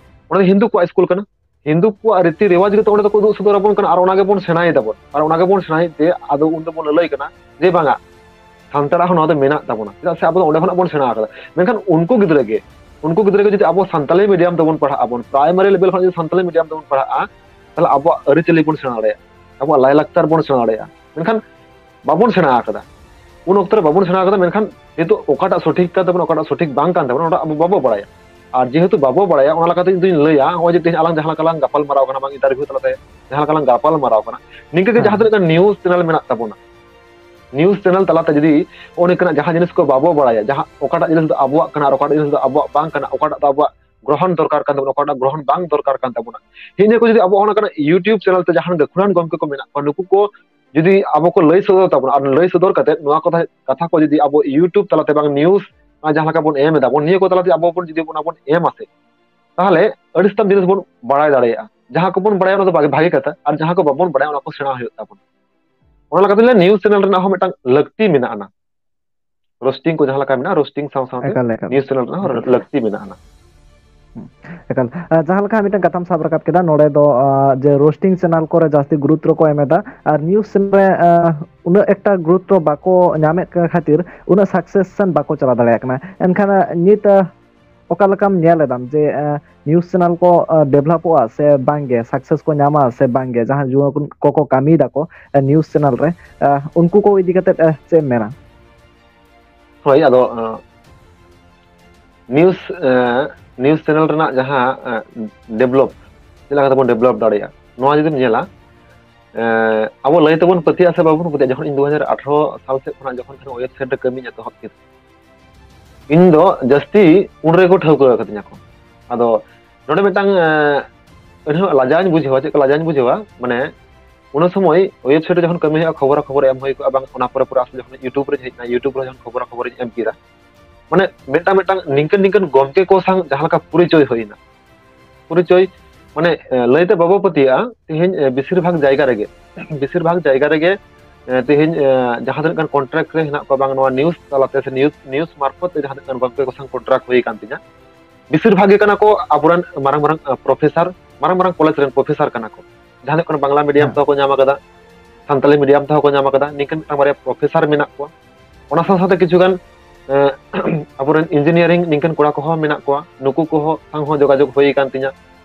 ᱚᱱᱟ ᱫᱚ ᱦᱤᱱᱫᱩ ᱠᱚᱣᱟᱜ ᱥᱠᱩᱞ ᱠᱟᱱᱟ᱾ ᱦᱤᱱᱫᱩ ᱠᱚᱣᱟᱜ ᱨᱤᱛᱤ ᱨᱮᱣᱟᱡᱽ ᱜᱮᱛᱚ ᱚᱸᱰᱮ ᱫᱚᱠᱚ ᱩᱫᱩᱜ ᱥᱚᱫᱚᱨ ᱟᱵᱚᱱ ᱠᱟᱱᱟ, ᱟᱨ ᱚᱱᱟ ᱜᱮᱵᱚᱱ ᱥᱮᱬᱟᱭ ᱫᱟᱵᱚᱱ, ᱟᱨ ᱚᱱᱟ ᱜᱮᱵᱚᱱ ᱥᱮᱬᱟᱭᱮᱫ ᱛᱮ ᱟᱫᱚ ᱩᱱ ᱫᱚᱵᱚᱱ ᱞᱟᱹᱞᱟᱹᱭ ᱠᱟᱱᱟ ᱡᱮ ᱵᱟᱝᱟ, ᱥᱟᱱᱛᱟᱲᱟᱜ ᱦᱚᱸ ᱱᱚᱣᱟ ᱫᱚ ᱢᱮᱱᱟᱜ ᱛᱟᱵᱚᱱᱟ, ᱪᱮᱫᱟᱜ ᱥᱮ ᱟᱵᱚ ᱫᱚ ᱚᱸᱰᱮ ᱠᱷᱚᱱᱟᱜ ᱵᱚᱱ ᱥᱮᱬᱟ ᱟᱠᱟᱫᱟ᱾ ᱢᱮᱱᱠᱷᱟᱱ ᱩᱱᱠᱩ ᱜᱤᱫᱽᱨᱟᱹ ᱜᱮ, ᱩᱱᱠᱩ ᱜᱤᱫᱽᱨᱟᱹ ᱜᱮ ᱡᱩᱫᱤ ᱟᱵᱚ ᱥᱟᱱᱛᱟᱲᱤ ᱢᱤᱰᱤᱭᱟᱢ ᱛᱮᱵᱚᱱ ᱯᱟᱲᱦᱟᱜ ᱟᱵᱚᱱ, ᱯᱨᱟᱭᱢᱟᱨᱤ ᱞᱮᱵᱮᱞ ᱠᱷᱚᱱᱟᱜ ᱡᱩᱫᱤ ᱥᱟᱱᱛᱟᱲᱤ ᱢᱤᱰᱤᱭᱟᱢ ᱛᱮᱵᱚᱱ ᱯᱟᱲᱦᱟᱜᱼᱟ, ᱛᱟᱦᱚᱞᱮ ᱟᱵᱚᱣᱟᱜ ᱟᱹᱨᱤᱪᱟᱹᱞᱤ ᱵᱚᱱ ᱥᱮᱬᱟ ᱫᱟᱲᱮᱭᱟᱜᱼᱟ, ᱟᱵᱚᱣᱟᱜ ᱞᱟᱭᱼᱞᱟᱠᱪᱟᱨ ᱵᱚᱱ ᱥᱮᱬᱟ ᱫᱟᱲᱮᱭᱟᱜᱼᱟ᱾ ᱢᱮᱱᱠᱷᱟᱱ ᱵᱟᱵᱚᱱ ᱥᱮᱬᱟ ᱟᱠᱟᱫᱟ, ᱩᱱ ᱚᱠᱛᱚ ᱨᱮ ᱵᱟᱵᱚᱱ ᱥᱮᱬᱟ ᱟᱠᱟᱫᱟ᱾ ᱢᱮᱱᱠᱷᱟᱱ ᱱᱤᱛᱚᱜ ᱚᱠᱟᱴᱟᱜ ᱥᱚᱴᱷᱤᱠ ᱠᱟᱱ ᱛᱟᱵᱚᱱᱟ, ᱚᱠᱟᱴᱟᱜ ᱥᱚᱴᱷᱤᱠ ᱵᱟᱝ ᱠᱟᱱ ᱛᱟᱵᱚᱱᱟ, ᱚᱱᱟ ᱟᱵᱚ ᱵᱟᱵᱚ ᱵᱟᱲᱟᱭᱟ᱾ ᱟᱨ ᱡᱮᱦᱮᱛᱩ ᱵᱟᱵᱚ ᱵᱟᱲᱟᱭᱟ, ᱚᱱᱟ ᱞᱮᱠᱟᱛᱮ ᱤᱧ ᱫᱩᱧ ᱞᱟᱹᱭᱟ, ᱱᱚᱜᱼᱚᱭ ᱡᱮ ᱛᱮᱦᱮᱧ ᱟᱞᱟᱝ ᱡᱟᱦᱟᱸ ᱞᱮᱠᱟ ᱞᱟᱝ ᱜᱟᱯᱟᱞ ᱢᱟᱨᱟᱣ ᱠᱟᱱᱟ, ᱵᱟᱝ ᱤᱱᱴᱟᱨᱵᱷᱤᱭᱩ ᱛᱟᱞᱟᱛᱮ ᱡᱟᱦᱟᱸ ᱞᱮᱠᱟ ᱞᱟᱝ ᱜᱟᱯᱟᱞ ᱢᱟᱨᱟᱣ ᱠᱟᱱᱟ, ᱱᱤᱝᱠᱟᱹ ᱜᱮ ᱦᱮᱸ᱾ ᱡᱟᱦᱟᱸ ᱛᱤᱱᱟᱹᱜ ᱜᱟᱱ ᱱᱤᱭᱩᱡᱽ ᱪᱮᱱᱮᱞ ᱢᱮᱱᱟᱜ ᱛᱟᱵᱚᱱᱟ, ᱱᱤᱭᱩᱡᱽ ᱪᱮᱱᱮᱞ ᱛᱟᱞᱟᱛᱮ ᱡᱩᱫᱤ ᱚᱱᱮ ᱠᱟᱱᱟᱜ ᱡᱟᱦᱟᱸ ᱡᱤᱱᱤᱥ ᱠᱚ ᱵᱟᱵᱚ ᱵᱟᱲᱟᱭᱟ, ᱡᱟᱦᱟᱸ ᱚᱠᱟᱴᱟᱜ ᱡᱤᱱᱤᱥ ᱫᱚ ᱟᱵᱚᱣᱟᱜ ᱠᱟᱱᱟ ᱟᱨ ᱚᱠᱟᱴᱟᱜ ᱡᱤᱱᱤᱥ ᱫᱚ ᱟᱵᱚᱣᱟᱜ ᱵᱟᱝ ᱠᱟᱱᱟ, ᱚᱠᱟᱴᱟᱜ ᱫᱚ ᱟᱵᱚᱣᱟᱜ ᱜᱨᱚᱦᱚᱱ ᱫᱚᱨᱠᱟᱨ ᱠᱟᱱ ᱛᱟᱵᱚᱱᱟ, ᱚᱠᱟᱴᱟᱜ ᱜᱨᱚᱦᱚᱱ ᱵᱟᱝ ᱫᱚᱨᱠᱟᱨ ᱠᱟᱱ ᱛᱟᱵᱚᱱᱟ, ᱦᱤᱱᱟᱹ ᱠᱚ ᱡᱩᱫᱤ ᱟᱵᱚ ᱚᱱᱟ ᱠᱟᱱᱟ YouTube ᱪᱮᱱᱮᱞ ᱛᱮ ᱡᱟᱦᱟᱸ ᱜᱟᱹᱠᱷᱩᱲᱟᱱ ᱜᱚᱢᱠᱮ ᱠᱚ ᱢᱮᱱᱟᱜ ᱠᱚᱣᱟ, ᱱᱩᱠᱩ ᱠᱚ ᱡᱩᱫᱤ ᱟᱵᱚ ᱠᱚ ᱞᱟᱹᱭ ᱥᱚᱫᱚᱨ ᱛᱟᱵᱚᱱᱟ, ᱟᱨ ᱞᱟᱹᱭ ᱥᱚᱫᱚᱨ ᱠᱟᱛᱮ ᱱᱚᱣᱟ ᱠᱚ ᱠᱟᱛᱷᱟ ᱠᱚ ᱡᱩᱫᱤ ᱟᱵᱚ YouTube ᱛᱟᱞᱟᱛᱮ ᱵᱟᱝ ᱱᱤᱭᱩᱡᱽ ᱡᱟᱦᱟᱸ ᱞᱮᱠᱟ ᱵᱚᱱ ᱮᱢ ᱮᱫᱟ ᱵᱚᱱ, ᱱᱤᱭᱟᱹ ᱠᱚ ᱛᱟᱞᱟᱛᱮ ᱟᱵᱚ ᱵᱚᱱ ᱡᱩᱫᱤ ᱚᱱᱟ ᱵᱚᱱ ᱮᱢᱟ ᱥᱮ, ᱛᱟᱦᱚᱞᱮ ᱟᱹᱰᱤ ᱥᱟᱛᱟᱢ ᱡᱤᱱᱤᱥ ᱵᱚᱱ ᱵᱟᱲᱟᱭ ᱫᱟᱲᱮᱭᱟᱜᱼᱟ᱾ ᱡᱟᱦᱟᱸ ᱠᱚᱵᱚᱱ ᱵᱟᱲᱟᱭᱟ ᱚᱱᱟ ᱫᱚ ᱵᱷᱟᱜᱮ, ᱵᱷᱟᱜᱮ ᱠᱟᱛᱷᱟ, ᱟᱨ ᱡᱟᱦᱟᱸ ᱠᱚ ᱵᱟᱵᱚᱱ ᱵᱟᱲᱟᱭᱟ ᱚᱱᱟ ᱠᱚ ᱥᱮᱬᱟ ᱦᱩᱭᱩᱜ ᱛᱟᱵᱚᱱᱟ᱾ ᱚᱱᱟ ᱞᱮᱠᱟᱛᱮ ᱞᱟᱹᱭᱟ ᱱᱤᱭᱩᱡᱽ ᱪᱮᱱᱮᱞ ᱨᱮᱱᱟᱜ ᱦᱚᱸ ᱢᱤᱫᱴᱟᱝ ᱞᱟᱹᱠᱛᱤ ᱢᱮᱱᱟᱜᱼᱟ ᱱᱟ᱾ ᱨᱳᱥᱴᱤᱝ ᱠᱚ ᱡᱟᱦᱟᱸ ᱞᱮᱠᱟ ᱢᱮᱱᱟᱜᱼᱟ, ᱨᱳᱥᱴᱤᱝ ᱥᱟᱶ ᱥᱟᱶᱛᱮ ᱮᱠᱟᱞ, ᱮᱠᱟᱞ, ᱱᱤᱭᱩᱡᱽ ᱪᱮᱱᱮᱞ ᱨᱮᱱᱟᱜ ᱦᱚᱸ ᱮᱠᱟᱞ᱾ ᱞᱟᱹᱠᱛᱤ ᱢᱮᱱᱟᱜᱼᱟ ᱱᱟ᱾ ᱮᱠᱟᱞ᱾ ᱟᱨ ᱡᱟᱦᱟᱸ ᱞᱮᱠᱟ ᱢᱤᱫᱴᱟᱝ ᱠᱟᱛᱷᱟᱢ ᱥᱟᱵ ᱨᱟᱠᱟᱵ ᱠᱮᱫᱟ ᱱᱚᱰᱮ ᱫᱚ, ᱟᱨ, ᱡᱮ ᱨᱳᱥᱴᱤᱝ ᱪᱮᱱᱮᱞ ᱠᱚᱨᱮ ᱡᱟᱹᱥᱛᱤ ᱜᱩᱨᱩᱛᱛᱚ ᱠᱚ ᱮᱢ ᱮᱫᱟ, ᱟᱨ ᱱᱤᱭᱩᱡᱽ ᱪᱮᱱᱮᱞ ᱨᱮ, ᱟᱨ, ᱩᱱᱟᱹᱜ ᱮᱠᱴᱟ ᱜᱩᱨᱩᱛᱛᱚ ᱵᱟᱠᱚ ᱧᱟᱢᱮᱫ ᱠᱷᱟᱹᱛᱤᱨ ᱩᱱᱟᱹᱜ ᱥᱟᱠᱥᱮᱥ ᱥᱮᱱ ᱵᱟᱠᱚ ᱪᱟᱞᱟᱣ ᱫᱟᱲᱮᱭᱟᱜ ᱠᱟᱱᱟ᱾ ᱮᱱᱠᱷᱟᱱ, ᱟᱨ, ᱱᱤᱛ, ᱟᱨ, ᱚᱠᱟ ᱞᱮᱠᱟᱢ ᱧᱮᱞ ᱮᱫᱟᱢ ᱡᱮ, ᱟᱨ, ᱱᱤᱭᱩᱡᱽ ᱪᱮᱱᱮᱞ ᱠᱚ, ᱟᱨ, ᱰᱮᱵᱷᱞᱚᱯᱚᱜᱼᱟ ᱥᱮ ᱵᱟᱝᱜᱮ, ᱥᱟᱠᱥᱮᱥ ᱠᱚ ᱧᱟᱢᱟ ᱥᱮ ᱵᱟᱝᱜᱮ, ᱡᱟᱦᱟᱸ ᱡᱩᱣᱟᱹᱱ ᱠᱚᱠᱚ ᱠᱟᱹᱢᱤᱭ ᱫᱟᱠᱚ, ᱟᱨ, ᱱᱤᱭᱩᱡᱽ ᱪᱮᱱᱮᱞ ᱨᱮ, ᱟᱨ, ᱩᱱᱠᱩ ᱠᱚ ᱤᱫᱤ ᱠᱟᱛᱮᱫ, ᱟᱨ, ᱪᱮᱫ ᱮᱢ ᱢᱮᱱᱟ? ᱦᱳᱭ, ᱟᱫᱚ, ᱟᱸ, ᱱᱤᱭᱩᱡᱽ, ᱟᱸ, ᱱᱤᱭᱩᱡᱽ ᱪᱮᱱᱮᱞ ᱨᱮᱱᱟᱜ ᱡᱟᱦᱟᱸ, ᱟᱸ, ᱰᱮᱵᱷᱞᱚᱯ, ᱪᱮᱫ ᱞᱮᱠᱟ ᱛᱮᱵᱚᱱ ᱰᱮᱵᱷᱞᱚᱯ ᱫᱟᱲᱮᱭᱟᱜᱼᱟ, ᱱᱚᱣᱟ ᱡᱩᱫᱤᱢ ᱧᱮᱞᱟ, ᱟᱸ, ᱟᱵᱚ ᱞᱟᱹᱭ ᱛᱮᱵᱚᱱ ᱯᱟᱹᱛᱭᱟᱹᱜᱼᱟ ᱥᱮ ᱵᱟᱵᱚᱱ ᱯᱟᱹᱛᱭᱟᱹᱜᱼᱟ, ᱡᱚᱠᱷᱚᱱ ᱤᱧ ᱫᱩ ᱦᱟᱡᱟᱨ ᱟᱴᱷᱨᱚ ᱥᱟᱞ ᱥᱮᱫ ᱠᱷᱚᱱᱟᱜ ᱡᱚᱠᱷᱚᱱ ᱠᱷᱚᱱ ᱳᱭᱮᱵᱽᱥᱟᱭᱤᱴ ᱨᱮ ᱠᱟᱹᱢᱤᱧ ᱮᱛᱚᱦᱚᱵ ᱠᱮᱫᱟ, ᱤᱧ ᱫᱚ ᱡᱟᱹᱥᱛᱤ ᱩᱱ ᱨᱮᱜᱮ ᱠᱚ ᱴᱷᱟᱹᱣᱠᱟᱹ ᱟᱠᱟᱫᱤᱧᱟ ᱠᱚ᱾ ᱟᱫᱚ ᱱᱚᱰᱮ ᱢᱤᱫᱴᱟᱝ, ᱟᱸ, ᱟᱹᱰᱤ ᱦᱚᱸ ᱞᱟᱡᱟᱣ ᱤᱧ ᱵᱩᱡᱷᱟᱹᱣᱟ᱾ ᱪᱮᱫ ᱞᱮᱠᱟ ᱞᱟᱡᱟᱣ ᱤᱧ ᱵᱩᱡᱷᱟᱹᱣᱟ, ᱢᱟᱱᱮ ᱚᱱᱟ ᱥᱚᱢᱚᱭ ᱳᱭᱮᱵᱥᱟᱭᱤᱴ ᱨᱮ ᱡᱚᱠᱷᱚᱱ ᱠᱟᱹᱢᱤ ᱦᱩᱭᱩᱜᱼᱟ, ᱠᱷᱚᱵᱚᱨᱟ ᱠᱷᱚᱵᱚᱨ ᱮᱢ ᱦᱩᱭ ᱠᱚᱜᱼᱟ, ᱵᱟᱝ ᱚᱱᱟ ᱯᱚᱨᱮ ᱯᱚᱨᱮ ᱟᱥᱛᱮ ᱡᱚᱠᱷᱚᱱ ᱭᱩᱴᱩᱵᱽ ᱨᱮ ᱦᱮᱡ ᱮᱱᱟ, ᱭᱩᱴᱩᱵᱽ ᱨᱮ ᱡᱚᱠᱷᱚᱱ ᱠᱷᱚᱵᱚᱨᱟ ᱠᱷᱚᱵᱚᱨ ᱤᱧ ᱮᱢ ᱠᱮᱫᱟ, ᱢᱟᱱᱮ ᱢᱤᱫᱴᱟᱝ ᱢᱤᱫᱴᱟᱝ ᱱᱤᱝᱠᱟᱹᱱ ᱱᱤᱝᱠᱟᱹᱱ ᱜᱚᱢᱠᱮ ᱠᱚ ᱥᱟᱶ ᱡᱟᱦᱟᱸ ᱞᱮᱠᱟ ᱯᱚᱨᱤᱪᱚᱭ ᱦᱩᱭᱱᱟ, ᱯᱚᱨᱤᱪᱚᱭ ᱢᱟᱱᱮ ᱮ, ᱞᱟᱹᱭᱛᱮ ᱵᱟᱵᱚ ᱯᱟᱹᱛᱭᱟᱹᱜᱼᱟ᱾ ᱛᱮᱦᱮᱧ ᱮ, ᱵᱮᱥᱤᱨ ᱵᱷᱟᱜᱽ ᱡᱟᱭᱜᱟ ᱨᱮᱜᱮ ᱵᱮᱥᱤᱨ ᱵᱷᱟᱜᱽ ᱡᱟᱭᱜᱟ ᱨᱮᱜᱮ ᱮ, ᱛᱮᱦᱮᱧ ᱮ, ᱡᱟᱦᱟᱸ ᱛᱤᱱᱟᱹᱜ ᱜᱟᱱ ᱠᱚᱱᱴᱨᱟᱠᱴ ᱨᱮ ᱦᱮᱱᱟᱜ ᱠᱚᱣᱟ, ᱵᱟᱝ ᱱᱚᱣᱟ ᱱᱤᱭᱩᱡᱽ ᱛᱟᱞᱟᱛᱮ ᱥᱮ ᱱᱤᱭᱩᱡᱽ ᱱᱤᱭᱩᱡᱽ ᱢᱟᱨᱯᱷᱚᱛ ᱛᱮ ᱡᱟᱦᱟᱸ ᱛᱤᱱᱟᱹᱜ ᱜᱟᱱ ᱜᱚᱢᱠᱮ ᱠᱚ ᱥᱟᱶ ᱠᱚᱱᱴᱨᱟᱠᱴ ᱦᱩᱭ ᱟᱠᱟᱱ ᱛᱤᱧᱟ, ᱵᱮᱥᱤᱨ ᱵᱷᱟᱜᱽ ᱜᱮ ᱠᱟᱱᱟ ᱠᱚ ᱟᱵᱚᱨᱮᱱ ᱢᱟᱨᱟᱝ ᱢᱟᱨᱟᱝ ᱮ, ᱯᱨᱚᱯᱷᱮᱥᱟᱨ, ᱢᱟᱨᱟᱝ ᱢᱟᱨᱟᱝ ᱠᱚᱞᱮᱡᱽ ᱨᱮᱱ ᱯᱨᱚᱯᱷᱮᱥᱟᱨ ᱠᱟᱱᱟ ᱠᱚ, ᱡᱟᱦᱟᱸ ᱫᱚ ᱦᱩᱭᱩᱜ ᱠᱟᱱᱟ ᱵᱟᱝᱞᱟ ᱢᱤᱰᱤᱭᱟᱢ ᱦᱮᱸ᱾ ᱛᱮᱦᱚᱸ ᱠᱚ ᱧᱟᱢ ᱟᱠᱟᱫᱟ, ᱥᱟᱱᱛᱟᱞᱤ ᱢᱤᱰᱤᱭᱟᱢ ᱛᱮᱦᱚᱸ ᱠᱚ ᱧᱟᱢ ᱟᱠᱟᱫᱟ, ᱱᱤᱝᱠᱟᱹᱱ ᱢᱤᱫᱴᱟᱝ ᱵᱟᱨᱭᱟ ᱯᱨᱚᱯᱷᱮᱥᱟᱨ ᱢᱮᱱᱟᱜ ᱠᱚᱣᱟ᱾ ᱚᱱᱟ ᱥᱟᱶ ᱥᱟᱶᱛᱮ ᱠᱤᱪᱷᱩ ᱜᱟᱱ ᱮ, ᱟᱵᱚᱨᱮᱱ ᱤᱧᱡᱤᱱᱤᱭᱟᱨᱤᱝ ᱱᱤᱝᱠᱟᱹᱱ ᱠᱚᱲᱟ ᱠᱚᱦᱚᱸ ᱢᱮᱱᱟᱜ ᱠᱚᱣᱟ, ᱱᱩᱠᱩ ᱠᱚᱦᱚᱸ ᱥᱟᱶ ᱦᱚᱸ ᱡᱳᱜᱟᱡᱳᱜᱽ ᱦᱩᱭ ᱟᱠᱟᱱ ᱛᱤᱧᱟ,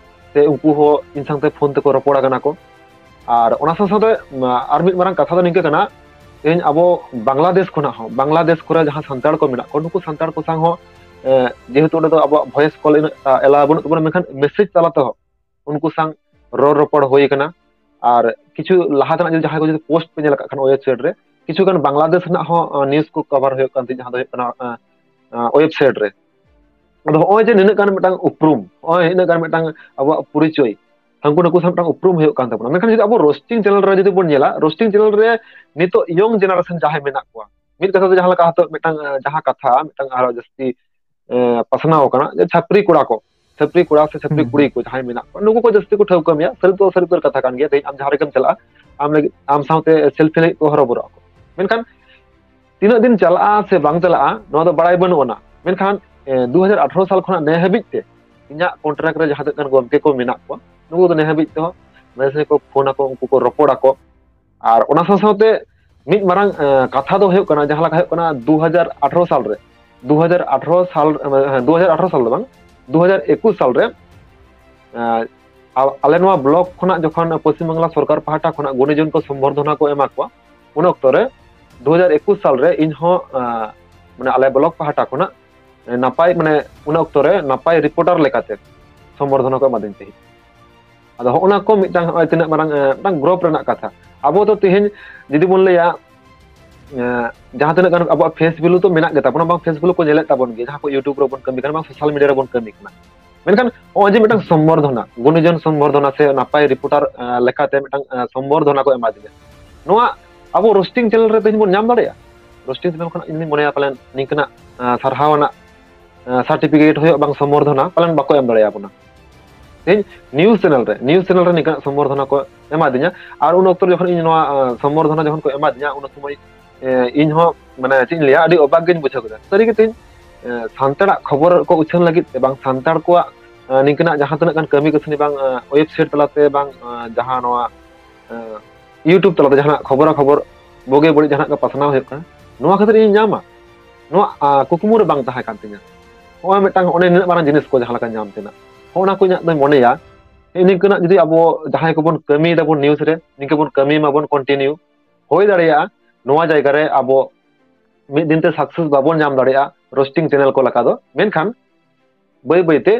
ᱥᱮ ᱩᱱᱠᱩ ᱦᱚᱸ ᱤᱧ ᱥᱟᱶᱛᱮ ᱯᱷᱳᱱ ᱛᱮᱠᱚ ᱨᱚᱯᱚᱲ ᱟᱠᱟᱱᱟ ᱠᱚ᱾ ᱟᱨ ᱚᱱᱟ ᱥᱟᱶ ᱥᱟᱶᱛᱮ ᱢᱟ, ᱟᱨ ᱢᱤᱫ ᱢᱟᱨᱟᱝ ᱠᱟᱛᱷᱟ ᱫᱚ ᱱᱤᱝᱠᱟᱹ ᱠᱟᱱᱟ, ᱛᱮᱦᱮᱧ ᱟᱵᱚ ᱵᱟᱝᱞᱟᱫᱮᱥ ᱠᱷᱚᱱᱟᱜ ᱦᱚᱸ, ᱵᱟᱝᱞᱟᱫᱮᱥ ᱠᱚᱨᱮ ᱡᱟᱦᱟᱸ ᱥᱟᱱᱛᱟᱲ ᱠᱚ ᱢᱮᱱᱟᱜ ᱠᱚᱣᱟ, ᱱᱩᱠᱩ ᱥᱟᱱᱛᱟᱲ ᱠᱚ ᱥᱟᱶ ᱦᱚᱸ ᱮ, ᱡᱮᱦᱮᱛᱩ ᱚᱸᱰᱮ ᱫᱚ ᱟᱵᱚᱣᱟᱜ ᱵᱷᱚᱭᱮᱥ ᱠᱚᱞ ᱩᱱᱟᱹᱜ ᱮᱞᱟᱣ ᱵᱟᱹᱱᱩᱜ ᱛᱟᱵᱚᱱᱟ, ᱢᱮᱱᱠᱷᱟᱱ ᱢᱮᱥᱮᱡᱽ ᱛᱟᱞᱟ ᱛᱮᱦᱚᱸ ᱩᱱᱠᱩ ᱥᱟᱶ ᱨᱚᱲ ᱨᱚᱯᱚᱲ ᱦᱩᱭ ᱟᱠᱟᱱᱟ᱾ ᱟᱨ ᱠᱤᱪᱷᱩ ᱞᱟᱦᱟ ᱛᱮᱱᱟᱜ ᱡᱩᱫᱤ ᱡᱟᱦᱟᱸᱭ ᱠᱚ ᱡᱩᱫᱤ ᱯᱳᱥᱴ ᱯᱮ ᱧᱮᱞ ᱟᱠᱟᱫ ᱠᱷᱟᱱ ᱳᱭᱮᱵᱥᱟᱭᱤᱴ ᱨᱮ, ᱠᱤᱪᱷᱩ ᱜᱟᱱ ᱵᱟᱝᱞᱟᱫᱮᱥ ᱨᱮᱱᱟᱜ ᱦᱚᱸ ᱱᱤᱭᱩᱡᱽ ᱠᱚ ᱠᱚᱵᱷᱟᱨ ᱦᱩᱭᱩᱜ ᱠᱟᱱ ᱛᱟᱦᱮᱸᱫ, ᱡᱟᱦᱟᱸ ᱫᱚ ᱦᱩᱭᱩᱜ ᱠᱟᱱᱟ ᱳᱭᱮᱵᱥᱟᱭᱤᱴ ᱨᱮ᱾ ᱟᱫᱚ ᱦᱚᱸᱜᱼᱚᱭ ᱡᱮ ᱱᱤᱱᱟᱹᱜ ᱜᱟᱱ ᱢᱤᱫᱴᱟᱝ ᱩᱯᱨᱩᱢ, ᱦᱚᱸᱜᱼᱚᱭ ᱱᱤᱱᱟᱹᱜ ᱜᱟᱱ ᱢᱤᱫᱴᱟᱝ ᱟᱵᱚᱣᱟᱜ ᱯᱚᱨᱤᱪᱚᱭ, ᱦᱟᱹᱱᱠᱩ ᱱᱩᱠᱩ ᱥᱟᱶ ᱢᱤᱫᱴᱟᱝ ᱩᱯᱨᱩᱢ ᱦᱩᱭᱩᱜ ᱠᱟᱱ ᱛᱟᱵᱚᱱᱟ᱾ ᱢᱮᱱᱠᱷᱟᱱ ᱡᱩᱫᱤ ᱟᱵᱚ ᱨᱳᱥᱴᱤᱝ ᱪᱮᱱᱮᱞ ᱨᱮ ᱡᱩᱫᱤ ᱵᱚᱱ ᱧᱮᱞᱟ, ᱨᱳᱥᱴᱤᱝ ᱪᱮᱱᱮᱞ ᱨᱮ ᱱᱤᱛᱚᱜ ᱤᱭᱚᱝ ᱡᱮᱱᱟᱨᱮᱥᱚᱱ ᱡᱟᱦᱟᱸᱭ ᱢᱮᱱᱟᱜ ᱠᱚᱣᱟ, ᱢᱤᱫ ᱠᱟᱛᱷᱟ ᱛᱮ ᱡᱟᱦᱟᱸ ᱞᱮᱠᱟ ᱦᱚᱭᱛᱳ ᱢᱤᱫᱴᱟᱝ ᱮ, ᱡᱟᱦᱟᱸ ᱠᱟᱛᱷᱟ ᱢᱤᱫᱴᱟᱝ ᱟᱨᱚ ᱡᱟᱹᱥᱛᱤ ᱮ, ᱯᱟᱥᱱᱟᱣ ᱟᱠᱟᱱᱟ, ᱡᱮ ᱪᱷᱟᱹᱯᱨᱤ ᱠᱚᱲᱟ ᱠᱚ, ᱪᱷᱟᱹᱯᱨᱤ ᱠᱚᱲᱟ ᱥᱮ ᱪᱷᱟᱹᱯᱨᱤ ᱦᱩᱸ᱾ ᱠᱩᱲᱤ ᱠᱚ ᱡᱟᱦᱟᱸᱭ ᱢᱮᱱᱟᱜ ᱠᱚᱣᱟ, ᱱᱩᱠᱩ ᱠᱚ ᱡᱟᱹᱥᱛᱤ ᱠᱚ ᱴᱷᱟᱹᱣᱠᱟᱹ ᱢᱮᱭᱟ᱾ ᱥᱟᱹᱨᱤ ᱫᱚ ᱥᱟᱹᱨᱤ ᱩᱛᱟᱹᱨ ᱠᱟᱛᱷᱟ ᱠᱟᱱ ᱜᱮᱭᱟ, ᱛᱮᱦᱮᱧ ᱟᱢ ᱡᱟᱦᱟᱸ ᱨᱮᱜᱮᱢ ᱪᱟᱞᱟᱜᱼᱟ, ᱟᱢ ᱞᱟᱹᱜᱤᱫ, ᱟᱢ ᱥᱟᱶᱛᱮ ᱥᱮᱞᱯᱷᱤ ᱞᱟᱹᱜᱤᱫ ᱠᱚ ᱦᱚᱨᱚᱵᱚᱨᱚᱜ ᱟᱠᱚ᱾ ᱢᱮᱱᱠᱷᱟᱱ ᱛᱤᱱᱟᱹᱜ ᱫᱤᱱ ᱪᱟᱞᱟᱜᱼᱟ ᱥᱮ ᱵᱟᱝ ᱪᱟᱞᱟᱜᱼᱟ, ᱱᱚᱣᱟ ᱫᱚ ᱵᱟᱲᱟᱭ ᱵᱟᱹᱱᱩᱜ ᱟᱱᱟ᱾ ᱢᱮᱱᱠᱷᱟᱱ ᱮ, ᱫᱩ ᱦᱟᱡᱟᱨ ᱟᱴᱷᱨᱚ ᱥᱟᱞ ᱠᱷᱚᱱᱟᱜ ᱱᱮ ᱦᱟᱹᱵᱤᱡ ᱛᱮ ᱤᱧᱟᱹᱜ ᱠᱚᱱᱴᱨᱟᱠᱴ ᱨᱮ ᱡᱟᱦᱟᱸ ᱛᱤᱱᱟᱹᱜ ᱜᱟᱱ ᱜᱚᱢᱠᱮ ᱠᱚ ᱢᱮᱱᱟᱜ ᱠᱚᱣᱟ, ᱱᱩᱠᱩ ᱫᱚ ᱱᱮ ᱦᱟᱹᱵᱤᱡ ᱛᱮᱦᱚᱸ ᱢᱟᱡᱷᱮ ᱥᱟᱡᱷᱮ ᱠᱚ ᱯᱷᱳᱱ ᱟᱠᱚ, ᱩᱱᱠᱩ ᱠᱚ ᱨᱚᱯᱚᱲ ᱟᱠᱚ᱾ ᱟᱨ ᱚᱱᱟ ᱥᱟᱶ ᱥᱟᱶᱛᱮ ᱢᱤᱫ ᱢᱟᱨᱟᱝ ᱮ, ᱠᱟᱛᱷᱟ ᱫᱚ ᱦᱩᱭᱩᱜ ᱠᱟᱱᱟ, ᱡᱟᱦᱟᱸ ᱞᱮᱠᱟ ᱦᱩᱭᱩᱜ ᱠᱟᱱᱟ ᱫᱩ ᱦᱟᱡᱟᱨ ᱟᱴᱷᱨᱚ ᱥᱟᱞ ᱨᱮ, ᱫᱩ ᱦᱟᱡᱟᱨ ᱟᱴᱷᱨᱚ ᱥᱟᱞ, ᱦᱮᱸ, ᱫᱩ ᱦᱟᱡᱟᱨ ᱟᱴᱷᱨᱚ ᱥᱟᱞ ᱫᱚ ᱵᱟᱝ, ᱫᱩ ᱦᱟᱡᱟᱨ ᱮᱠᱩᱥ ᱥᱟᱞ ᱨᱮ ᱮ, ᱟ-, ᱟᱞᱮ ᱱᱚᱣᱟ ᱵᱞᱚᱠ ᱠᱷᱚᱱᱟᱜ ᱡᱚᱠᱷᱚᱱ ᱯᱚᱥᱪᱤᱢ ᱵᱟᱝᱞᱟ ᱥᱚᱨᱠᱟᱨ ᱯᱟᱦᱴᱟ ᱠᱷᱚᱱᱟᱜ ᱜᱩᱱᱤᱡᱚᱱ ᱠᱚ ᱥᱚᱢᱵᱚᱨᱫᱷᱚᱱᱟ ᱠᱚ ᱮᱢᱟ ᱠᱚᱣᱟ, ᱩᱱ ᱚᱠᱛᱚ ᱨᱮ ᱫᱩ ᱦᱟᱡᱟᱨ ᱮᱠᱩᱥ ᱥᱟᱞ ᱨᱮ ᱤᱧ ᱦᱚᱸ ᱮ, ᱢᱟᱱᱮ ᱟᱞᱮ ᱵᱞᱚᱠ ᱯᱟᱦᱴᱟ ᱠᱷᱚᱱᱟᱜ ᱮ, ᱱᱟᱯᱟᱭ, ᱢᱟᱱᱮ ᱩᱱ ᱚᱠᱛᱚ ᱨᱮ ᱱᱟᱯᱟᱭ ᱨᱤᱯᱳᱨᱴᱟᱨ ᱞᱮᱠᱟᱛᱮ ᱥᱚᱢᱵᱚᱨᱫᱷᱚᱱᱟ ᱠᱚ ᱮᱢᱟᱫᱤᱧ ᱛᱟᱦᱮᱸᱫ᱾ ᱟᱫᱚ ᱦᱚᱸᱜᱼᱚ ᱱᱟ ᱠᱚ ᱢᱤᱫᱴᱟᱝ ᱦᱚᱸᱜᱼᱚᱭ ᱛᱤᱱᱟᱹᱜ ᱢᱟᱨᱟᱝ ᱮ, ᱢᱤᱫᱴᱟᱝ ᱜᱨᱚᱯ ᱨᱮᱱᱟᱜ ᱠᱟᱛᱷᱟ᱾ ᱟᱵᱚ ᱫᱚ ᱛᱮᱦᱮᱧ ᱡᱩᱫᱤ ᱵᱚᱱ ᱞᱟᱹᱭᱟ ᱮ, ᱡᱟᱦᱟᱸ ᱛᱤᱱᱟᱹᱜ ᱜᱟᱱ ᱟᱵᱚᱣᱟᱜ ᱯᱷᱮᱥ ᱵᱷᱮᱞᱩ ᱛᱚ ᱢᱮᱱᱟᱜ ᱜᱮ ᱛᱟᱵᱚᱱᱟ, ᱵᱟᱝ ᱯᱷᱮᱥ ᱵᱷᱮᱞᱩ ᱠᱚ ᱧᱮᱞᱮᱫ ᱛᱟᱵᱚᱱ ᱜᱮᱭᱟ, ᱡᱟᱦᱟᱸ ᱠᱚ ᱭᱩᱴᱩᱵᱽ ᱨᱮᱵᱚᱱ ᱠᱟᱹᱢᱤ ᱠᱟᱱᱟ, ᱵᱟᱝ ᱥᱳᱥᱟᱞ ᱢᱤᱰᱤᱭᱟ ᱨᱮᱵᱚᱱ ᱠᱟᱹᱢᱤ ᱠᱟᱱᱟ᱾ ᱢᱮᱱᱠᱷᱟᱱ ᱱᱚᱜᱼᱚᱭ ᱡᱮ ᱢᱤᱫᱴᱟᱝ ᱥᱚᱢᱵᱚᱨᱫᱷᱚᱱᱟ, ᱜᱩᱱᱤᱡᱚᱱ ᱥᱚᱢᱵᱚᱨᱫᱷᱚᱱᱟ ᱥᱮ ᱱᱟᱯᱟᱭ ᱨᱤᱯᱳᱨᱴᱟᱨ ᱞᱮᱠᱟᱛᱮ ᱢᱤᱫᱴᱟᱝ ᱥᱚᱢᱵᱚᱨᱫᱷᱚᱱᱟ ᱠᱚ ᱮᱢᱟ ᱫᱤᱧᱟ, ᱱᱚᱣᱟ ᱟᱵᱚ ᱨᱳᱥᱴᱤᱝ ᱪᱮᱱᱮᱞ ᱨᱮ ᱛᱮᱦᱮᱧ ᱵᱚᱱ ᱧᱟᱢ ᱫᱟᱲᱮᱭᱟᱜᱼᱟ? ᱨᱳᱥᱴᱤᱝ ᱪᱮᱱᱮᱞ ᱠᱷᱚᱱᱟᱜ ᱤᱧ ᱢᱚᱱᱮᱭᱟ ᱯᱟᱞᱮᱱ ᱱᱤᱝᱠᱟᱹᱱᱟᱜ ᱥᱟᱨᱦᱟᱣ ᱟᱱᱟᱜ ᱥᱟᱨᱴᱤᱯᱷᱤᱠᱮᱴ ᱦᱩᱭᱩᱜ ᱵᱟᱝ ᱥᱚᱢᱵᱚᱨᱫᱷᱚᱱᱟ ᱯᱟᱞᱮᱱ ᱵᱟᱠᱚ ᱮᱢ ᱫᱟᱲᱮᱭᱟᱵᱚᱱᱟ᱾ ᱛᱮᱦᱮᱧ ᱱᱤᱭᱩᱡᱽ ᱪᱮᱱᱮᱞ ᱨᱮ, ᱱᱤᱭᱩᱡᱽ ᱪᱮᱱᱮᱞ ᱨᱮ ᱱᱤᱝᱠᱟᱹᱱᱟᱜ ᱥᱚᱢᱵᱚᱨᱫᱷᱚᱱᱟ ᱠᱚ ᱮᱢᱟᱫᱤᱧᱟ᱾ ᱟᱨ ᱩᱱ ᱚᱠᱛᱚ ᱡᱚᱠᱷᱚᱱ ᱤᱧ ᱱᱚᱣᱟ ᱥᱚᱢᱵᱚᱨᱫᱷᱚᱱᱟ ᱡᱚᱠᱷᱚᱱ ᱠᱚ ᱮᱢᱟᱫᱤᱧᱟ, ᱩᱱ ᱥᱚᱢᱚᱭ ᱤᱧ ᱦᱚᱸ, ᱢᱟᱱᱮ, ᱪᱮᱫ ᱤᱧ ᱞᱟᱹᱭᱟ, ᱟᱹᱰᱤ ᱚᱵᱟᱠ ᱜᱤᱧ ᱵᱩᱡᱷᱟᱹᱣ ᱠᱮᱫᱟ᱾ ᱥᱟᱹᱨᱤ ᱜᱮ ᱛᱮᱦᱮᱧ ᱥᱟᱱᱛᱟᱲᱟᱜ ᱠᱷᱚᱵᱚᱨ ᱠᱚ ᱩᱪᱷᱟᱹᱱ ᱞᱟᱹᱜᱤᱫ ᱛᱮ ᱵᱟᱝ, ᱥᱟᱱᱛᱟᱲ ᱠᱚᱣᱟᱜ ᱱᱤᱝᱠᱟᱹᱱᱟᱜ ᱡᱟᱦᱟᱸ ᱛᱤᱱᱟᱹᱜ ᱜᱟᱱ ᱠᱟᱹᱢᱤ ᱠᱟᱹᱥᱱᱤ ᱵᱟᱝ, ᱳᱭᱮᱵᱥᱟᱭᱤᱴ ᱛᱟᱞᱟᱛᱮ ᱵᱟᱝ, ᱡᱟᱦᱟᱸ ᱱᱚᱣᱟ YouTube ᱛᱟᱞᱟᱛᱮ ᱡᱟᱦᱟᱱᱟᱜ ᱠᱷᱚᱵᱚᱨᱟ ᱠᱷᱚᱵᱚᱨ ᱵᱩᱜᱤ ᱵᱟᱹᱲᱤᱡ ᱡᱟᱦᱟᱱᱟᱜ ᱠᱚ ᱯᱟᱥᱱᱟᱣ ᱦᱩᱭᱩᱜ ᱠᱟᱱᱟ, ᱱᱚᱣᱟ ᱠᱷᱟᱹᱛᱤᱨ ᱤᱧ ᱧᱟᱢᱟ, ᱱᱚᱣᱟ ᱠᱩᱠᱢᱩ ᱨᱮ ᱵᱟᱝ ᱛᱟᱦᱮᱸ ᱠᱟᱱ ᱛᱤᱧᱟ᱾ ᱱᱚᱜᱼᱚᱭ ᱢᱤᱫᱴᱟᱝ, ᱚᱱᱮ ᱱᱤᱱᱟᱹᱜ ᱢᱟᱨᱟᱝ ᱡᱤᱱᱤᱥ ᱠᱚ ᱡᱟᱦᱟᱸ ᱞᱮᱠᱟ ᱧᱟᱢ ᱛᱮᱱᱟᱜ, ᱦᱚᱸᱜᱼᱚ ᱱᱟ ᱠᱚ ᱤᱧᱟᱹᱜ ᱫᱚᱧ ᱢᱚᱱᱮᱭᱟ, ᱱᱤᱝᱠᱟᱹᱱᱟᱜ ᱡᱩᱫᱤ ᱟᱵᱚ ᱡᱟᱦᱟᱸᱭ ᱠᱚᱵᱚᱱ ᱠᱟᱹᱢᱤᱭ ᱫᱟᱵᱚᱱ ᱱᱤᱭᱩᱡᱽ ᱨᱮ, ᱱᱤᱝᱠᱟᱹ ᱵᱚᱱ ᱠᱟᱹᱢᱤ ᱢᱟᱵᱚᱱ ᱠᱚᱱᱴᱤᱱᱤᱭᱩ, ᱦᱩᱭ ᱫᱟᱲᱮᱭᱟᱜᱼᱟ ᱱᱚᱣᱟ ᱡᱟᱭᱜᱟ ᱨᱮ ᱟᱵᱚ ᱢᱤᱫ ᱫᱤᱱ ᱛᱮ ᱥᱟᱠᱥᱮᱥ ᱵᱟᱵᱚᱱ ᱧᱟᱢ ᱫᱟᱲᱮᱭᱟᱜᱼᱟ ᱨᱳᱥᱴᱤᱝ ᱪᱮᱱᱮᱞ ᱠᱚ ᱞᱮᱠᱟ ᱫᱚ, ᱢᱮᱱᱠᱷᱟᱱ ᱵᱟᱹᱭ ᱵᱟᱹᱭ ᱛᱮ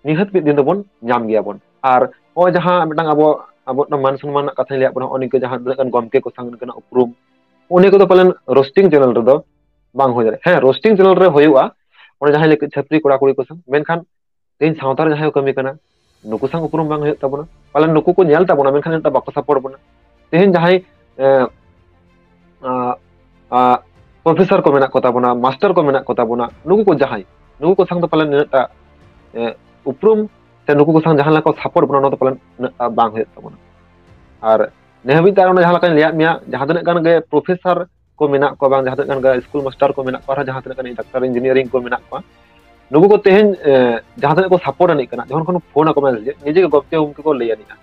ᱱᱤᱦᱟᱹᱛ ᱢᱤᱫ ᱫᱤᱱ ᱫᱚᱵᱚᱱ ᱧᱟᱢ ᱜᱮᱭᱟ ᱵᱚᱱ᱾ ᱟᱨ ᱱᱚᱜᱼᱚᱭ ᱡᱟᱦᱟᱸ ᱢᱤᱫᱴᱟᱝ ᱟᱵᱚ, ᱟᱵᱚ ᱢᱤᱫᱴᱟᱝ ᱢᱟᱱ ᱥᱚᱱᱢᱟᱱ ᱨᱮᱱᱟᱜ ᱠᱟᱛᱷᱟᱧ ᱞᱟᱹᱭᱟᱫ ᱵᱚᱱᱟ, ᱱᱚᱜᱼᱚᱭ ᱱᱤᱝᱠᱟᱹ ᱡᱟᱦᱟᱸ ᱛᱤᱱᱟᱹᱜ ᱜᱟᱱ ᱜᱚᱢᱠᱮ ᱠᱚ ᱥᱟᱶ ᱱᱤᱝᱠᱟᱹᱱᱟᱜ ᱩᱯᱨᱩᱢ, ᱩᱱᱤ ᱠᱚᱫᱚ ᱯᱟᱞᱮᱱ ᱨᱳᱥᱴᱤᱝ ᱪᱮᱱᱮᱞ ᱨᱮᱫᱚ ᱵᱟᱝ ᱦᱩᱭ ᱫᱟᱲᱮᱭᱟᱜᱼᱟ᱾ ᱦᱮᱸ, ᱨᱳᱥᱴᱤᱝ ᱪᱮᱱᱮᱞ ᱨᱮ ᱦᱩᱭᱩᱜᱼᱟ, ᱚᱸᱰᱮ ᱡᱟᱦᱟᱸᱭ ᱞᱟᱹᱭ ᱠᱮᱫ ᱪᱷᱟᱹᱯᱨᱤ ᱠᱚᱲᱟ ᱠᱩᱲᱤ ᱠᱚ ᱥᱟᱶ, ᱢᱮᱱᱠᱷᱟᱱ ᱛᱮᱦᱮᱧ ᱥᱟᱶᱛᱟ ᱨᱮ ᱡᱟᱦᱟᱸᱭ ᱠᱚ ᱠᱟᱹᱢᱤ ᱠᱟᱱᱟ, ᱱᱩᱠᱩ ᱥᱟᱶ ᱩᱯᱨᱩᱢ ᱵᱟᱝ ᱦᱩᱭᱩᱜ ᱛᱟᱵᱚᱱᱟ᱾ ᱯᱟᱞᱮᱱ ᱱᱩᱠᱩ ᱠᱚ ᱧᱮᱞ ᱛᱟᱵᱚᱱᱟ, ᱢᱮᱱᱠᱷᱟᱱ ᱱᱤᱛᱚᱜ ᱵᱟᱠᱚ ᱥᱟᱯᱳᱨᱴ ᱵᱚᱱᱟ᱾ ᱛᱮᱦᱮᱧ ᱡᱟᱦᱟᱸᱭ, ᱮ, ᱟ, ᱟ, ᱯᱨᱚᱯᱷᱮᱥᱚᱨ ᱠᱚ ᱢᱮᱱᱟᱜ ᱠᱚ ᱛᱟᱵᱚᱱᱟ, ᱢᱟᱥᱴᱟᱨ ᱠᱚ ᱢᱮᱱᱟᱜ ᱠᱚ ᱛᱟᱵᱚᱱᱟ, ᱱᱩᱠᱩ ᱠᱚ ᱡᱟᱦᱟᱸᱭ, ᱱᱩᱠᱩ ᱠᱚ ᱥᱟᱶ ᱫᱚ ᱯᱟᱞᱮᱱ ᱱᱤᱱᱟᱹᱜ ᱴᱟ, ᱮ, ᱩᱯᱨᱩᱢ ᱥᱮ ᱱᱩᱠᱩ ᱠᱚ ᱥᱟᱶ ᱡᱟᱦᱟᱸ ᱞᱮᱠᱟ ᱠᱚ ᱥᱟᱯᱳᱨᱴ ᱵᱚᱱᱟ, ᱱᱚᱣᱟ ᱫᱚ ᱯᱟᱞᱮᱱ ᱩᱱᱟᱹᱜ ᱴᱟ ᱵᱟᱝ ᱦᱩᱭᱩᱜ ᱛᱟᱵᱚᱱᱟ᱾ ᱟᱨ ᱱᱤᱭᱟᱹ ᱦᱟᱹᱵᱤᱡ ᱛᱮ ᱟᱨ ᱚᱱᱟ ᱡᱟᱦᱟᱸ ᱞᱮᱠᱟᱧ ᱞᱟᱹᱭᱟᱫ ᱢᱮᱭᱟ, ᱡᱟᱦᱟᱸ ᱛᱤᱱᱟᱹᱜ ᱜᱟᱱ ᱜᱮ ᱯᱨᱚᱯᱷᱮᱥᱚᱨ ᱠᱚ ᱢᱮᱱᱟᱜ ᱠᱚᱣᱟ, ᱵᱟᱝ ᱡᱟᱦᱟᱸ ᱛᱤᱱᱟᱹᱜ ᱜᱟᱱ ᱜᱮ ᱥᱠᱩᱞ ᱢᱟᱥᱴᱟᱨ ᱠᱚ ᱢᱮᱱᱟᱜ ᱠᱚᱣᱟ, ᱟᱨᱦᱚᱸ ᱡᱟᱦᱟᱸ ᱛᱤᱱᱟᱹᱜ ᱜᱟᱱ ᱰᱟᱠᱛᱟᱨ ᱤᱧᱡᱤᱱᱤᱭᱟᱨᱤᱝ ᱠᱚ ᱢᱮᱱᱟᱜ ᱠᱚᱣᱟ, ᱱᱩᱠᱩ ᱠᱚ ᱛᱮᱦᱮᱧ, ᱮ, ᱡᱟᱦᱟᱸ ᱛᱤᱱᱟᱹᱜ ᱠᱚ ᱥᱟᱯᱳᱨᱴ ᱟᱹᱱᱤᱡ ᱠᱟᱱᱟ, ᱡᱚᱠᱷᱚᱱ ᱠᱷᱚᱱ ᱯᱷᱳᱱ ᱟᱠᱚ ᱢᱮ, ᱱᱤᱡᱮ ᱜᱮ ᱜᱚᱢᱠᱮ ᱜᱚᱢᱠᱮ ᱠᱚ ᱞᱟᱹᱭ ᱟᱹᱱᱤᱡᱼᱟ᱾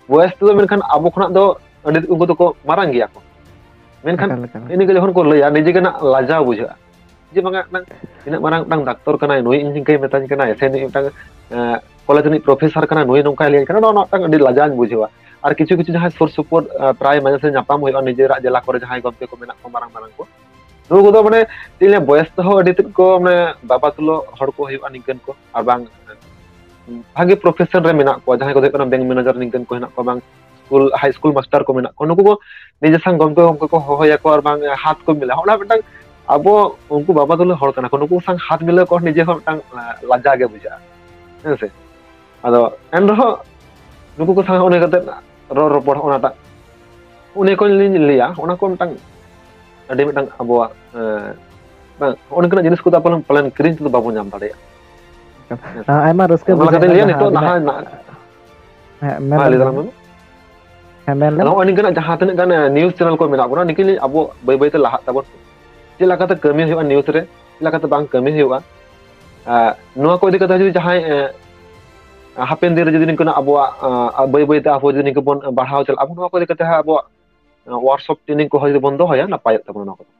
ᱵᱚᱭᱮᱥ ᱛᱮᱫᱚ ᱢᱮᱱᱠᱷᱟᱱ ᱟᱵᱚ ᱠᱷᱚᱱᱟᱜ ᱫᱚ ᱟᱹᱰᱤ, ᱩᱱᱠᱩ ᱫᱚᱠᱚ ᱢᱟᱨᱟᱝ ᱜᱮᱭᱟ ᱠᱚ, ᱢᱮᱱᱠᱷᱟᱱ ᱮᱠᱟᱞ, ᱮᱠᱟᱞ᱾ ᱱᱤᱭᱟᱹ ᱜᱮ ᱡᱚᱠᱷᱚᱱ ᱠᱚ ᱞᱟᱹᱭᱟ, ᱱᱤᱡᱮ ᱜᱮ ᱱᱟᱜ ᱞᱟᱡᱟᱣ ᱵᱩᱡᱷᱟᱹᱜᱼᱟ᱾ ᱡᱮ ᱵᱟᱝᱟ, ᱢᱤᱫᱴᱟᱝ ᱛᱤᱱᱟᱹᱜ ᱢᱟᱨᱟᱝ ᱢᱤᱫᱴᱟᱝ ᱰᱟᱠᱛᱚᱨ ᱠᱟᱱᱟᱭ, ᱱᱩᱭ ᱤᱧ ᱱᱤᱝᱠᱟᱹᱭ ᱢᱮᱛᱟᱧ ᱠᱟᱱᱟᱭ, ᱥᱮ ᱱᱩᱭ ᱢᱤᱫᱴᱟᱝ, ᱮ, ᱠᱚᱞᱮᱡᱽ ᱨᱤᱱᱤᱡ ᱯᱨᱚᱯᱷᱮᱥᱚᱨ ᱠᱟᱱᱟᱭ, ᱱᱩᱭ ᱱᱚᱝᱠᱟᱭ ᱞᱟᱹᱭᱟᱹᱧ ᱠᱟᱱᱟ, ᱱᱚᱣᱟ, ᱱᱚᱣᱟ ᱢᱤᱫᱴᱟᱝ ᱟᱹᱰᱤ ᱞᱟᱡᱟᱣ ᱤᱧ ᱵᱩᱡᱷᱟᱹᱣᱟ᱾ ᱟᱨ ᱠᱤᱪᱷᱩ ᱠᱤᱪᱷᱩ ᱡᱟᱦᱟᱸᱭ ᱥᱩᱨ ᱥᱩᱯᱩᱨ, ᱮ, ᱯᱨᱟᱭ ᱢᱟᱡᱷᱮ ᱥᱟᱡᱷᱮ ᱧᱟᱯᱟᱢ ᱦᱩᱭᱩᱜᱼᱟ, ᱱᱤᱡᱮᱨᱟᱜ ᱡᱮᱞᱟ ᱠᱚᱨᱮ ᱡᱟᱦᱟᱸᱭ ᱜᱚᱢᱠᱮ ᱠᱚ ᱢᱮᱱᱟᱜ ᱠᱚᱣᱟ, ᱢᱟᱨᱟᱝ ᱢᱟᱨᱟᱝ ᱠᱚ, ᱱᱩᱠᱩ ᱠᱚᱫᱚ ᱢᱟᱱᱮ ᱪᱮᱫ ᱤᱧ ᱞᱟᱹᱭᱟ, ᱵᱚᱭᱮᱥ ᱛᱮᱦᱚᱸ ᱟᱹᱰᱤ ᱛᱮᱫ ᱠᱚ ᱢᱟᱱᱮ ᱵᱟᱵᱟ ᱛᱩᱞᱟᱹ ᱦᱚᱲ ᱠᱚ ᱦᱩᱭᱩᱜᱼᱟ ᱱᱤᱝᱠᱟᱹᱱ ᱠᱚ, ᱟᱨ ᱵᱟᱝ ᱵᱷᱟᱜᱮ ᱯᱨᱚᱯᱷᱮᱥᱚᱱ ᱨᱮ ᱢᱮᱱᱟᱜ ᱠᱚᱣᱟ, ᱡᱟᱦᱟᱸᱭ ᱠᱚᱫᱚ ᱦᱩᱭᱩᱜ ᱠᱟᱱᱟ ᱵᱮᱝᱠ ᱢᱮᱱᱮᱡᱟᱨ ᱱᱤᱝᱠᱟᱹᱱ ᱠᱚ ᱦᱮᱱᱟᱜ ᱠᱚᱣᱟ, ᱵᱟᱝ ᱥᱠᱩᱞ, ᱦᱟᱭ ᱥᱠᱩᱞ ᱢᱟᱥᱴᱟᱨ ᱠᱚ ᱢᱮᱱᱟᱜ ᱠᱚᱣᱟ, ᱱᱩᱠᱩ ᱠᱚ ᱱᱤᱡᱮ ᱥᱟᱝ ᱜᱚᱢᱠᱮ ᱜᱚᱢᱠᱮ ᱠᱚ ᱦᱚᱦᱚᱭᱟᱠᱚ ᱟᱨ ᱵᱟᱝ ᱦᱟᱛ ᱠᱚ ᱢᱮᱞᱟᱭᱟ᱾ ᱚᱱᱟ ᱢᱤᱫᱴᱟᱝ ᱟᱵᱚ ᱩᱱᱠᱩ ᱵᱟᱵᱟ ᱛᱩᱞᱟᱹ ᱦᱚᱲ ᱠᱟᱱᱟ ᱠᱚ, ᱱᱩᱠᱩ ᱥᱟᱝ ᱦᱟᱛ ᱢᱤᱞᱟᱹᱣ ᱠᱚ ᱱᱤᱡᱮ ᱦᱚᱸ ᱢᱤᱫᱴᱟᱝ, ᱮ, ᱞᱟᱡᱟᱣ ᱜᱮ ᱵᱩᱡᱷᱟᱹᱜᱼᱟ᱾ ᱦᱮᱸ ᱥᱮ? ᱟᱫᱚ ᱮᱱ ᱨᱮᱦᱚᱸ ᱱᱩᱠᱩ ᱠᱚ ᱥᱟᱶ ᱚᱱᱮ ᱠᱟᱛᱮ ᱨᱚᱲ ᱨᱚᱯᱚᱲ, ᱚᱱᱟᱴᱟᱜ, ᱩᱱᱤ ᱠᱚ ᱞᱤᱧ ᱞᱟᱹᱭᱟ, ᱚᱱᱟ ᱠᱚ ᱢᱤᱫᱴᱟᱝ ᱟᱹᱰᱤ ᱢᱤᱫᱴᱟᱝ ᱟᱵᱚᱣᱟᱜ, ᱮᱸ, ᱵᱟᱝ, ᱦᱚᱸᱜᱼᱚ ᱱᱚᱝᱠᱟᱱᱟᱜ ᱡᱤᱱᱤᱥ ᱠᱚᱫᱚ ᱟᱯᱮ ᱯᱟᱞᱮᱱ ᱠᱤᱨᱤᱧ ᱛᱮᱫᱚ ᱵᱟᱵᱚᱱ ᱧᱟᱢ ᱫᱟᱲᱮᱭᱟᱜᱼᱟ᱾ ᱦᱮᱸ ᱥᱮ? ᱟᱭᱢᱟ ᱨᱟᱹᱥᱠᱟᱹ ᱚᱱᱟ ᱵᱩᱡᱷᱟᱹᱣ ᱞᱮᱠᱟᱛᱮᱧ ᱮᱱᱟ ᱞᱟᱹᱭᱟ, ᱡᱟᱦᱟᱸ ᱱᱤᱛᱚᱜ ᱟᱹᱵᱤᱱᱟᱜ ᱱᱟᱦᱟᱜ ᱱᱟ-, ᱦᱮᱸ, ᱢᱮᱱ ᱦᱮᱸ, ᱞᱟᱹᱭ ᱞᱮᱵᱮᱱ᱾ ᱛᱟᱞᱟᱝ ᱢᱮ ᱢᱟ᱾ ᱦᱮᱸ, ᱢᱮᱱ ᱟᱫᱚ ᱞᱮᱢ᱾ ᱱᱚᱜᱼᱚᱭ ᱱᱤᱝᱠᱟᱹᱱᱟᱜ ᱡᱟᱦᱟᱸ ᱛᱤᱱᱟᱹᱜ ᱜᱟᱱ, ᱮᱸ, news channel ᱠᱚ ᱢᱮᱱᱟᱜ ᱵᱚᱱᱟ, ᱱᱤᱠᱤ ᱟᱵᱚ ᱵᱟᱹᱭ ᱵᱟᱹᱭ ᱛᱮ ᱞᱟᱦᱟᱜ ᱛᱟᱵᱚᱱ᱾ ᱪᱮᱫ ᱞᱮᱠᱟᱛᱮ ᱠᱟᱹᱢᱤ ᱦᱩᱭᱩᱜᱼᱟ news ᱨᱮ, ᱪᱮᱫ ᱞᱮᱠᱟᱛᱮ ᱵᱟᱝ ᱠᱟᱹᱢᱤ ᱦᱩᱭᱩᱜᱼᱟ, ᱮᱸ, ᱱᱚᱣᱟ ᱠᱚ ᱤᱫᱤ ᱠᱟᱛᱮ ᱡᱩᱫᱤ ᱡᱟᱦᱟᱸᱭ, ᱮᱸ, ᱦᱟᱯᱮᱱ ᱫᱤᱱ ᱨᱮ ᱡᱩᱫᱤ ᱱᱤᱝᱠᱟᱹᱱᱟᱜ ᱟᱵᱚᱣᱟᱜ, ᱮᱸ, ᱵᱟᱹᱭ ᱵᱟᱹᱭ ᱛᱮ ᱟᱵᱚ ᱡᱩᱫᱤ ᱱᱤᱝᱠᱟᱹ ᱵᱚᱱ ᱵᱟᱲᱦᱟᱣ ᱪᱟᱞᱟᱜᱼᱟ, ᱟᱵᱚ ᱱᱚᱣᱟ ᱠᱚ ᱤᱫᱤ ᱠᱟᱛᱮ ᱦᱟᱸᱜ ᱟᱵᱚᱣᱟᱜ, ᱮᱸ, workshop training ᱠᱚᱦᱚᱸ ᱡᱩᱫᱤ ᱵᱚᱱ ᱫᱚᱦᱚᱭᱟ, ᱱᱟᱯᱟᱭᱚᱜ ᱛᱟᱵᱚᱱᱟ ᱱᱚᱣᱟ ᱠᱚᱫᱚ᱾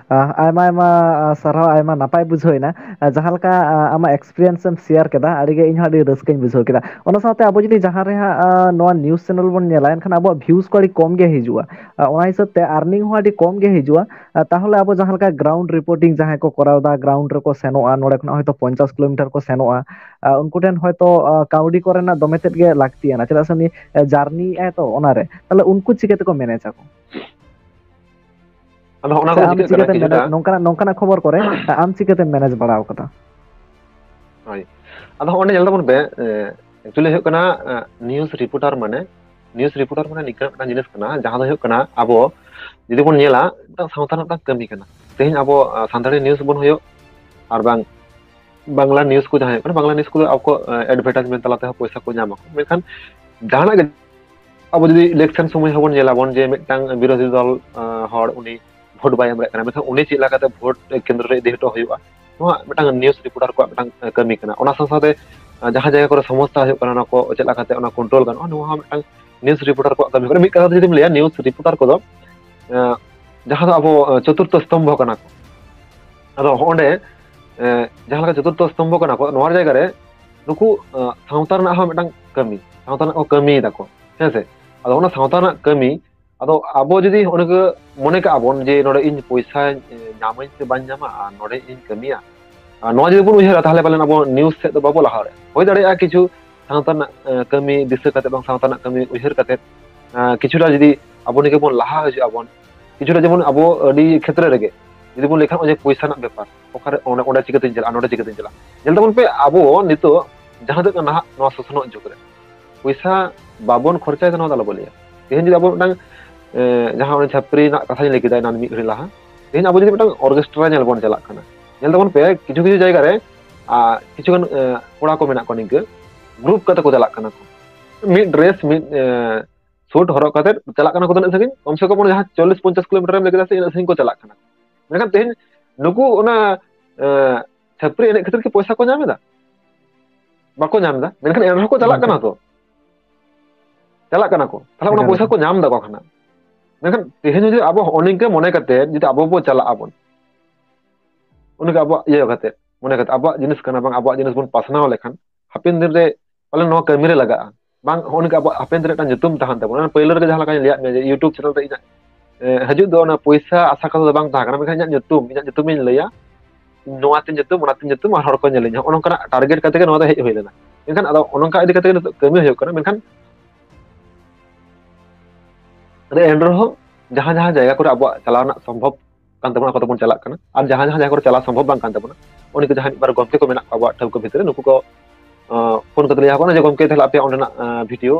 ᱟᱸ, ᱟᱭᱢᱟ, ᱟᱭᱢᱟ, ᱟᱸ, ᱥᱟᱨᱦᱟᱣ, ᱟᱭᱢᱟ ᱱᱟᱯᱟᱭ ᱵᱩᱡᱷᱟᱹᱣ ᱮᱱᱟ᱾ ᱟᱸ, ᱡᱟᱦᱟᱸ ᱞᱮᱠᱟ, ᱟᱸ, ᱟᱢᱟᱜ experience ᱮᱢ share ᱠᱮᱫᱟ, ᱟᱹᱰᱤ ᱜᱮ ᱤᱧ ᱦᱚᱸ ᱟᱹᱰᱤ ᱨᱟᱹᱥᱠᱟᱹᱧ ᱵᱩᱡᱷᱟᱹᱣ ᱠᱮᱫᱟ᱾ ᱚᱱᱟ ᱥᱟᱶᱛᱮ ᱟᱵᱚ ᱡᱩᱫᱤ ᱡᱟᱦᱟᱸ ᱨᱮ ᱦᱟᱸᱜ, ᱟᱸ, ᱱᱚᱣᱟ news channel ᱵᱚᱱ ᱧᱮᱞᱟ, ᱮᱱᱠᱷᱟᱱ ᱟᱵᱚᱣᱟᱜ views ᱠᱚ ᱟᱹᱰᱤ ᱠᱚᱢ ᱜᱮ ᱦᱤᱡᱩᱜᱼᱟ᱾ ᱟᱸ, ᱚᱱᱟ ᱦᱤᱥᱟᱹᱵ ᱛᱮ earning ᱦᱚᱸ ᱟᱹᱰᱤ ᱠᱚᱢ ᱜᱮ ᱦᱤᱡᱩᱜᱼᱟ᱾ ᱟᱸ, ᱛᱟᱦᱚᱞᱮ ᱟᱵᱚ ᱡᱟᱦᱟᱸ ᱞᱮᱠᱟ ground reporting ᱡᱟᱦᱟᱸᱭ ᱠᱚ ᱠᱚᱨᱟᱣ ᱮᱫᱟ, ground ᱨᱮᱠᱚ ᱥᱮᱱᱚᱜᱼᱟ, ᱱᱚᱰᱮ ᱠᱷᱚᱱᱟᱜ ᱦᱚᱭᱛᱳ ᱯᱚᱧᱪᱟᱥ ᱠᱤᱞᱳᱢᱤᱴᱟᱨ ᱠᱚ ᱥᱮᱱᱚᱜᱼᱟ, ᱟᱸ, ᱩᱱᱠᱩ ᱴᱷᱮᱱ ᱦᱚᱭᱛᱳ, ᱟᱸ, ᱠᱟᱹᱣᱰᱤ ᱠᱚᱨᱮᱱᱟᱜ ᱫᱚᱢᱮ ᱛᱮᱫ ᱜᱮ ᱞᱟᱹᱠᱛᱤᱭᱟᱱᱟ, ᱪᱮᱫᱟᱜ ᱥᱮ ᱩᱱᱤ, ᱟᱸ, journey ᱮᱫᱟᱭ ᱛᱚ ᱚᱱᱟᱨᱮ᱾ ᱛᱟᱦᱚᱞᱮ ᱩᱱᱠᱩ ᱪᱤᱠᱟᱹ ᱛᱮᱠᱚ manage ᱟᱠᱚ? ᱟᱫᱚ ᱚᱱᱟ ᱥᱮ ᱠᱚᱫᱚ ᱟᱢ ᱪᱤᱠᱟᱹᱜ ᱠᱟᱱᱟ ᱪᱤᱠᱟᱹᱛᱮᱢ ᱠᱤᱪᱷᱩᱴᱟ᱾ Manage, ᱱᱚᱝᱠᱟᱱᱟᱜ, ᱱᱚᱝᱠᱟᱱᱟᱜ ᱠᱷᱚᱵᱚᱨ ᱠᱚᱨᱮ ᱟᱢ ᱪᱤᱠᱟᱹᱛᱮᱢ manage ᱵᱟᱲᱟ ᱟᱠᱟᱫᱟ? ᱦᱳᱭ᱾ ᱟᱫᱚ ᱦᱚᱸᱜᱼᱚ ᱱᱚᱰᱮ ᱧᱮᱞ ᱛᱟᱵᱚᱱ ᱯᱮ, ᱮ, actually ᱦᱩᱭᱩᱜ ᱠᱟᱱᱟ, ᱮ, news reporter ᱢᱟᱱᱮ, news reporter ᱢᱟᱱᱮ ᱱᱤᱝᱠᱟᱹᱱᱟᱜ ᱢᱤᱫᱴᱟᱝ ᱡᱤᱱᱤᱥ ᱠᱟᱱᱟ, ᱡᱟᱦᱟᱸ ᱫᱚ ᱦᱩᱭᱩᱜ ᱠᱟᱱᱟ ᱟᱵᱚ ᱡᱩᱫᱤ ᱵᱚᱱ ᱧᱮᱞᱟ, ᱢᱤᱫᱴᱟᱝ ᱥᱟᱶᱛᱟ ᱨᱮᱱᱟᱜ ᱢᱤᱫᱴᱟᱝ ᱠᱟᱹᱢᱤ ᱠᱟᱱᱟ᱾ ᱛᱮᱦᱮᱧ ᱟᱵᱚ, ᱮ, ᱥᱟᱱᱛᱟᱲᱤ news ᱵᱚᱱ ᱦᱩᱭᱩᱜ, ᱟᱨ ᱵᱟᱝ ᱵᱟᱝᱞᱟ news ᱠᱚ ᱡᱟᱦᱟᱸ ᱦᱩᱭᱩᱜ ᱠᱟᱱᱟ, ᱵᱟᱝᱞᱟ news ᱠᱚᱫᱚ ᱟᱠᱚ, ᱮ, advertisement ᱛᱟᱞᱟ ᱛᱮᱦᱚᱸ ᱯᱚᱭᱥᱟ ᱠᱚ ᱧᱟᱢᱟ᱾ ᱢᱮᱱᱠᱷᱟᱱ ᱡᱟᱦᱟᱱᱟᱜ ᱜᱮ ᱟᱵᱚ ᱡᱩᱫᱤ election ᱥᱚᱢᱚᱭ ᱦᱚᱸᱵᱚᱱ ᱧᱮᱞᱟᱵᱚᱱ ᱡᱮ ᱢᱤᱫᱴᱟᱝ ᱵᱤᱨᱳᱫᱷᱤ ᱫᱚᱞ, ᱟᱸ, ᱦᱚᱲ ᱩᱱᱤ vote ᱵᱟᱭ ᱮᱢ ᱫᱟᱲᱮᱭᱟᱜ ᱠᱟᱱᱟ, ᱢᱮᱱᱠᱷᱟᱱ ᱩᱱᱤ ᱪᱮᱫ ᱞᱮᱠᱟᱛᱮ vote ᱠᱮᱱᱫᱨᱚ ᱨᱮ ᱤᱫᱤ ᱦᱚᱴᱚ ᱦᱩᱭᱩᱜᱼᱟ, ᱱᱚᱣᱟ ᱢᱤᱫᱴᱟᱝ news reporter ᱠᱚᱣᱟᱜ ᱢᱤᱫᱴᱟᱝ, ᱟᱸ, ᱠᱟᱹᱢᱤ ᱠᱟᱱᱟ᱾ ᱚᱱᱟ ᱥᱟᱶ ᱥᱟᱶᱛᱮ, ᱟᱸ, ᱡᱟᱦᱟᱸ ᱡᱟᱭᱜᱟ ᱠᱚᱨᱮ ᱥᱚᱢᱚᱥᱥᱟ ᱦᱩᱭᱩᱜ ᱠᱟᱱᱟ, ᱚᱱᱟ ᱠᱚ ᱪᱮᱫ ᱞᱮᱠᱟᱛᱮ ᱚᱱᱟ control ᱜᱟᱱᱚᱜᱼᱟ, ᱱᱚᱣᱟ ᱦᱚᱸ ᱢᱤᱫᱴᱟᱝ news reporter ᱠᱚᱣᱟᱜ ᱠᱟᱹᱢᱤ ᱠᱟᱱᱟ᱾ ᱢᱤᱫ ᱠᱟᱛᱷᱟ ᱛᱮ ᱡᱩᱫᱤᱢ ᱞᱟᱹᱭᱟ, news reporter ᱠᱚᱫᱚ, ᱟᱸ, ᱡᱟᱦᱟᱸ ᱫᱚ ᱟᱵᱚ, ᱟᱸ, ᱪᱚᱛᱩᱨᱛᱷᱚ ᱥᱛᱚᱢᱵᱷᱚ ᱠᱟᱱᱟ ᱠᱚ᱾ ᱟᱫᱚ ᱦᱚᱸᱜᱼᱚᱸᱰᱮ, ᱟᱸ, ᱡᱟᱦᱟᱸ ᱞᱮᱠᱟ ᱪᱚᱛᱩᱨᱛᱷᱚ ᱥᱛᱚᱢᱵᱷᱚ ᱠᱟᱱᱟ ᱠᱚ, ᱱᱚᱣᱟ ᱡᱟᱭᱜᱟ ᱨᱮ ᱱᱩᱠᱩ, ᱟᱸ, ᱥᱟᱶᱛᱟ ᱨᱮᱱᱟᱜ ᱦᱚᱸ ᱢᱤᱫᱴᱟᱝ ᱠᱟᱹᱢᱤ, ᱥᱟᱶᱛᱟ ᱨᱮᱱᱟᱜ ᱠᱚ ᱠᱟᱹᱢᱤᱭᱮᱫᱟ ᱠᱚ, ᱦᱮᱸ ᱥᱮ? ᱟᱫᱚ ᱚᱱᱟ ᱥᱟᱶᱛᱟ ᱨᱮᱱᱟᱜ ᱠᱟᱹᱢᱤ, ᱟᱫᱚ ᱟᱵᱚ ᱡᱩᱫᱤ ᱦᱚᱸᱜᱼᱚ ᱱᱚᱝᱠᱟ ᱢᱚᱱᱮ ᱠᱟᱜᱼᱟ ᱵᱚᱱ ᱡᱮ ᱱᱚᱰᱮ ᱤᱧ ᱯᱚᱭᱥᱟᱧ, ᱮ, ᱧᱟᱢᱟᱹᱧ ᱥᱮ ᱵᱟᱹᱧ ᱧᱟᱢᱟ, ᱟᱨ ᱱᱚᱰᱮ ᱤᱧ ᱠᱟᱹᱢᱤᱭᱟ, ᱟᱨ ᱱᱚᱣᱟ ᱡᱩᱫᱤ ᱵᱚᱱ ᱩᱭᱦᱟᱹᱨᱟ, ᱛᱟᱦᱚᱞᱮ ᱯᱟᱞᱮᱱ ᱟᱵᱚ news ᱥᱮᱫ ᱫᱚ ᱵᱟᱵᱚ ᱞᱟᱦᱟ ᱫᱟᱲᱮᱭᱟᱜᱼᱟ᱾ ᱦᱩᱭ ᱫᱟᱲᱮᱭᱟᱜᱼᱟ ᱠᱤᱪᱷᱩ ᱥᱟᱶᱛᱟ ᱨᱮᱱᱟᱜ, ᱮ, ᱠᱟᱹᱢᱤ ᱫᱤᱥᱟᱹ ᱠᱟᱛᱮ ᱵᱟᱝ ᱥᱟᱶᱛᱟ ᱨᱮᱱᱟᱜ ᱠᱟᱹᱢᱤ ᱩᱭᱦᱟᱹᱨ ᱠᱟᱛᱮ, ᱮ, ᱠᱤᱪᱷᱩᱴᱟ ᱡᱩᱫᱤ ᱟᱵᱚ ᱱᱤᱭᱟᱹ ᱵᱚᱱ ᱞᱟᱦᱟ ᱦᱤᱡᱩᱜ ᱟᱵᱚᱱ, ᱠᱤᱪᱷᱩᱴᱟ ᱡᱮᱢᱚᱱ ᱟᱵᱚ ᱟᱹᱰᱤ ᱠᱷᱮᱛᱨᱮ ᱨᱮᱜᱮ ᱡᱩᱫᱤ ᱵᱚᱱ ᱞᱟᱹᱭ ᱠᱷᱟᱱ ᱚᱱᱮ ᱯᱚᱭᱥᱟ ᱨᱮᱱᱟᱜ ᱵᱮᱯᱟᱨ, ᱚᱠᱟᱨᱮ ᱚᱸᱰᱮ, ᱚᱸᱰᱮ ᱪᱤᱠᱟᱹᱛᱤᱧ ᱪᱟᱞᱟᱜᱼᱟ, ᱱᱚᱰᱮ ᱪᱤᱠᱟᱹᱛᱤᱧ ᱪᱟᱞᱟᱜᱼᱟ᱾ ᱧᱮᱞ ᱛᱟᱵᱚᱱ ᱯᱮ, ᱟᱵᱚ ᱱᱤᱛᱚᱜ ᱡᱟᱦᱟᱸ ᱛᱤᱱᱟᱹᱜ ᱱᱟᱦᱟᱜ ᱱᱚᱣᱟ ᱥᱚᱥᱱᱚᱜ ᱡᱩᱜᱽ ᱨᱮ ᱯᱚᱭᱥᱟ ᱵᱟᱵᱚᱱ ᱠᱷᱚᱨᱪᱟᱭᱮᱫᱟ, ᱱᱚᱣᱟ ᱫᱚ ᱟᱞᱚᱵᱚ ᱞᱟᱹᱭᱟ᱾ ᱛᱮᱦᱮᱧ ᱡᱩᱫᱤ ᱟᱵᱚ ᱢᱤᱫᱴᱟᱝ, ᱮ, ᱡᱟᱦᱟᱸ ᱚᱱᱮ ᱪᱷᱟᱹᱯᱨᱤ ᱨᱮᱱᱟᱜ ᱠᱟᱛᱷᱟᱧ ᱞᱟᱹᱭ ᱠᱮᱫᱟ ᱮᱱᱟᱱ ᱢᱤᱫ ᱜᱷᱟᱹᱲᱤ ᱞᱟᱦᱟ, ᱛᱮᱦᱮᱧ ᱟᱵᱚ ᱡᱩᱫᱤ ᱢᱤᱫᱴᱟᱝ ᱚᱨᱠᱮᱥᱴᱨᱟ ᱧᱮᱞ ᱵᱚᱱ ᱪᱟᱞᱟᱜ ᱠᱟᱱᱟ, ᱧᱮᱞ ᱛᱟᱵᱚᱱ ᱯᱮ ᱠᱤᱪᱷᱩ ᱠᱤᱪᱷᱩ ᱡᱟᱭᱜᱟ ᱨᱮ, ᱟ, ᱠᱤᱪᱷᱩ ᱜᱟᱱ, ᱮ, ᱠᱚᱲᱟ ᱠᱚ ᱢᱮᱱᱟᱜ ᱠᱚᱣᱟ ᱱᱤᱝᱠᱟᱹ, ᱜᱨᱩᱯ ᱠᱟᱛᱮ ᱠᱚ ᱪᱟᱞᱟᱜ ᱠᱟᱱᱟ ᱠᱚ, ᱢᱤᱫ ᱰᱨᱮᱥ, ᱢᱤᱫ, ᱮ, ᱥᱩᱴ ᱦᱚᱨᱚᱜ ᱠᱟᱛᱮ ᱪᱟᱞᱟᱜ ᱠᱟᱱᱟ ᱠᱚ᱾ ᱛᱤᱱᱟᱹᱜ ᱥᱟᱺᱜᱤᱧ? ᱠᱚᱢ ᱥᱮ ᱠᱚᱢ ᱚᱱᱟ ᱡᱟᱦᱟᱸ ᱪᱚᱞᱞᱤᱥ ᱯᱚᱧᱪᱟᱥ ᱠᱤᱞᱳᱢᱤᱴᱟᱨ ᱮᱢ ᱞᱟᱹᱭ ᱠᱮᱫᱟ ᱥᱮ, ᱤᱱᱟᱹᱜ ᱥᱟᱺᱜᱤᱧ ᱠᱚ ᱪᱟᱞᱟᱜ ᱠᱟᱱᱟ᱾ ᱢᱮᱱᱠᱷᱟᱱ ᱛᱮᱦᱮᱧ ᱱᱩᱠᱩ ᱚᱱᱟ, ᱮ, ᱪᱷᱟᱹᱯᱨᱤ ᱮᱱᱮᱡ ᱠᱷᱟᱹᱛᱤᱨ ᱠᱤ ᱯᱚᱭᱥᱟ ᱠᱚ ᱧᱟᱢ ᱮᱫᱟ? ᱵᱟᱠᱚ ᱧᱟᱢ ᱮᱫᱟ᱾ ᱢᱮᱱᱠᱷᱟᱱ ᱮᱱ ᱨᱮᱦᱚᱸ ᱠᱚ ᱪᱟᱞᱟᱜ ᱠᱟᱱᱟ ᱛᱚ, ᱪᱟᱞᱟᱜ ᱠᱟᱱᱟ ᱠᱚ᱾ ᱛᱟᱦᱚᱞᱮ ᱚᱱᱟ ᱯᱚᱭᱥᱟ ᱠᱚ ᱧᱟᱢ ᱮᱫᱟ ᱚᱠᱟ ᱠᱷᱚᱱᱟᱜ? ᱢᱮᱱᱠᱷᱟᱱ ᱛᱮᱦᱮᱧ ᱡᱩᱫᱤ ᱟᱵᱚ ᱦᱚᱸᱜᱼᱚ ᱱᱤᱝᱠᱟᱹ ᱢᱚᱱᱮ ᱠᱟᱛᱮ ᱡᱩᱫᱤ ᱟᱵᱚ ᱵᱚ ᱪᱟᱞᱟᱜ ᱟᱵᱚᱱ, ᱚᱱᱠᱟ ᱟᱵᱚᱣᱟᱜ ᱤᱭᱟᱹ ᱠᱟᱛᱮ, ᱢᱚᱱᱮ ᱠᱟᱛᱮ ᱟᱵᱚᱣᱟᱜ ᱡᱤᱱᱤᱥ ᱠᱟᱱᱟ, ᱵᱟᱝ ᱟᱵᱚᱣᱟᱜ ᱡᱤᱱᱤᱥ ᱵᱚᱱ ᱯᱟᱥᱱᱟᱣ ᱞᱮᱠᱷᱟᱱ, ᱦᱟᱯᱮᱱ ᱫᱤᱱ ᱨᱮ ᱯᱟᱞᱮᱱ ᱱᱚᱣᱟ ᱠᱟᱹᱢᱤ ᱨᱮ ᱞᱟᱜᱟᱜᱼᱟ᱾ ᱵᱟᱝ, ᱦᱚᱸᱜᱼᱚ ᱱᱚᱝᱠᱟ ᱟᱵᱚᱣᱟᱜ ᱦᱟᱯᱮᱱ ᱫᱤᱱ ᱨᱮ ᱢᱤᱫᱴᱟᱝ ᱧᱩᱛᱩᱢ ᱛᱟᱦᱮᱱ ᱛᱟᱵᱚᱱᱟ᱾ ᱚᱱᱟ ᱯᱟᱹᱭᱞᱟᱹ ᱨᱮᱜᱮ ᱡᱟᱦᱟᱸ ᱞᱮᱠᱟᱧ ᱞᱟᱹᱭᱟᱫ ᱢᱮᱭᱟ ᱡᱮ YouTube ᱪᱮᱱᱮᱞ ᱨᱮ ᱤᱧᱟᱹᱜ, ᱮ, ᱦᱤᱡᱩᱜ ᱫᱚ ᱚᱱᱟ ᱯᱚᱭᱥᱟ ᱟᱥᱟ ᱠᱟᱛᱮ ᱫᱚ ᱵᱟᱝ ᱛᱟᱦᱮᱸ ᱠᱟᱱᱟ, ᱢᱮᱱᱠᱷᱟᱱ ᱤᱧᱟᱹᱜ ᱧᱩᱛᱩᱢ, ᱤᱧᱟᱹᱜ ᱧᱩᱛᱩᱢᱤᱧ ᱞᱟᱹᱭᱟ, ᱱᱚᱣᱟᱛᱮ ᱧᱩᱛᱩᱢ, ᱚᱱᱟᱛᱮ ᱧᱩᱛᱩᱢ, ᱟᱨ ᱦᱚᱲ ᱠᱚ ᱧᱮᱞᱤᱧᱟ, ᱦᱚᱸᱜᱼᱚ ᱱᱚᱝᱠᱟᱱᱟᱜ ᱴᱟᱨᱜᱮᱴ ᱠᱟᱛᱮ ᱜᱮ ᱱᱚᱣᱟ ᱫᱚ ᱦᱮᱡ ᱦᱩᱭ ᱞᱮᱱᱟ᱾ ᱢᱮᱱᱠᱷᱟᱱ ᱟᱫᱚ ᱚᱱᱠᱟ ᱤᱫᱤ ᱠᱟᱛᱮ ᱜᱮ ᱱᱤᱛᱚᱜ ᱠᱟᱹᱢᱤ ᱦᱩᱭᱩᱜ ᱠᱟᱱᱟ᱾ ᱢᱮᱱᱠᱷᱟᱱ ᱮᱱ ᱨᱮᱦᱚᱸ ᱡᱟᱦᱟᱸ ᱡᱟᱦᱟᱸ ᱡᱟᱭᱜᱟ ᱠᱚᱨᱮ ᱟᱵᱚᱣᱟᱜ ᱪᱟᱞᱟᱣ ᱨᱮᱱᱟᱜ ᱥᱚᱢᱵᱷᱚᱵ ᱠᱟᱱ ᱛᱟᱵᱚᱱᱟ, ᱚᱱᱟ ᱠᱚᱫᱚ ᱵᱚᱱ ᱪᱟᱞᱟᱜ ᱠᱟᱱᱟ᱾ ᱟᱨ ᱡᱟᱦᱟᱸ ᱡᱟᱦᱟᱸ ᱡᱟᱭᱜᱟ ᱠᱚᱨᱮ ᱪᱟᱞᱟᱣ ᱥᱚᱢᱵᱷᱚᱵ ᱵᱟᱝ ᱠᱟᱱ ᱛᱟᱵᱚᱱᱟ, ᱩᱱᱠᱩ ᱡᱟᱦᱟᱸᱭ ᱢᱤᱫ ᱵᱟᱨ ᱜᱚᱢᱠᱮ ᱠᱚ ᱢᱮᱱᱟᱜ ᱠᱚᱣᱟ ᱟᱵᱚᱣᱟᱜ ᱴᱷᱟᱹᱣᱠᱟᱹ ᱵᱷᱤᱛᱨᱤ ᱨᱮ, ᱱᱩᱠᱩ ᱠᱚ, ᱟᱸ, ᱯᱷᱳᱱ ᱠᱟᱛᱮ ᱞᱟᱹᱭ ᱟᱠᱚ ᱠᱟᱱᱟ ᱡᱮ, "ᱜᱚᱢᱠᱮ, ᱛᱟᱦᱞᱮ ᱟᱯᱮᱭᱟᱜ ᱚᱸᱰᱮᱱᱟᱜ, ᱟᱸ, ᱵᱷᱤᱰᱤᱭᱳ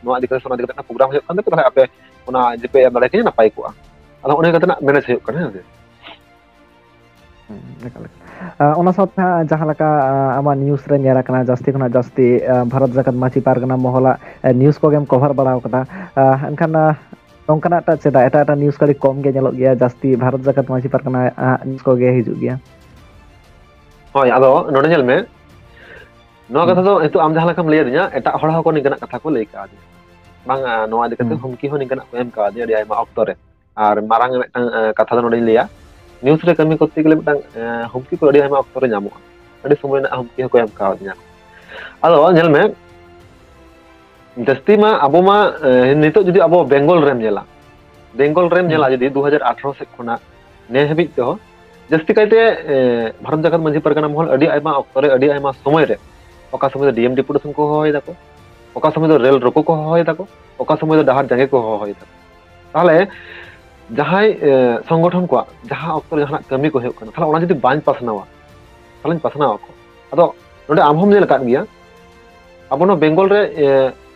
ᱱᱚᱣᱟ ᱤᱫᱤ ᱠᱟᱛᱮ ᱥᱮ ᱚᱱᱟ ᱤᱫᱤ ᱠᱟᱛᱮ ᱯᱨᱳᱜᱨᱟᱢ ᱦᱩᱭᱩᱜ ᱠᱟᱱ ᱛᱟᱯᱮ, ᱛᱟᱦᱞᱮ ᱟᱯᱮ ᱚᱱᱟ ᱡᱩᱫᱤ ᱯᱮ ᱮᱢ ᱫᱟᱲᱮ ᱠᱤᱧᱟ ᱱᱟᱯᱟᱭ ᱠᱚᱜᱼᱟ᱾" ᱟᱫᱚ ᱚᱱᱮ ᱚᱱᱠᱟ ᱛᱮᱱᱟᱜ ᱢᱮᱱᱮᱡᱽ ᱦᱩᱭᱩᱜ ᱠᱟᱱᱟ, ᱦᱮᱸ ᱥᱮ᱾ ᱦᱩᱸ, ᱮᱠᱟᱞ, ᱮᱠᱟᱞ᱾ ᱟᱸ, ᱚᱱᱟ ᱥᱟᱶᱛᱮ ᱦᱟᱸᱜ ᱡᱟᱦᱟᱸ ᱞᱮᱠᱟ, ᱟᱸ, ᱟᱢᱟᱜ ᱱᱤᱭᱩᱡᱽ ᱨᱮ ᱧᱮᱞ ᱟᱠᱟᱱᱟ, ᱡᱟᱹᱥᱛᱤ ᱠᱷᱚᱱᱟᱜ ᱡᱟᱹᱥᱛᱤ, ᱟᱸ, ᱵᱷᱟᱨᱚᱛ ᱡᱟᱠᱟᱛ ᱢᱟᱹᱡᱷᱤ ᱯᱟᱨᱜᱟᱱᱟ ᱢᱚᱦᱚᱞᱟᱜ, ᱟᱸ, ᱱᱤᱭᱩᱡᱽ ᱠᱚᱜᱮᱢ ᱠᱚᱵᱷᱟᱨ ᱵᱟᱲᱟᱣ ᱠᱟᱫᱟ᱾ ᱟᱸ, ᱮᱱᱠᱷᱟᱱ, ᱟᱸ, ᱱᱚᱝᱠᱟᱱᱟᱜ ᱴᱟᱜ ᱪᱮᱫᱟᱜ? ᱮᱴᱟᱜ ᱮᱴᱟᱜ ᱱᱤᱭᱩᱡᱽ ᱠᱚ ᱟᱹᱰᱤ ᱠᱚᱢ ᱜᱮ ᱧᱮᱞᱚᱜ ᱜᱮᱭᱟ, ᱡᱟᱹᱥᱛᱤ ᱵᱷᱟᱨᱚᱛ ᱡᱟᱠᱟᱛ ᱢᱟᱹᱡᱷᱤ ᱯᱟᱨᱜᱟᱱᱟ ᱟᱜ ᱱᱤᱭᱩᱡᱽ ᱠᱚᱜᱮ ᱦᱤᱡᱩᱜ ᱜᱮᱭᱟ᱾ ᱦᱳᱭ, ᱟᱫᱚ ᱱᱚᱰᱮ ᱧᱮᱞ ᱢᱮ, ᱱᱚᱣᱟ ᱦᱩᱸ᱾ ᱠᱟᱛᱷᱟ ᱫᱚ ᱱᱤᱛᱚᱜ ᱟᱢ ᱡᱟᱦᱟᱸ ᱞᱮᱠᱟᱢ ᱞᱟᱹᱭ ᱟᱹᱫᱤᱧᱟ, ᱮᱴᱟᱜ ᱦᱚᱲ ᱦᱚᱸᱠᱚ ᱱᱤᱝᱠᱟᱹᱱᱟᱜ ᱠᱟᱛᱷᱟ ᱠᱚ ᱞᱟᱹᱭ ᱠᱟᱣᱫᱤᱧᱟ᱾ ᱵᱟᱝ, ᱟ, ᱱᱚᱣᱟ ᱤᱫᱤ ᱠᱟᱛᱮ ᱦᱩᱸ᱾ ᱦᱩᱢᱠᱤ ᱦᱚᱸ ᱱᱤᱝᱠᱟᱹᱱᱟᱜ ᱠᱚ ᱮᱢ ᱠᱟᱣᱫᱤᱧᱟ ᱟᱹᱰᱤ ᱟᱭᱢᱟ ᱚᱠᱛᱚ ᱨᱮ᱾ ᱟᱨ ᱢᱟᱨᱟᱝ ᱢᱤᱫᱴᱟᱝ, ᱟ, ᱠᱟᱛᱷᱟ ᱫᱚ ᱱᱚᱰᱮᱧ ᱞᱟᱹᱭᱟ, ᱱᱤᱭᱩᱡᱽ ᱨᱮ ᱠᱟᱹᱢᱤ ᱠᱚᱨᱛᱮ ᱜᱮᱞᱮ ᱢᱤᱫᱴᱟᱝ, ᱟ, ᱦᱩᱢᱠᱤ ᱠᱚ ᱟᱹᱰᱤ ᱟᱭᱢᱟ ᱚᱠᱛᱚ ᱨᱮ ᱧᱟᱢᱚᱜᱼᱟ᱾ ᱟᱹᱰᱤ ᱥᱚᱢᱚᱭ ᱨᱮᱱᱟᱜ ᱦᱩᱢᱠᱤ ᱦᱚᱸᱠᱚ ᱮᱢ ᱠᱟᱣᱫᱤᱧᱟ᱾ ᱟᱫᱚ ᱧᱮᱞ ᱢᱮ, ᱡᱟᱹᱥᱛᱤ ᱢᱟ ᱟᱵᱚ ᱢᱟ, ᱮ, ᱱᱤᱛᱚᱜ ᱡᱩᱫᱤ ᱟᱵᱚ ᱵᱮᱝᱜᱚᱞ ᱨᱮᱢ ᱧᱮᱞᱟ, ᱵᱮᱝᱜᱚᱞ ᱨᱮᱢ ᱧᱮᱞᱟ ᱦᱩᱸ᱾ ᱡᱩᱫᱤ ᱫᱩ ᱦᱟᱡᱟᱨ ᱟᱴᱷᱨᱚ ᱥᱮᱫ ᱠᱷᱚᱱᱟᱜ ᱱᱮ ᱦᱟᱹᱵᱤᱡ ᱛᱮᱦᱚᱸ ᱡᱟᱹᱥᱛᱤ ᱠᱟᱭᱛᱮ, ᱮ, ᱵᱷᱟᱨᱚᱛ ᱡᱟᱠᱟᱛ ᱢᱟᱹᱡᱷᱤ ᱯᱟᱨᱜᱟᱱᱟ ᱢᱚᱦᱚᱞ ᱟᱹᱰᱤ ᱟᱭᱢᱟ ᱚᱠᱛᱚ ᱨᱮ, ᱟᱹᱰᱤ ᱟᱭᱢᱟ ᱥᱚᱢᱚᱭ ᱨᱮ ᱚᱠᱟ ᱥᱚᱢᱚᱭ ᱫᱚ ᱰᱤ ᱮᱢ ᱰᱮᱯᱩᱴᱮᱥᱚᱱ ᱠᱚ ᱦᱚᱦᱚᱭ ᱫᱟᱠᱚ, ᱚᱠᱟ ᱥᱚᱢᱚᱭ ᱫᱚ ᱨᱮᱞ ᱨᱳᱠᱳ ᱠᱚ ᱦᱚᱦᱚᱭ ᱫᱟᱠᱚ, ᱚᱠᱟ ᱥᱚᱢᱚᱭ ᱫᱚ ᱰᱟᱦᱟᱨ ᱡᱟᱸᱜᱮ ᱠᱚ ᱦᱚᱦᱚᱭ ᱫᱟᱠᱚ᱾ ᱛᱟᱦᱚᱞᱮ ᱡᱟᱦᱟᱸᱭ ᱥᱚᱝᱜᱚᱴᱷᱚᱱ ᱠᱚᱣᱟᱜ ᱡᱟᱦᱟᱸ ᱚᱠᱛᱚ ᱨᱮ ᱡᱟᱦᱟᱱᱟᱜ ᱠᱟᱹᱢᱤ ᱠᱚ ᱦᱩᱭᱩᱜ ᱠᱟᱱᱟ, ᱛᱟᱦᱚᱞᱮ ᱚᱱᱟ ᱡᱩᱫᱤ ᱵᱟᱹᱧ ᱯᱟᱥᱱᱟᱣᱟ, ᱛᱟᱦᱚᱞᱮᱧ ᱯᱟᱥᱱᱟᱣ ᱟᱠᱚ᱾ ᱟᱫᱚ ᱱᱚᱰᱮ ᱟᱢ ᱦᱚᱸᱢ ᱧᱮᱞ ᱟᱠᱟᱫ ᱜᱮᱭᱟ, ᱟᱵᱚ ᱱᱚᱣᱟ ᱵᱮᱝᱜᱚᱞ ᱨᱮ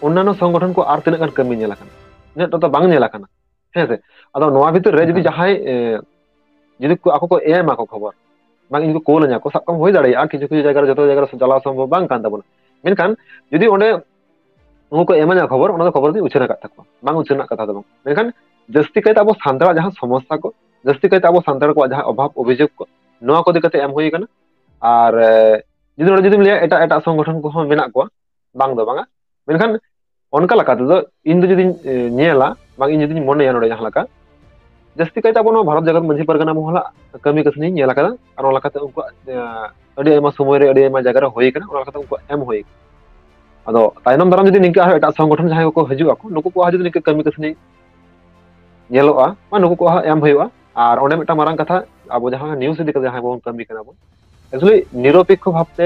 ᱚᱱᱱᱟᱱᱚ ᱥᱚᱝᱜᱚᱴᱷᱚᱱ ᱠᱚ ᱟᱨ ᱛᱤᱱᱟᱹᱜ ᱜᱟᱱ ᱠᱟᱹᱢᱤ ᱧᱮᱞ ᱟᱠᱟᱱᱟ? ᱩᱱᱟᱹᱜ ᱴᱟ ᱫᱚ ᱵᱟᱝ ᱧᱮᱞ ᱟᱠᱟᱱᱟ, ᱦᱮᱸ ᱥᱮ? ᱟᱫᱚ ᱱᱚᱣᱟ ᱵᱷᱤᱛᱤᱨ ᱨᱮ ᱡᱩᱫᱤ ᱡᱟᱦᱟᱸᱭ ᱡᱩᱫᱤ ᱟᱠᱚ ᱠᱚ ᱮᱢᱟ ᱠᱚ ᱠᱷᱚᱵᱚᱨ, ᱵᱟᱝ ᱤᱧ ᱠᱚ ᱠᱳᱞ ᱟᱹᱧᱟ ᱠᱚ, ᱥᱟᱵ ᱠᱟᱜ ᱢᱮ ᱦᱩᱭ ᱫᱟᱲᱮᱭᱟᱜᱼᱟ ᱠᱤᱪᱷᱩ ᱠᱤᱪᱷᱩ ᱡᱟᱭᱜᱟ ᱨᱮ ᱡᱚᱛᱚ ᱡᱟᱭᱜᱟ ᱨᱮ ᱪᱟᱞᱟᱣ ᱥᱚᱢᱵᱷᱚᱵ ᱵᱟᱝ ᱠᱟᱱ ᱛᱟᱵᱚᱱᱟ, ᱢᱮᱱᱠᱷᱟᱱ ᱡᱩᱫᱤ ᱚᱸᱰᱮ ᱩᱱᱠᱩ ᱠᱚ ᱮᱢᱟᱹᱧᱟ ᱠᱷᱚᱵᱚᱨ, ᱚᱱᱟ ᱫᱚ ᱠᱷᱚᱵᱚᱨ ᱫᱚᱧ ᱩᱪᱷᱟᱹᱱ ᱟᱠᱟᱫ ᱛᱟᱠᱚᱣᱟ, ᱵᱟᱝ ᱩᱪᱷᱟᱹᱱ ᱨᱮᱱᱟᱜ ᱠᱟᱛᱷᱟ ᱫᱚ ᱵᱟᱝ᱾ ᱢᱮᱱᱠᱷᱟᱱ ᱡᱟᱹᱥᱛᱤ ᱠᱟᱭᱛᱮ ᱟᱵᱚ ᱥᱟᱱᱛᱟᱲᱟᱜ ᱡᱟᱦᱟᱸ ᱥᱚᱢᱚᱥᱥᱟ ᱠᱚ, ᱡᱟᱹᱥᱛᱤ ᱠᱟᱭᱛᱮ ᱟᱵᱚ ᱥᱟᱱᱛᱟᱲ ᱠᱚᱣᱟᱜ ᱡᱟᱦᱟᱸ ᱚᱵᱷᱟᱵ ᱚᱵᱷᱤᱡᱳᱜᱽ ᱠᱚ, ᱱᱚᱣᱟ ᱠᱚ ᱤᱫᱤ ᱠᱟᱛᱮ ᱮᱢ ᱦᱩᱭ ᱟᱠᱟᱱᱟ᱾ ᱟᱨ ᱡᱩᱫᱤ ᱱᱚᱰᱮ ᱡᱩᱫᱤᱢ ᱞᱟᱹᱭᱟ ᱮᱴᱟᱜ ᱮᱴᱟᱜ ᱥᱚᱝᱜᱚᱴᱷᱚᱱ ᱠᱚᱦᱚᱸ ᱢᱮᱱᱟᱜ ᱠᱚᱣᱟ, ᱵᱟᱝ ᱫᱚ ᱵᱟᱝᱟ, ᱢᱮᱱᱠᱷᱟᱱ ᱚᱱᱠᱟ ᱞᱮᱠᱟ ᱛᱮᱫᱚ ᱤᱧ ᱫᱚ ᱡᱩᱫᱤᱧ ᱧᱮᱞᱟ, ᱵᱟᱝ ᱤᱧ ᱡᱩᱫᱤᱧ ᱢᱚᱱᱮᱭᱟ ᱱᱚᱰᱮ ᱡᱟᱦᱟᱸ ᱞᱮᱠᱟ, ᱡᱟᱹᱥᱛᱤ ᱠᱟᱭᱛᱮ ᱟᱵᱚ ᱱᱚᱣᱟ ᱵᱷᱟᱨᱚᱛ ᱡᱟᱠᱟᱛ ᱢᱟᱹᱡᱷᱤ ᱯᱟᱨᱜᱟᱱᱟ ᱢᱚᱦᱚᱞᱟᱜ ᱠᱟᱹᱢᱤ ᱠᱟᱹᱥᱱᱤᱧ ᱧᱮᱞ ᱟᱠᱟᱫᱟ, ᱟᱨ ᱚᱱᱟ ᱞᱮᱠᱟᱛᱮ ᱩᱱᱠᱩᱣᱟᱜ ᱟᱹᱰᱤ ᱟᱭᱢᱟ ᱥᱚᱢᱚᱭ ᱨᱮ ᱟᱹᱰᱤ ᱟᱭᱢᱟ ᱡᱟᱭᱜᱟ ᱨᱮ ᱦᱩᱭ ᱟᱠᱟᱱᱟ, ᱚᱱᱟ ᱞᱮᱠᱟᱛᱮ ᱩᱱᱠᱩᱣᱟᱜ ᱮᱢ ᱦᱩᱭ ᱟᱠᱟᱱᱟ᱾ ᱟᱫᱚ ᱛᱟᱭᱱᱚᱢ ᱫᱟᱨᱟᱢ ᱡᱩᱫᱤ ᱱᱤᱝᱠᱟᱹ ᱟᱨᱦᱚᱸ ᱮᱴᱟᱜ ᱥᱚᱝᱜᱚᱴᱷᱚᱱ ᱡᱟᱦᱟᱸᱭ ᱠᱚᱠᱚ ᱦᱤᱡᱩᱜ ᱟᱠᱚ, ᱱᱩᱠᱩ ᱠᱚᱣᱟᱜ ᱡᱩᱫᱤ ᱱᱤᱝᱠᱟᱹ ᱠᱟᱹᱢᱤ ᱠᱟᱹᱥᱱᱤ ᱧᱮᱞᱚᱜᱼᱟ, ᱢᱟ ᱱᱩᱠᱩ ᱠᱚᱣᱟᱜ ᱦᱚᱸ ᱮᱢ ᱦᱩᱭᱩᱜᱼᱟ᱾ ᱟᱨ ᱚᱸᱰᱮ ᱢᱤᱫᱴᱟᱝ ᱢᱟᱨᱟᱝ ᱠᱟᱛᱷᱟ, ᱟᱵᱚ ᱡᱟᱦᱟᱸ ᱱᱤᱭᱩᱡᱽ ᱤᱫᱤ ᱠᱟᱛᱮ ᱡᱟᱦᱟᱸᱭ ᱵᱚᱱ ᱠᱟᱹᱢᱤ ᱠᱟᱱᱟ ᱵᱚᱱ, actually ᱱᱤᱨᱚᱯᱮᱠᱠᱷᱚ ᱵᱷᱟᱵᱛᱮ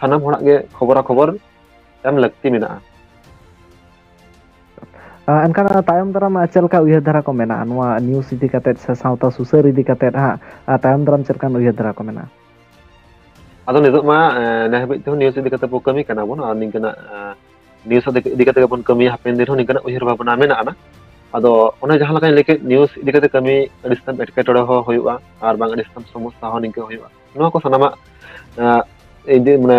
ᱥᱟᱱᱟᱢ ᱦᱚᱲᱟᱜ ᱜᱮ ᱠᱷᱚᱵᱚᱨᱟ ᱠᱷᱚᱵᱚᱨ ᱮᱢ ᱞᱟᱹᱠᱛᱤ ᱢᱮᱱᱟᱜᱼᱟ᱾ ᱮᱱᱠᱷᱟᱱ ᱛᱟᱭᱚᱢ ᱫᱟᱨᱟᱢ ᱪᱮᱫ ᱞᱮᱠᱟ ᱩᱭᱦᱟᱹᱨ ᱫᱷᱟᱨᱟ ᱠᱚ ᱢᱮᱱᱟᱜᱼᱟ ᱱᱚᱣᱟ ᱱᱤᱭᱩᱡᱽ ᱤᱫᱤ ᱠᱟᱛᱮ ᱥᱮ ᱥᱟᱶᱛᱟ ᱥᱩᱥᱟᱹᱨ ᱤᱫᱤ ᱠᱟᱛᱮ ᱦᱟᱸᱜ, ᱛᱟᱭᱚᱢ ᱫᱟᱨᱟᱢ ᱪᱮᱫ ᱞᱮᱠᱟᱱ ᱩᱭᱦᱟᱹᱨ ᱫᱷᱟᱨᱟ ᱠᱚ ᱢᱮᱱᱟᱜᱼᱟ? ᱟᱫᱚ ᱱᱤᱛᱚᱜ ᱢᱟ ᱱᱮ ᱦᱟᱹᱵᱤᱡ ᱛᱮᱦᱚᱸ ᱱᱤᱭᱩᱡᱽ ᱤᱫᱤ ᱠᱟᱛᱮ ᱵᱚ ᱠᱟᱹᱢᱤ ᱠᱟᱱᱟ ᱵᱚᱱ, ᱟᱨ ᱱᱤᱝᱠᱟᱹᱱᱟᱜ ᱱᱤᱭᱩᱡᱽ ᱤᱫᱤ ᱠᱟᱛᱮ ᱜᱮᱵᱚᱱ ᱠᱟᱹᱢᱤᱭᱟ, ᱦᱟᱯᱮᱱ ᱫᱤᱱ ᱦᱚᱸ ᱱᱤᱝᱠᱟᱹᱱᱟᱜ ᱩᱭᱦᱟᱹᱨ ᱵᱷᱟᱵᱽᱱᱟ ᱢᱮᱱᱟᱜᱼᱟ᱾ ᱟᱫᱚ ᱚᱱᱮ ᱡᱟᱦᱟᱸ ᱞᱮᱠᱟᱧ ᱞᱟᱹᱭ ᱠᱮᱫ, ᱱᱤᱭᱩᱡᱽ ᱤᱫᱤ ᱠᱟᱛᱮ ᱠᱟᱹᱢᱤ ᱟᱹᱰᱤ ᱥᱟᱛᱟᱢ ᱮᱴᱠᱮᱴᱚᱬᱮ ᱦᱚᱸ ᱦᱩᱭᱩᱜᱼᱟ, ᱟᱨ ᱵᱟᱝ ᱟᱹᱰᱤ ᱥᱟᱛᱟᱢ ᱥᱚᱢᱚᱥᱥᱟ ᱦᱚᱸ ᱱᱤᱝᱠᱟᱹ ᱦᱩᱭᱩᱜᱼᱟ᱾ ᱱᱚᱣᱟ ᱠᱚ ᱥᱟᱱᱟᱢᱟᱜ ᱤᱫᱤ ᱢᱟᱱᱮ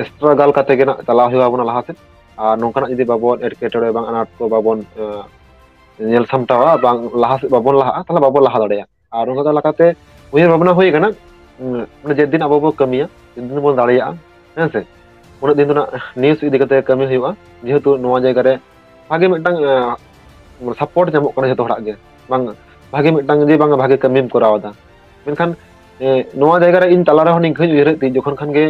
ᱥᱴᱨᱟᱜᱟᱞ ᱠᱟᱛᱮ ᱜᱮ ᱱᱟᱜ ᱪᱟᱞᱟᱣ ᱦᱩᱭᱩᱜᱼᱟ ᱟᱵᱚᱱᱟᱜ ᱞᱟᱦᱟ ᱥᱮᱫ᱾ ᱟᱨ ᱱᱚᱝᱠᱟᱱᱟᱜ ᱡᱩᱫᱤ ᱵᱟᱵᱚᱱ ᱮᱴᱠᱮᱴᱚᱬᱮ ᱵᱟᱝ ᱟᱱᱟᱴ ᱠᱚ ᱵᱟᱵᱚᱱ ᱧᱮᱞ ᱥᱟᱢᱴᱟᱣᱟ, ᱵᱟᱝ ᱞᱟᱦᱟ ᱥᱮᱫ ᱵᱟᱵᱚᱱ ᱞᱟᱦᱟᱜᱼᱟ, ᱛᱟᱦᱚᱞᱮ ᱵᱟᱵᱚᱱ ᱞᱟᱦᱟ ᱫᱟᱲᱮᱭᱟᱜᱼᱟ᱾ ᱟᱨ ᱚᱱᱠᱟ ᱞᱮᱠᱟᱛᱮ ᱩᱭᱦᱟᱹᱨ ᱵᱷᱟᱵᱽᱱᱟ ᱦᱩᱭ ᱟᱠᱟᱱᱟ, ᱡᱮᱫᱤᱱ ᱟᱵᱚ ᱵᱚ ᱠᱟᱹᱢᱤᱭᱟ, ᱡᱮᱫᱤᱱ ᱵᱚᱱ ᱫᱟᱲᱮᱭᱟᱜᱼᱟ, ᱦᱮᱸ ᱥᱮ, ᱩᱱᱟᱹᱜ ᱫᱤᱱ ᱫᱚ ᱱᱟᱜ ᱱᱤᱭᱩᱡᱽ ᱤᱫᱤ ᱠᱟᱛᱮ ᱠᱟᱹᱢᱤ ᱦᱩᱭᱩᱜᱼᱟ᱾ ᱡᱮᱦᱮᱛᱩ ᱱᱚᱣᱟ ᱡᱟᱭᱜᱟ ᱨᱮ ᱵᱷᱟᱜᱮ ᱢᱤᱫᱴᱟᱝ ᱥᱟᱯᱳᱨᱴ ᱧᱟᱢᱚᱜ ᱠᱟᱱᱟ ᱡᱚᱛᱚ ᱦᱚᱲᱟᱜ ᱜᱮ, ᱵᱟᱝ ᱵᱷᱟᱜᱮ ᱢᱤᱫᱴᱟᱝ ᱡᱮ ᱵᱟᱝ ᱵᱷᱟᱜᱮ ᱠᱟᱹᱢᱤᱢ ᱠᱚᱨᱟᱣ ᱮᱫᱟ᱾ ᱢᱮᱱᱠᱷᱟᱱ ᱱᱚᱣᱟ ᱡᱟᱭᱜᱟ ᱨᱮ ᱤᱧ ᱛᱟᱞᱟᱨᱮᱦᱚᱸ ᱱᱤᱝᱠᱟᱹᱧ ᱩᱭᱦᱟᱹᱨᱮᱫ ᱛᱤᱧ, ᱡᱚᱠᱷᱚᱱ ᱠᱷᱟᱱ ᱜᱮ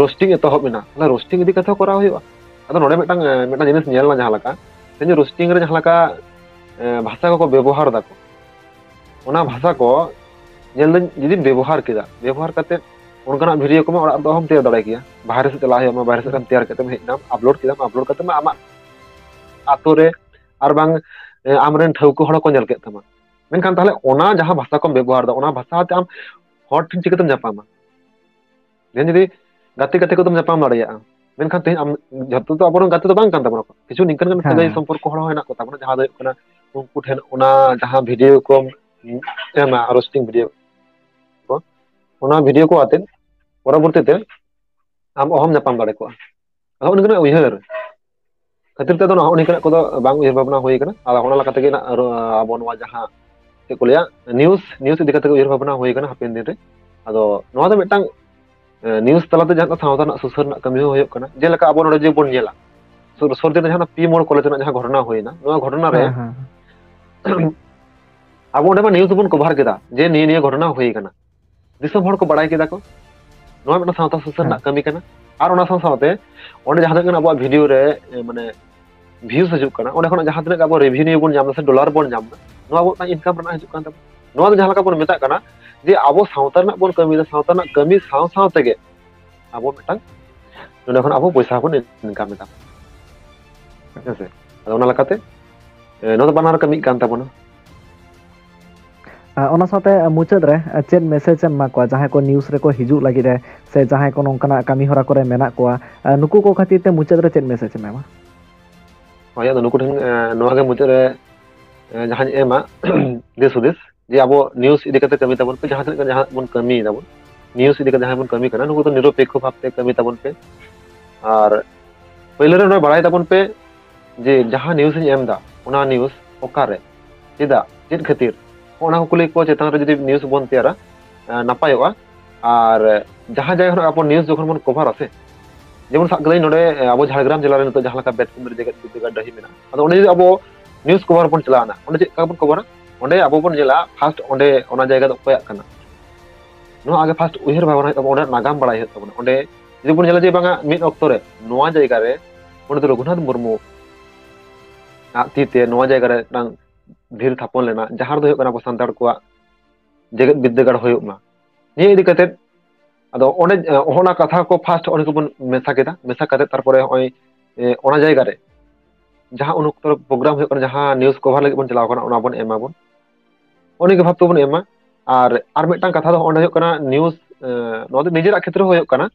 ᱨᱳᱥᱴᱤᱝ ᱮᱛᱚᱦᱚᱵ ᱮᱱᱟ, ᱛᱟᱦᱚᱞᱮ ᱨᱳᱥᱴᱤᱝ ᱤᱫᱤ ᱠᱟᱛᱮ ᱠᱚᱨᱟᱣ ᱦᱩᱭᱩᱜᱼᱟ᱾ ᱟᱫᱚ ᱱᱚᱰᱮ ᱢᱤᱫᱴᱟᱝ ᱢᱤᱫᱴᱟᱝ ᱡᱤᱱᱤᱥ ᱧᱮᱞ ᱮᱱᱟ, ᱡᱟᱦᱟᱸ ᱞᱮᱠᱟ ᱛᱮᱦᱮᱧ ᱨᱳᱥᱴᱤᱝ ᱨᱮ ᱡᱟᱦᱟᱸ ᱞᱮᱠᱟ ᱵᱷᱟᱥᱟ ᱠᱚᱠᱚ ᱵᱮᱵᱚᱦᱟᱨ ᱫᱟᱠᱚ, ᱚᱱᱟ ᱵᱷᱟᱥᱟ ᱠᱚ ᱧᱮᱞ ᱫᱟᱹᱧ ᱡᱩᱫᱤᱢ ᱵᱮᱵᱚᱦᱟᱨ ᱠᱮᱫᱟ, ᱵᱮᱵᱚᱦᱟᱨ ᱠᱟᱛᱮ ᱚᱱᱠᱟᱱᱟᱜ ᱵᱷᱤᱰᱤᱭᱳ ᱠᱚᱢᱟ ᱚᱲᱟᱜ ᱨᱮᱫᱚ ᱚᱦᱚᱢ ᱛᱮᱭᱟᱨ ᱫᱟᱲᱮ ᱠᱮᱭᱟ᱾ ᱵᱟᱦᱨᱮ ᱥᱮᱫ ᱪᱟᱞᱟᱜ ᱦᱩᱭᱩᱜᱼᱟ, ᱵᱟᱦᱨᱮ ᱥᱮᱫ ᱨᱮᱢ ᱛᱮᱭᱟᱨ ᱠᱟᱛᱮᱢ ᱦᱮᱡ ᱮᱱᱟᱢ, ᱟᱯᱞᱳᱰ ᱠᱮᱫᱟᱢ, ᱟᱯᱞᱳᱰ ᱠᱟᱛᱮ ᱢᱟ ᱟᱢᱟᱜ ᱟᱛᱳ ᱨᱮ ᱟᱨ ᱵᱟᱝ ᱟᱢᱨᱮᱱ ᱴᱷᱟᱹᱣᱠᱟᱹ ᱦᱚᱲ ᱦᱚᱸᱠᱚ ᱧᱮᱞ ᱠᱮᱫ ᱛᱟᱢᱟ᱾ ᱢᱮᱱᱠᱷᱟᱱ ᱛᱟᱦᱚᱞᱮ ᱚᱱᱟ ᱡᱟᱦᱟᱸ ᱵᱷᱟᱥᱟ ᱠᱚᱢ ᱵᱮᱵᱚᱦᱟᱨ ᱮᱫᱟ, ᱚᱱᱟ ᱵᱷᱟᱥᱟ ᱛᱮ ᱟᱢ ᱦᱚᱲ ᱴᱷᱮᱱ ᱪᱤᱠᱟᱹᱛᱮᱢ ᱧᱟᱯᱟᱢᱟ? ᱛᱮᱦᱮᱧ ᱡᱩᱫᱤ ᱜᱟᱛᱮ ᱜᱟᱛᱮ ᱠᱚᱫᱚᱢ ᱧᱟᱯᱟᱢ ᱫᱟᱲᱮᱭᱟᱜᱼᱟ, ᱢᱮᱱᱠᱷᱟᱱ ᱛᱮᱦᱮᱧ ᱟᱢ ᱡᱷᱚᱛᱚ ᱫᱚ ᱟᱵᱚᱨᱮᱱ ᱜᱟᱛᱮ ᱫᱚ ᱵᱟᱝ ᱠᱟᱱ ᱛᱟᱵᱚᱱᱟ᱾ ᱠᱤᱪᱷᱩ ᱱᱤᱝᱠᱟᱹᱱ ᱜᱟᱱ ᱥᱟᱹᱜᱟᱹᱭ ᱥᱚᱢᱯᱚᱨᱠᱚ ᱦᱚᱲ ᱦᱚᱸ ᱦᱮᱱᱟᱜ ᱠᱚ ᱛᱟᱵᱚᱱᱟ, ᱡᱟᱦᱟᱸ ᱫᱚ ᱦᱩᱭᱩᱜ ᱠᱟᱱᱟ ᱩᱱᱠᱩ ᱴᱷᱮᱱ ᱚᱱᱟ ᱡᱟᱦᱟᱸ ᱵᱷᱤᱰᱤᱭᱳ ᱠᱚᱢ ᱮᱢᱟ, ᱨᱳᱥᱴᱤᱝ ᱵᱷᱤᱰᱤᱭᱳ ᱠᱚ, ᱚᱱᱟ ᱵᱷᱤᱰᱤᱭᱳ ᱠᱚ ᱟᱛᱮ ᱯᱚᱨᱚᱵᱚᱨᱛᱤ ᱛᱮ ᱟᱢ ᱚᱦᱚᱢ ᱧᱟᱯᱟᱢ ᱫᱟᱲᱮ ᱠᱚᱜᱼᱟ᱾ ᱟᱫᱚ ᱱᱤᱝᱠᱟᱹᱱᱟᱜ ᱩᱭᱦᱟᱹᱨ ᱠᱷᱟᱹᱛᱤᱨ ᱛᱮ ᱟᱫᱚ ᱱᱚᱜᱼᱚ ᱱᱤᱝᱠᱟᱹᱱᱟᱜ ᱠᱚᱫᱚ ᱵᱟᱝ ᱩᱭᱦᱟᱹᱨ ᱵᱷᱟᱵᱽᱱᱟ ᱦᱩᱭ ᱟᱠᱟᱱᱟ᱾ ᱟᱫᱚ ᱚᱱᱟ ᱞᱮᱠᱟ ᱛᱮᱜᱮ ᱱᱟᱜ ᱟᱨᱚ, ᱟᱵᱚ ᱱᱚᱣᱟ ᱡᱟᱦᱟᱸ ᱪᱮᱫ ᱠᱚ ᱞᱟᱹᱭᱟ, ᱱᱤᱭᱩᱡᱽ, ᱱᱤᱭᱩᱡᱽ ᱤᱫᱤ ᱠᱟᱛᱮ ᱩᱭᱦᱟᱹᱨ ᱵᱷᱟᱵᱽᱱᱟ ᱦᱩᱭ ᱟᱠᱟᱱᱟ ᱦᱟᱯᱮᱱ ᱫᱤᱱ ᱨᱮ᱾ ᱟᱫᱚ ᱱᱚᱣᱟ ᱫᱚ ᱢᱤᱫᱴᱟᱝ ᱱᱤᱭᱩᱡᱽ ᱛᱟᱞᱟᱛᱮ ᱡᱟᱦᱟᱸ ᱥᱟᱶᱛᱟ ᱨᱮᱱᱟᱜ ᱥᱩᱥᱟᱹᱨ ᱨᱮᱱᱟᱜ ᱠᱟᱹᱢᱤ ᱦᱚᱸ ᱦᱩᱭᱩᱜ ᱠᱟᱱᱟ᱾ ᱡᱮᱞᱮᱠᱟ ᱟᱵᱚ ᱱᱚᱰᱮ ᱡᱩᱫᱤ ᱵᱚᱱ ᱧᱮᱞᱟ, ᱥᱩᱨ ᱥᱩᱨ ᱫᱤᱱ ᱨᱮ ᱡᱟᱦᱟᱸ ᱯᱤ ᱢᱳᱲ ᱠᱚᱞᱮᱡᱽ ᱨᱮᱱᱟᱜ ᱡᱟᱦᱟᱸ ᱜᱷᱚᱴᱚᱱᱟ ᱦᱩᱭᱱᱟ, ᱱᱚᱣᱟ ᱜᱷᱚᱴᱚᱱᱟ ᱨᱮ ᱟᱵᱚ ᱚᱸᱰᱮ ᱢᱟ ᱱᱤᱭᱩᱡᱽ ᱵᱚᱱ ᱠᱚᱵᱷᱟᱨ ᱠᱮᱫᱟ ᱡᱮ ᱱᱤᱭᱟᱹ ᱱᱤᱭᱟᱹ ᱜᱷᱚᱴᱚᱱᱟ ᱦᱩᱭ ᱠᱟᱱᱟ, ᱫᱤᱥᱚᱢ ᱦᱚᱲ ᱠᱚ ᱵᱟᱲᱟᱭ ᱠᱮᱫᱟ ᱠᱚ᱾ ᱱᱚᱣᱟ ᱢᱤᱫᱴᱟᱝ ᱥᱟᱶᱛᱟ ᱥᱩᱥᱟᱹᱨ ᱨᱮᱱᱟᱜ ᱠᱟᱹᱢᱤ ᱠᱟᱱᱟ᱾ ᱟᱨ ᱚᱱᱟ ᱥᱟᱶ ᱥᱟᱶᱛᱮ ᱚᱸᱰᱮ ᱡᱟᱦᱟᱸ ᱛᱤᱱᱟᱹᱜ ᱜᱟᱱ ᱟᱵᱚᱣᱟᱜ ᱵᱷᱤᱰᱤᱭᱳ ᱨᱮ ᱮ, ᱢᱟᱱᱮ ᱵᱷᱤᱭᱩᱡᱽ ᱦᱤᱡᱩᱜ ᱠᱟᱱᱟ, ᱚᱸᱰᱮ ᱠᱷᱚᱱᱟᱜ ᱡᱟᱦᱟᱸ ᱛᱤᱱᱟᱹᱜ ᱜᱮ ᱟᱵᱚ ᱨᱮᱵᱷᱤᱱᱤᱭᱩ ᱵᱚᱱ ᱧᱟᱢ ᱮᱫᱟ ᱥᱮ ᱰᱚᱞᱟᱨ ᱵᱚᱱ ᱧᱟᱢ ᱮᱫᱟ, ᱱᱚᱣᱟ ᱟᱵᱚ ᱢᱤᱫᱴᱟᱝ ᱤᱱᱠᱟᱢ ᱨᱮᱱᱟᱜ ᱦᱤᱡᱩᱜ ᱠᱟᱱ ᱛᱟᱵᱚᱱᱟ᱾ ᱱᱚᱣᱟ ᱫᱚ ᱡᱟᱦᱟᱸ ᱞᱮᱠᱟ ᱵᱚᱱ ᱢᱮᱛᱟᱜ ᱠᱟᱱᱟ ᱡᱮ ᱟᱵᱚ ᱥᱟᱶᱛᱟ ᱨᱮᱱᱟᱜ ᱵᱚᱱ ᱠᱟᱹᱢᱤᱭᱮᱫᱟ, ᱥᱟᱶᱛᱟ ᱨᱮᱱᱟᱜ ᱠᱟᱹᱢᱤ ᱥᱟᱶ ᱥᱟᱶ ᱛᱮᱜᱮ ᱟᱵᱚ ᱢᱤᱫᱴᱟᱝ ᱱᱚᱸᱰᱮ ᱠᱷᱚᱱ ᱟᱵᱚ ᱯᱚᱭᱥᱟ ᱵᱚᱱ ᱤᱱᱠᱟᱢ ᱮᱫᱟ᱾ ᱦᱮᱸ ᱥᱮ? ᱟᱫᱚ ᱚᱱᱟ ᱞᱮᱠᱟᱛᱮ ᱮ, ᱱᱚᱣᱟ ᱫᱚ ᱵᱟᱱᱟᱨ ᱠᱟᱹᱢᱤᱜ ᱠᱟᱱ ᱛᱟᱵᱚᱱᱟ᱾ ᱟᱨ ᱚᱱᱟ ᱥᱟᱶᱛᱮ ᱢᱩᱪᱟᱹᱫ ᱨᱮ ᱪᱮᱫ ᱢᱮᱥᱮᱡᱽ ᱮᱢ ᱮᱢᱟ ᱠᱚᱣᱟ ᱡᱟᱦᱟᱸᱭ ᱠᱚ ᱱᱤᱭᱩᱡᱽ ᱨᱮᱠᱚ ᱦᱤᱡᱩᱜ ᱞᱟᱹᱜᱤᱫ ᱨᱮ ᱥᱮ ᱡᱟᱦᱟᱸᱭ ᱠᱚ ᱱᱚᱝᱠᱟᱱᱟᱜ ᱠᱟᱹᱢᱤ ᱦᱚᱨᱟ ᱠᱚᱨᱮ ᱢᱮᱱᱟᱜ ᱠᱚᱣᱟ, ᱟᱨ ᱱᱩᱠᱩ ᱠᱚ ᱠᱷᱟᱹᱛᱤᱨ ᱛᱮ ᱢᱩᱪᱟᱹᱫ ᱨᱮ ᱪᱮᱫ ᱢᱮᱥᱮᱡᱽ ᱮᱢ ᱮᱢᱟ? ᱦᱳᱭ, ᱟᱫᱚ ᱱᱩᱠᱩ ᱴᱷᱮᱱ, ᱮ, ᱱᱚᱣᱟ ᱜᱮ ᱢᱩᱪᱟᱹᱫ ᱨᱮ, ᱮ, ᱡᱟᱦᱟᱸᱧ ᱮᱢᱟ ᱫᱤᱥ ᱦᱩᱫᱤᱥ, ᱡᱮ ᱟᱵᱚ ᱱᱤᱭᱩᱡᱽ ᱤᱫᱤ ᱠᱟᱛᱮ ᱠᱟᱹᱢᱤ ᱛᱟᱵᱚᱱ ᱯᱮ, ᱡᱟᱦᱟᱸ ᱛᱤᱱᱟᱹᱜ ᱜᱟᱱ ᱡᱟᱦᱟᱸ ᱵᱚᱱ ᱠᱟᱹᱢᱤᱭ ᱫᱟᱵᱚᱱ, ᱱᱤᱭᱩᱡᱽ ᱤᱫᱤ ᱠᱟᱛᱮ ᱡᱟᱦᱟᱸ ᱵᱚᱱ ᱠᱟᱹᱢᱤ ᱠᱟᱱᱟ, ᱱᱩᱠᱩ ᱫᱚ ᱱᱤᱨᱚᱯᱮᱠᱠᱷᱚ ᱵᱷᱟᱵᱽ ᱛᱮ ᱠᱟᱹᱢᱤ ᱛᱟᱵᱚᱱ ᱯᱮ᱾ ᱟᱨ ᱯᱳᱭᱞᱳ ᱨᱮ ᱱᱚᱣᱟ ᱵᱟᱲᱟᱭ ᱛᱟᱵᱚᱱ ᱯᱮ ᱡᱮ ᱡᱟᱦᱟᱸ ᱱᱤᱭᱩᱡᱽ ᱤᱧ ᱮᱢ ᱮᱫᱟ, ᱚᱱᱟ ᱱᱤᱭᱩᱡᱽ ᱚᱠᱟᱨᱮ, ᱪᱮᱫᱟᱜ, ᱪᱮᱫ ᱠᱷᱟᱹᱛᱤᱨ, ᱚᱱᱟ ᱠᱚ ᱠᱩᱞᱤ ᱠᱚ ᱪᱮᱛᱟᱱ ᱨᱮ ᱡᱩᱫᱤ ᱱᱤᱭᱩᱡᱽ ᱵᱚᱱ ᱛᱮᱭᱟᱨᱟ, ᱮ, ᱱᱟᱯᱟᱭᱚᱜᱼᱟ᱾ ᱟᱨ ᱡᱟᱦᱟᱸ ᱡᱟᱭᱜᱟ ᱠᱷᱚᱱᱟᱜ ᱟᱵᱚ ᱱᱤᱭᱩᱡᱽ ᱡᱚᱠᱷᱚᱱ ᱵᱚᱱ ᱠᱚᱵᱷᱟᱨᱟ ᱥᱮ, ᱡᱮᱢᱚᱱ ᱥᱟᱵ ᱠᱟᱹᱫᱟᱹᱧ ᱱᱚᱰᱮ, ᱮ, ᱟᱵᱚ ᱡᱷᱟᱲᱜᱨᱟᱢ ᱡᱮᱞᱟ ᱨᱮ ᱱᱤᱛᱚᱜ ᱡᱟᱦᱟᱸ ᱞᱮᱠᱟ ᱵᱮᱛᱠᱩᱸᱫᱽᱨᱤ ᱡᱮᱜᱮᱛ ᱵᱤᱨᱫᱟᱹᱜᱟᱲ ᱰᱟᱹᱦᱤ ᱢᱮᱱᱟᱜᱼᱟ, ᱟᱫᱚ ᱚᱸᱰᱮ ᱡᱩᱫᱤ ᱟᱵᱚ ᱱᱤᱭᱩᱡᱽ ᱠᱚᱵᱷᱟᱨ ᱵᱚᱱ ᱪᱟᱞᱟᱣᱱᱟ, ᱚᱸᱰᱮ ᱪᱮᱫ ᱞᱮᱠᱟ ᱵᱚᱱ ᱠᱚᱵᱷᱟᱨᱟ? ᱚᱸᱰᱮ ᱟᱵᱚ ᱵᱚᱱ ᱧᱮᱞᱟ ᱯᱷᱟᱥᱴ ᱚᱸᱰᱮ ᱚᱱᱟ ᱡᱟᱭᱜᱟ ᱫᱚ ᱚᱠᱚᱭᱟᱜ ᱠᱟᱱᱟ, ᱱᱚᱣᱟ ᱟᱜᱮ ᱯᱷᱟᱥᱴ ᱩᱭᱦᱟᱹᱨ ᱵᱷᱟᱵᱽᱱᱟ ᱦᱩᱭᱩᱜ ᱛᱟᱵᱚᱱᱟ, ᱚᱸᱰᱮ ᱱᱟᱜᱟᱢ ᱵᱟᱲᱟᱭ ᱦᱩᱭᱩᱜ ᱛᱟᱵᱚᱱᱟ᱾ ᱚᱸᱰᱮ ᱡᱩᱫᱤ ᱵᱚᱱ ᱧᱮᱞᱟ ᱡᱮ ᱵᱟᱝᱟ ᱢᱤᱫ ᱚᱠᱛᱚ ᱨᱮ ᱱᱚᱣᱟ ᱡᱟᱭᱜᱟ ᱨᱮ ᱯᱚᱱᱰᱤᱛ ᱨᱚᱜᱷᱩᱱᱟᱛᱷ ᱢᱩᱨᱢᱩ ᱟᱜ ᱛᱤ ᱛᱮ ᱱᱚᱣᱟ ᱡᱟᱭᱜᱟ ᱨᱮ ᱢᱤᱫᱴᱟᱝ ᱵᱷᱤᱲ ᱛᱷᱟᱯᱚᱱ ᱞᱮᱱᱟ, ᱡᱟᱦᱟᱸ ᱨᱮᱫᱚ ᱦᱩᱭᱩᱜ ᱠᱟᱱᱟ ᱟᱵᱚ ᱥᱟᱱᱛᱟᱲ ᱠᱚᱣᱟᱜ ᱡᱮᱜᱮᱛ ᱵᱤᱨᱫᱟᱹᱜᱟᱲ ᱦᱩᱭᱩᱜ ᱢᱟ᱾ ᱱᱤᱭᱟᱹ ᱤᱫᱤ ᱠᱟᱛᱮᱫ ᱟᱫᱚ ᱚᱸᱰᱮ, ᱮ, ᱚᱱᱟ ᱠᱟᱛᱷᱟ ᱠᱚ ᱯᱷᱟᱥᱴ ᱚᱸᱰᱮ ᱜᱮᱵᱚᱱ ᱢᱮᱥᱟ ᱠᱮᱫᱟ, ᱢᱮᱥᱟ ᱠᱟᱛᱮᱫ ᱛᱟᱨᱯᱚᱨᱮ ᱱᱚᱜᱼᱚᱭ, ᱮ, ᱚᱱᱟ ᱡᱟᱭᱜᱟ ᱨᱮ ᱡᱟᱦᱟᱸ ᱩᱱ ᱚᱠᱛᱚ ᱨᱮ ᱯᱨᱳᱜᱨᱟᱢ ᱦᱩᱭᱩᱜ ᱠᱟᱱᱟ, ᱡᱟᱦᱟᱸ ᱱᱤᱭᱩᱡᱽ ᱠᱚᱵᱷᱟᱨ ᱞᱟᱹᱜᱤᱫ ᱵᱚᱱ ᱪᱟᱞᱟᱣ ᱠᱟᱱᱟ, ᱚᱱᱟ ᱵᱚᱱ ᱮᱢᱟ ᱵᱚᱱ, ᱚᱱᱟ ᱜᱮ ᱵᱷᱟᱵᱽ ᱛᱮᱵᱚᱱ ᱮᱢᱟ᱾ ᱟᱨ ᱟᱨ ᱢᱤᱫᱴᱟᱝ ᱠᱟᱛᱷᱟ ᱫᱚ ᱚᱸᱰᱮ ᱦᱩᱭᱩᱜ ᱠᱟᱱᱟ, ᱱᱤᱭᱩᱡᱽ ᱱᱚᱣᱟ ᱫᱚ ᱱᱤᱡᱮᱨᱟᱜ ᱠᱷᱮᱛᱨᱮ ᱦᱚᱸ ᱦᱩᱭᱩᱜ ᱠᱟᱱᱟ,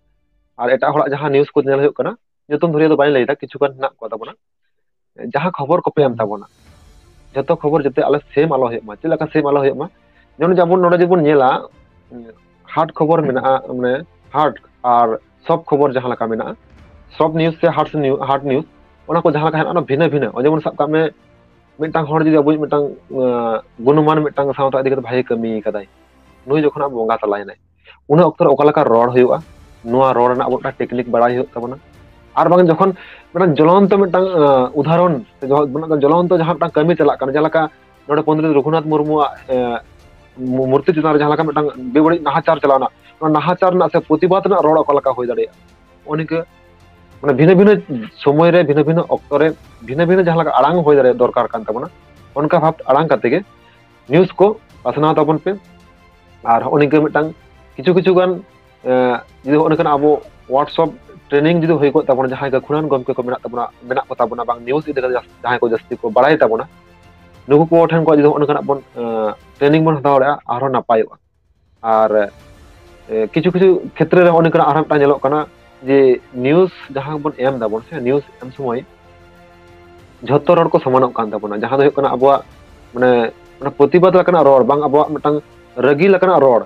ᱟᱨ ᱮᱴᱟᱜ ᱦᱚᱲᱟᱜ ᱡᱟᱦᱟᱸ ᱱᱤᱭᱩᱡᱽ ᱠᱚ ᱧᱮᱞ ᱦᱩᱭᱩᱜ ᱠᱟᱱᱟ, ᱧᱩᱛᱩᱢ ᱫᱷᱩᱨᱤᱭᱟᱹ ᱫᱚ ᱵᱟᱹᱧ ᱞᱟᱹᱭᱫᱟ, ᱠᱤᱪᱷᱩ ᱜᱟᱱ ᱦᱮᱱᱟᱜ ᱠᱚᱣᱟ ᱛᱟᱵᱚᱱᱟ, ᱡᱟᱦᱟᱸ ᱠᱷᱚᱵᱚᱨ ᱠᱚᱯᱮ ᱮᱢ ᱛᱟᱵᱚᱱᱟ, ᱡᱚᱛᱚ ᱠᱷᱚᱵᱚᱨ ᱡᱟᱛᱮ ᱟᱞᱮ ᱥᱮᱢ ᱟᱞᱚ ᱦᱩᱭᱩᱜ ᱢᱟ᱾ ᱪᱮᱫ ᱞᱮᱠᱟ ᱥᱮᱢ ᱟᱞᱚ ᱦᱩᱭᱩᱜ ᱢᱟ? ᱡᱮᱢᱚᱱ ᱡᱮ ᱟᱵᱚ ᱱᱚᱰᱮ ᱡᱩᱫᱤ ᱵᱚᱱ ᱧᱮᱞᱟ, ᱦᱟᱨᱰ ᱠᱷᱚᱵᱚᱨ ᱢᱮᱱᱟᱜᱼᱟ, ᱢᱟᱱᱮ ᱦᱟᱨᱰ ᱟᱨ ᱥᱚᱯᱷᱴ ᱠᱷᱚᱵᱚᱨ ᱡᱟᱦᱟᱸ ᱞᱮᱠᱟ ᱢᱮᱱᱟᱜᱼᱟ, ᱥᱚᱯᱷᱴ ᱱᱤᱭᱩᱡᱽ ᱥᱮ ᱦᱟᱨᱰ ᱱᱤᱭᱩᱡᱽ, ᱦᱟᱨᱰ ᱱᱤᱭᱩᱡᱽ, ᱚᱱᱟ ᱠᱚ ᱡᱟᱦᱟᱸ ᱞᱮᱠᱟ ᱦᱮᱱᱟᱜᱼᱟ, ᱚᱱᱟ ᱵᱷᱤᱱᱟᱹ ᱵᱷᱤᱱᱟᱹ᱾ ᱡᱮᱢᱚᱱ ᱥᱟᱵ ᱠᱟᱜ ᱢᱮ, ᱢᱤᱫᱴᱟᱝ ᱦᱚᱲ ᱡᱩᱫᱤ ᱟᱵᱚᱭᱤᱡ ᱢᱤᱫᱴᱟᱝ ᱜᱩᱱᱚᱢᱟᱱ ᱢᱤᱫᱴᱟᱝ ᱥᱟᱶᱛᱟ ᱤᱫᱤ ᱠᱟᱛᱮ ᱵᱷᱟᱜᱮ ᱠᱟᱹᱢᱤ ᱠᱟᱫᱟᱭ, ᱱᱩᱭ ᱡᱚᱠᱷᱚᱱ ᱟᱵᱚ ᱵᱚᱸᱜᱟ ᱛᱟᱞᱟᱭᱮᱱᱟᱭ, ᱩᱱᱟᱹᱜ ᱚᱠᱛᱚ ᱨᱮ ᱚᱠᱟ ᱞᱮᱠᱟ ᱨᱚᱲ ᱦᱩᱭᱩᱜᱼᱟ, ᱱᱚᱣᱟ ᱨᱚᱲ ᱨᱮᱱᱟᱜ ᱟᱵᱚ ᱢᱤᱫᱴᱟᱝ ᱴᱮᱠᱱᱤᱠ ᱵᱟᱲᱟᱭ ᱦᱩᱭᱩᱜ ᱛᱟᱵᱚᱱᱟ᱾ ᱟᱨ ᱵᱟᱝ ᱡᱚᱠᱷᱚᱱ ᱢᱤᱫᱴᱟᱝ ᱡᱚᱞᱚᱱᱛᱚ ᱢᱤᱫᱴᱟᱝ ᱩᱫᱟᱦᱚᱨᱚᱱ ᱥᱮ ᱡᱚᱞᱚᱱᱛᱚ ᱡᱟᱦᱟᱸ ᱢᱤᱫᱴᱟᱝ ᱠᱟᱹᱢᱤ ᱪᱟᱞᱟᱜ ᱠᱟᱱᱟ, ᱡᱟᱦᱟᱸ ᱞᱮᱠᱟ ᱱᱚᱰᱮ ᱯᱚᱱᱰᱤᱛ ᱨᱚᱜᱷᱩᱱᱟᱛᱷ ᱢᱩᱨᱢᱩᱣᱟᱜ ᱢᱩᱨᱛᱤ ᱪᱮᱛᱟᱱ ᱨᱮ ᱡᱟᱦᱟᱸ ᱞᱮᱠᱟ ᱢᱤᱫᱴᱟᱝ ᱵᱮᱵᱟᱹᱲᱤᱡ ᱱᱟᱦᱟᱪᱟᱨ ᱪᱟᱞᱟᱣᱱᱟ, ᱚᱱᱟ ᱱᱟᱦᱟᱪᱟᱨ ᱨᱮᱱᱟᱜ ᱥᱮ ᱯᱨᱚᱛᱤᱵᱟᱫ ᱨᱮᱱᱟᱜ ᱨᱚᱲ ᱚᱠᱟ ᱞᱮᱠᱟ ᱦᱩᱭ ᱫᱟᱲᱮᱭᱟᱜᱼᱟ, ᱚᱱᱤᱠᱟᱹ ᱢᱟᱱᱮ ᱵᱷᱤᱱᱟᱹ ᱵᱷᱤᱱᱟᱹ ᱥᱚᱢᱚᱭ ᱨᱮ, ᱵᱷᱤᱱᱟᱹ ᱵᱷᱤᱱᱟᱹ ᱚᱠᱛᱚ ᱨᱮ, ᱵᱷᱤᱱᱟᱹ ᱵᱷᱤᱱᱟᱹ ᱡᱟᱦᱟᱸ ᱞᱮᱠᱟ ᱟᱲᱟᱝ ᱦᱩᱭ ᱫᱟᱲᱮᱭᱟᱜ ᱫᱚᱨᱠᱟᱨ ᱠᱟᱱ ᱛᱟᱵᱚᱱᱟ, ᱚᱱᱠᱟ ᱵᱷᱟᱵ ᱟᱲᱟᱝ ᱠᱟᱛᱮ ᱜᱮ ᱱᱤᱭᱩᱡᱽ ᱠᱚ ᱯᱟᱥᱱᱟᱣ ᱛᱟᱵᱚᱱ ᱯᱮ᱾ ᱟᱨ ᱦᱚᱸᱜᱼᱚ ᱱᱤᱝᱠᱟᱹ ᱢᱤᱫᱴᱟᱝ ᱠᱤᱪᱷᱩ ᱠᱤᱪᱷᱩ ᱜᱟᱱ ᱡᱩᱫᱤ ᱦᱚᱸᱜᱼᱚ ᱱᱚᱝᱠᱟᱱ ᱟᱵᱚ ᱣᱟᱨᱠᱥᱚᱯ ᱴᱨᱮᱱᱤᱝ ᱡᱩᱫᱤ ᱦᱩᱭ ᱠᱚᱜ ᱛᱟᱵᱚᱱᱟ, ᱡᱟᱦᱟᱸᱭ ᱜᱟᱹᱠᱷᱩᱲᱟᱱ ᱜᱚᱢᱠᱮ ᱠᱚ ᱢᱮᱱᱟᱜ ᱛᱟᱵᱚᱱᱟ, ᱢᱮᱱᱟᱜ ᱠᱚ ᱛᱟᱵᱚᱱᱟ, ᱵᱟᱝ ᱱᱤᱭᱩᱡᱽ ᱤᱫᱤ ᱠᱟᱛᱮ ᱡᱟᱦᱟᱸᱭ ᱠᱚ ᱡᱟᱹᱥᱛᱤ ᱠᱚ ᱵᱟᱲᱟᱭ ᱛᱟᱵᱚᱱᱟ, ᱱᱩᱠᱩ ᱠᱚ ᱴᱷᱮᱱ ᱠᱷᱚᱱ ᱡᱩᱫᱤ ᱦᱚᱸᱜᱼᱚ ᱱᱚᱝᱠᱟᱱᱟᱜ ᱵᱚᱱ ᱴᱨᱮᱱᱤᱝ ᱵᱚᱱ ᱦᱟᱛᱟᱣ ᱫᱟᱲᱮᱭᱟᱜᱼᱟ, ᱟᱨᱦᱚᱸ ᱱᱟᱯᱟᱭᱚᱜᱼᱟ᱾ ᱟᱨ ᱠᱤᱪᱷᱩ ᱠᱤᱪᱷᱩ ᱠᱷᱮᱛᱨᱮ ᱨᱮ ᱦᱚᱸᱜᱼᱚ ᱱᱚᱝᱠᱟᱱᱟᱜ ᱟᱨᱦᱚᱸ ᱢᱤᱫᱴᱟᱝ ᱧᱮᱞᱚᱜ ᱠᱟᱱᱟ ᱡᱮ ᱱᱤᱭᱩᱡᱽ ᱡᱟᱦᱟᱸ ᱵᱚᱱ ᱮᱢ ᱫᱟᱵᱚᱱ ᱥᱮ ᱱᱤᱭᱩᱡᱽ ᱮᱢ ᱥᱚᱢᱚᱭ ᱡᱷᱚᱛᱚ ᱨᱚᱲ ᱠᱚ ᱥᱚᱢᱟᱱᱚᱜ ᱠᱟᱱ ᱛᱟᱵᱚᱱᱟ, ᱡᱟᱦᱟᱸ ᱫᱚ ᱦᱩᱭᱩᱜ ᱠᱟᱱᱟ ᱟᱵᱚᱣᱟᱜ ᱢᱟᱱᱮ ᱚᱱᱟ ᱯᱨᱚᱛᱤᱵᱟᱫ ᱞᱮᱠᱟᱱᱟᱜ ᱨᱚᱲ, ᱵᱟᱝ ᱟᱵᱚᱣᱟᱜ ᱢᱤᱫᱴᱟᱝ ᱨᱟᱹᱜᱤ ᱞᱮᱠᱟᱱᱟᱜ ᱨᱚᱲ,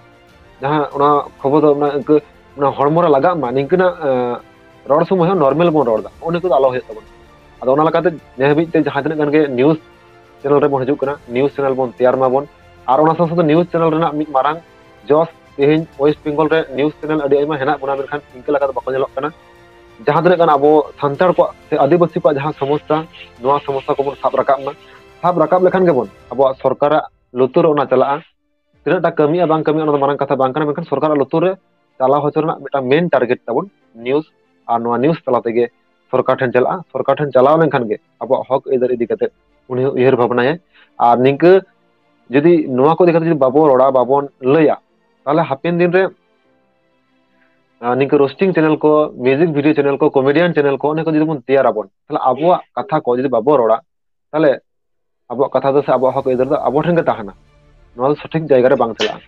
ᱡᱟᱦᱟᱸ ᱚᱱᱟ ᱠᱷᱚᱵᱚᱨ ᱫᱚ ᱚᱱᱟ ᱤᱱᱠᱟᱹ ᱚᱱᱟ ᱦᱚᱲᱢᱚ ᱨᱮ ᱞᱟᱜᱟᱜ ᱢᱟ ᱱᱤᱝᱠᱟᱹᱱᱟᱜ ᱨᱚᱲ ᱥᱚᱢᱚᱭ ᱦᱚᱸ ᱱᱚᱨᱢᱟᱞ ᱵᱚᱱ ᱨᱚᱲ ᱮᱫᱟ, ᱚᱱᱟ ᱠᱚᱫᱚ ᱟᱞᱚ ᱦᱩᱭᱩᱜ ᱛᱟᱵᱚᱱᱟ᱾ ᱟᱫᱚ ᱚᱱᱟ ᱞᱮᱠᱟᱛᱮ ᱱᱤᱭᱟᱹ ᱦᱟᱹᱵᱤᱡ ᱛᱮ ᱡᱟᱦᱟᱸ ᱛᱤᱱᱟᱹᱜ ᱜᱟᱱ ᱜᱮ ᱱᱤᱭᱩᱡᱽ ᱪᱮᱱᱮᱞ ᱨᱮᱵᱚᱱ ᱦᱤᱡᱩᱜ ᱠᱟᱱᱟ, ᱱᱤᱭᱩᱡᱽ ᱪᱮᱱᱮᱞ ᱵᱚᱱ ᱛᱮᱭᱟᱨ ᱢᱟᱵᱚᱱ, ᱟᱨ ᱚᱱᱟ ᱥᱟᱶ ᱥᱟᱶᱛᱮ ᱱᱤᱭᱩᱡᱽ ᱪᱮᱱᱮᱞ ᱨᱮᱱᱟᱜ ᱢᱤᱫ ᱢᱟᱨᱟᱝ ᱡᱚᱥ ᱛᱮᱦᱮᱧ ᱳᱭᱮᱥᱴ ᱵᱮᱝᱜᱚᱞ ᱨᱮ ᱱᱤᱭᱩᱡᱽ ᱪᱮᱱᱮᱞ ᱟᱹᱰᱤ ᱟᱭᱢᱟ ᱦᱮᱱᱟᱜ ᱵᱚᱱᱟ, ᱢᱮᱱᱠᱷᱟᱱ ᱤᱱᱠᱟᱹ ᱞᱮᱠᱟ ᱫᱚ ᱵᱟᱠᱚ ᱧᱮᱞᱚᱜ ᱠᱟᱱᱟ᱾ ᱡᱟᱦᱟᱸ ᱛᱤᱱᱟᱹᱜ ᱜᱟᱱ ᱟᱵᱚ ᱥᱟᱱᱛᱟᱲ ᱠᱚᱣᱟᱜ ᱥᱮ ᱟᱹᱫᱤᱵᱟᱹᱥᱤ ᱠᱚᱣᱟᱜ ᱡᱟᱦᱟᱸ ᱥᱚᱢᱚᱥᱥᱟ, ᱱᱚᱣᱟ ᱥᱚᱢᱚᱥᱥᱟ ᱠᱚᱵᱚᱱ ᱥᱟᱵ ᱨᱟᱠᱟᱵ ᱢᱟ᱾ ᱥᱟᱵ ᱨᱟᱠᱟᱵ ᱞᱮᱠᱷᱟᱱ ᱜᱮᱵᱚᱱ ᱟᱵᱚᱣᱟᱜ ᱥᱚᱨᱠᱟᱨᱟᱜ ᱞᱩᱛᱩᱨ ᱨᱮ ᱚᱱᱟ ᱪᱟᱞᱟᱜᱼᱟ᱾ ᱛᱤᱱᱟᱹᱜ ᱴᱟ ᱠᱟᱹᱢᱤᱜᱼᱟ ᱵᱟᱝ ᱠᱟᱹᱢᱤᱜᱼᱟ ᱚᱱᱟ ᱫᱚ ᱢᱟᱨᱟᱝ ᱠᱟᱛᱷᱟ ᱵᱟᱝ ᱠᱟᱱᱟ, ᱢᱮᱱᱠᱷᱟᱱ ᱥᱚᱨᱠᱟᱨᱟᱜ ᱞᱩᱛᱩᱨ ᱨᱮ ᱪᱟᱞᱟᱣ ᱦᱚᱪᱚ ᱨᱮᱱᱟᱜ ᱢᱤᱫᱴᱟᱝ ᱢᱮᱱ ᱴᱟᱨᱜᱮᱴ ᱛᱟᱵᱚᱱ ᱱᱤᱭᱩᱡᱽ, ᱟᱨ ᱱᱚᱣᱟ ᱱᱤᱭᱩᱡᱽ ᱛᱟᱞᱟ ᱛᱮᱜᱮ ᱥᱚᱨᱠᱟᱨ ᱴᱷᱮᱱ ᱪᱟᱞᱟᱜᱼᱟ᱾ ᱥᱚᱨᱠᱟᱨ ᱴᱷᱮᱱ ᱪᱟᱞᱟᱣ ᱞᱮᱱᱠᱷᱟᱱ ᱜᱮ ᱟᱵᱚᱣᱟᱜ ᱦᱚᱠ ᱟᱹᱭᱫᱟᱹᱨ ᱤᱫᱤ ᱠᱟᱛᱮ ᱩᱱᱤ ᱦᱚᱸ ᱩᱭᱦᱟᱹᱨ ᱵᱷᱟᱵᱽᱱᱟᱭᱟᱭ᱾ ᱟᱨ ᱱᱤᱝᱠᱟᱹ ᱡᱩᱫᱤ ᱱᱚᱣᱟ ᱠᱚ ᱤᱫᱤ ᱠᱟᱛᱮ ᱡᱩᱫᱤ ᱵᱟᱵᱚᱱ ᱨᱚᱲᱟ, ᱵᱟᱵᱚᱱ ᱞᱟᱹᱭᱟ, ᱛᱟᱦᱚᱞᱮ ᱦᱟᱯᱮᱱ ᱫᱤᱱ ᱨᱮ ᱱᱤᱝᱠᱟᱹ ᱨᱳᱥᱴᱤᱝ ᱪᱮᱱᱮᱞ ᱠᱚ, ᱢᱤᱣᱡᱤᱠ ᱵᱷᱤᱰᱤᱭᱳ ᱪᱮᱱᱮᱞ ᱠᱚ, ᱠᱚᱢᱮᱰᱤᱭᱟᱱ ᱪᱮᱱᱮᱞ ᱠᱚ, ᱚᱱᱟ ᱠᱚ ᱡᱩᱫᱤ ᱵᱚᱱ ᱛᱮᱭᱟᱨ ᱟᱵᱚᱱ, ᱛᱟᱦᱚᱞᱮ ᱟᱵᱚᱣᱟᱜ ᱠᱟᱛᱷᱟ ᱠᱚ ᱡᱩᱫᱤ ᱵᱟᱵᱚ ᱨᱚᱲᱟ, ᱛᱟᱦᱚᱞᱮ ᱟᱵᱚᱣᱟᱜ ᱠᱟᱛᱷᱟ ᱫᱚ ᱥᱮ ᱟᱵᱚᱣᱟᱜ ᱦᱚᱠ ᱟᱹᱭᱫᱟᱹᱨ ᱫᱚ ᱟᱵᱚ ᱴᱷᱮᱱ ᱜᱮ ᱛᱟᱦᱮᱱᱟ᱾ ᱱᱚᱣᱟ ᱫᱚ ᱥᱚᱴᱷᱤᱠ ᱡᱟᱭᱜᱟ ᱨᱮ ᱵᱟᱝ ᱪᱟᱞᱟᱜᱼᱟ᱾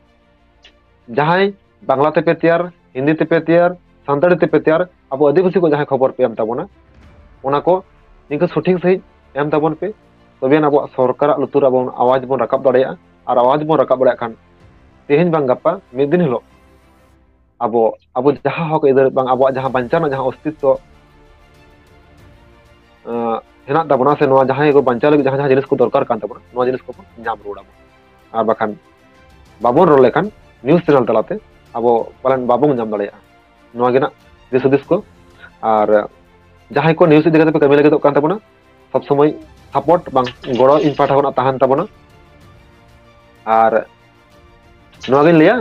ᱡᱟᱦᱟᱸᱭ ᱵᱟᱝᱞᱟ ᱛᱮᱯᱮ ᱛᱮᱭᱟᱨ, ᱦᱤᱱᱫᱤ ᱛᱮᱯᱮ ᱛᱮᱭᱟᱨ, ᱥᱟᱱᱛᱟᱲᱤ ᱛᱮᱯᱮ ᱛᱮᱭᱟᱨ, ᱟᱵᱚ ᱟᱹᱫᱤᱵᱟᱹᱥᱤ ᱠᱚ ᱡᱟᱦᱟᱸᱭ ᱠᱷᱚᱵᱚᱨ ᱯᱮ ᱮᱢ ᱛᱟᱵᱚᱱᱟ, ᱚᱱᱟ ᱠᱚ ᱱᱤᱝᱠᱟᱹ ᱥᱚᱴᱷᱤᱠ ᱥᱟᱺᱦᱤᱡ ᱮᱢ ᱛᱟᱵᱚᱱ ᱯᱮ᱾ ᱛᱚᱵᱮ ᱟᱹᱱᱤᱡ ᱟᱵᱚᱣᱟᱜ ᱥᱚᱨᱠᱟᱨᱟᱜ ᱞᱩᱛᱩᱨ ᱨᱮ ᱟᱵᱚ ᱟᱣᱟᱡᱽ ᱵᱚᱱ ᱨᱟᱠᱟᱵ ᱫᱟᱲᱮᱭᱟᱜᱼᱟ᱾ ᱟᱨ ᱟᱣᱟᱡᱽ ᱵᱚᱱ ᱨᱟᱠᱟᱵ ᱫᱟᱲᱮᱭᱟᱜ ᱠᱷᱟᱱ ᱛᱮᱦᱮᱧ ᱵᱟᱝ ᱜᱟᱯᱟ ᱢᱤᱫ ᱫᱤᱱ ᱦᱤᱞᱳᱜ ᱟᱵᱚ, ᱟᱵᱚ ᱡᱟᱦᱟᱸ ᱦᱚᱠ ᱟᱹᱭᱫᱟᱹᱨ ᱵᱟᱝ ᱟᱵᱚᱣᱟᱜ ᱡᱟᱦᱟᱸ ᱵᱟᱧᱪᱟᱣ ᱨᱮᱱᱟᱜ ᱡᱟᱦᱟᱸ ᱚᱥᱛᱤᱛᱛᱚ, ᱟᱸ, ᱦᱮᱱᱟᱜ ᱛᱟᱵᱚᱱᱟ, ᱥᱮ ᱱᱚᱣᱟ ᱡᱟᱦᱟᱸᱭ ᱠᱚ ᱵᱟᱧᱪᱟᱣ ᱞᱟᱹᱜᱤᱫ ᱡᱟᱦᱟᱸ ᱡᱟᱦᱟᱸ ᱡᱤᱱᱤᱥ ᱠᱚ ᱫᱚᱨᱠᱟᱨ ᱠᱟᱱ ᱛᱟᱵᱚᱱᱟ, ᱱᱚᱣᱟ ᱡᱤᱱᱤᱥ ᱠᱚᱵᱚᱱ ᱧᱟᱢ ᱨᱩᱣᱟᱹᱲ ᱟᱵᱚᱱ᱾ ᱟᱨ ᱵᱟᱠᱷᱟᱱ ᱵᱟᱵᱚᱱ ᱨᱚᱲ ᱞᱮᱠᱷᱟᱱ ᱱᱤᱭᱩᱡᱽ ᱪᱮᱱᱮᱞ ᱛᱟᱞᱟᱛᱮ ᱟᱵᱚ ᱯᱟᱞᱮᱱ ᱵᱟᱵᱚᱱ ᱧᱟᱢ ᱫᱟᱲᱮᱭᱟᱜᱼᱟ᱾ ᱱᱚᱣᱟ ᱜᱮ ᱱᱟᱜ ᱫᱤᱥ ᱦᱩᱫᱤᱥ ᱠᱚ᱾ ᱟᱨ ᱡᱟᱦᱟᱸᱭ ᱠᱚ ᱱᱤᱭᱩᱡᱽ ᱤᱫᱤ ᱠᱟᱛᱮ ᱯᱮ ᱠᱟᱹᱢᱤ ᱞᱟᱹᱜᱤᱫᱚᱜ ᱠᱟᱱ ᱛᱟᱵᱚᱱᱟ, ᱥᱚᱵ ᱥᱚᱢᱚᱭ ᱥᱟᱯᱳᱨᱴ ᱵᱟᱝ ᱜᱚᱲᱚ ᱤᱧ ᱯᱟᱦᱴᱟ ᱠᱷᱚᱱᱟᱜ ᱛᱟᱦᱮᱱ ᱛᱟᱵᱚᱱᱟ᱾ ᱟᱨ ᱱᱚᱣᱟ ᱜᱤᱧ ᱞᱟᱹᱭᱟ,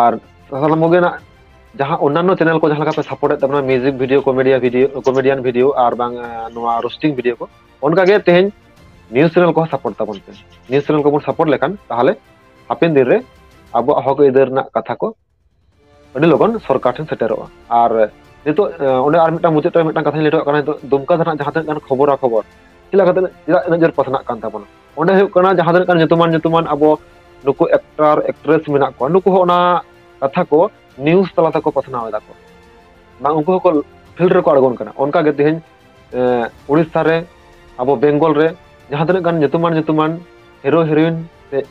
ᱟᱨ ᱥᱟᱥᱟᱞ ᱢᱚᱜᱮ ᱨᱮᱱᱟᱜ ᱡᱟᱦᱟᱸ ᱚᱱᱱᱟᱱᱚ ᱪᱮᱱᱮᱞ ᱠᱚ ᱡᱟᱦᱟᱸ ᱞᱮᱠᱟ ᱯᱮ ᱥᱟᱯᱳᱨᱴ ᱮᱫ ᱛᱟᱵᱚᱱᱟ, ᱢᱤᱣᱡᱤᱠ ᱵᱷᱤᱰᱤᱭᱳ, ᱠᱚᱢᱮᱰᱤᱭᱟ ᱵᱷᱤᱰᱤᱭᱳ, ᱠᱚᱢᱮᱰᱤᱭᱟᱱ ᱵᱷᱤᱰᱤᱭᱳ ᱟᱨ ᱵᱟᱝ, ᱟᱸ, ᱱᱚᱣᱟ ᱨᱳᱥᱴᱤᱝ ᱵᱷᱤᱰᱤᱭᱳ ᱠᱚ, ᱚᱱᱠᱟᱜᱮ ᱛᱮᱦᱮᱧ ᱱᱤᱭᱩᱡᱽ ᱪᱮᱱᱮᱞ ᱠᱚᱦᱚᱸ ᱥᱟᱯᱳᱨᱴ ᱛᱟᱵᱚᱱ ᱯᱮ᱾ ᱱᱤᱭᱩᱡᱽ ᱪᱮᱱᱮᱞ ᱠᱚᱵᱚᱱ ᱥᱟᱯᱳᱨᱴ ᱞᱮᱠᱷᱟᱱ ᱛᱟᱦᱚᱞᱮ ᱦᱟᱯᱮᱱ ᱫᱤᱱ ᱨᱮ ᱟᱵᱚᱣᱟᱜ ᱦᱚᱠ ᱟᱹᱭᱫᱟᱹᱨ ᱨᱮᱱᱟᱜ ᱠᱟᱛᱷᱟ ᱠᱚ ᱟᱹᱰᱤ ᱞᱚᱜᱚᱱ ᱥᱚᱨᱠᱟᱨ ᱴᱷᱮᱱ ᱥᱮᱴᱮᱨᱚᱜᱼᱟ᱾ ᱟᱨ ᱱᱤᱛᱚᱜ, ᱟᱸ, ᱚᱸᱰᱮ ᱟᱨ ᱢᱤᱫᱴᱟᱝ ᱢᱩᱪᱟᱹᱫ ᱨᱮ ᱢᱤᱫᱴᱟᱝ ᱠᱟᱛᱷᱟᱧ ᱞᱟᱹᱭ ᱦᱚᱴᱚ ᱠᱟᱜ ᱠᱟᱱᱟ, ᱱᱤᱛᱚᱜ ᱫᱩᱢᱠᱟ ᱫᱚ ᱱᱟᱜ ᱡᱟᱦᱟᱸ ᱛᱤᱱᱟᱹᱜ ᱜᱟᱱ ᱠᱷᱚᱵᱚᱨᱟ ᱠᱷᱚᱵᱚᱨ, ᱪᱮᱫ ᱞᱮᱠᱟ ᱠᱟᱛᱮ, ᱪᱮᱫᱟᱜ ᱤᱱᱟᱹᱜ ᱡᱳᱨ ᱯᱟᱥᱱᱟᱜ ᱠᱟᱱ ᱛᱟᱵᱚᱱᱟ? ᱚᱸᱰᱮ ᱦᱩᱭᱩᱜ ᱠᱟᱱᱟ ᱡᱟᱦᱟᱸ ᱛᱤᱱᱟᱹᱜ ᱜᱟᱱ ᱧᱩᱛᱩᱢᱟᱱ, ᱧᱩᱛᱩᱢᱟᱱ ᱟᱵᱚ ᱱᱩᱠᱩ ᱮᱠᱴᱟᱨ, ᱮᱠᱴᱨᱮᱥ ᱢᱮᱱᱟᱜ ᱠᱚᱣᱟ, ᱱᱩᱠᱩ ᱦᱚᱸ ᱚᱱᱟ ᱠᱟᱛᱷᱟ ᱠᱚ ᱱᱤᱭᱩᱡᱽ ᱛᱟᱞᱟ ᱛᱮᱠᱚ ᱯᱟᱥᱱᱟᱣ ᱮᱫᱟ ᱠᱚ, ᱵᱟᱝ ᱩᱱᱠᱩ ᱦᱚᱸᱠᱚ ᱯᱷᱤᱞᱰ ᱨᱮᱠᱚ ᱟᱬᱜᱚᱱ ᱠᱟᱱᱟ᱾ ᱚᱱᱠᱟ ᱜᱮ ᱛᱮᱦᱮᱧ, ᱮᱸ, ᱩᱲᱤᱥᱥᱟ ᱨᱮ, ᱟᱵᱚ ᱵᱮᱝᱜᱚᱞ ᱨᱮ ᱡᱟᱦᱟᱸ ᱛᱤᱱᱟᱹᱜ ᱜᱟᱱ ᱧᱩᱛᱩᱢᱟᱱ, ᱧᱩᱛᱩᱢᱟᱱ ᱦᱤᱨᱳ, ᱦᱤᱨᱳᱭᱤᱱ ᱥᱮ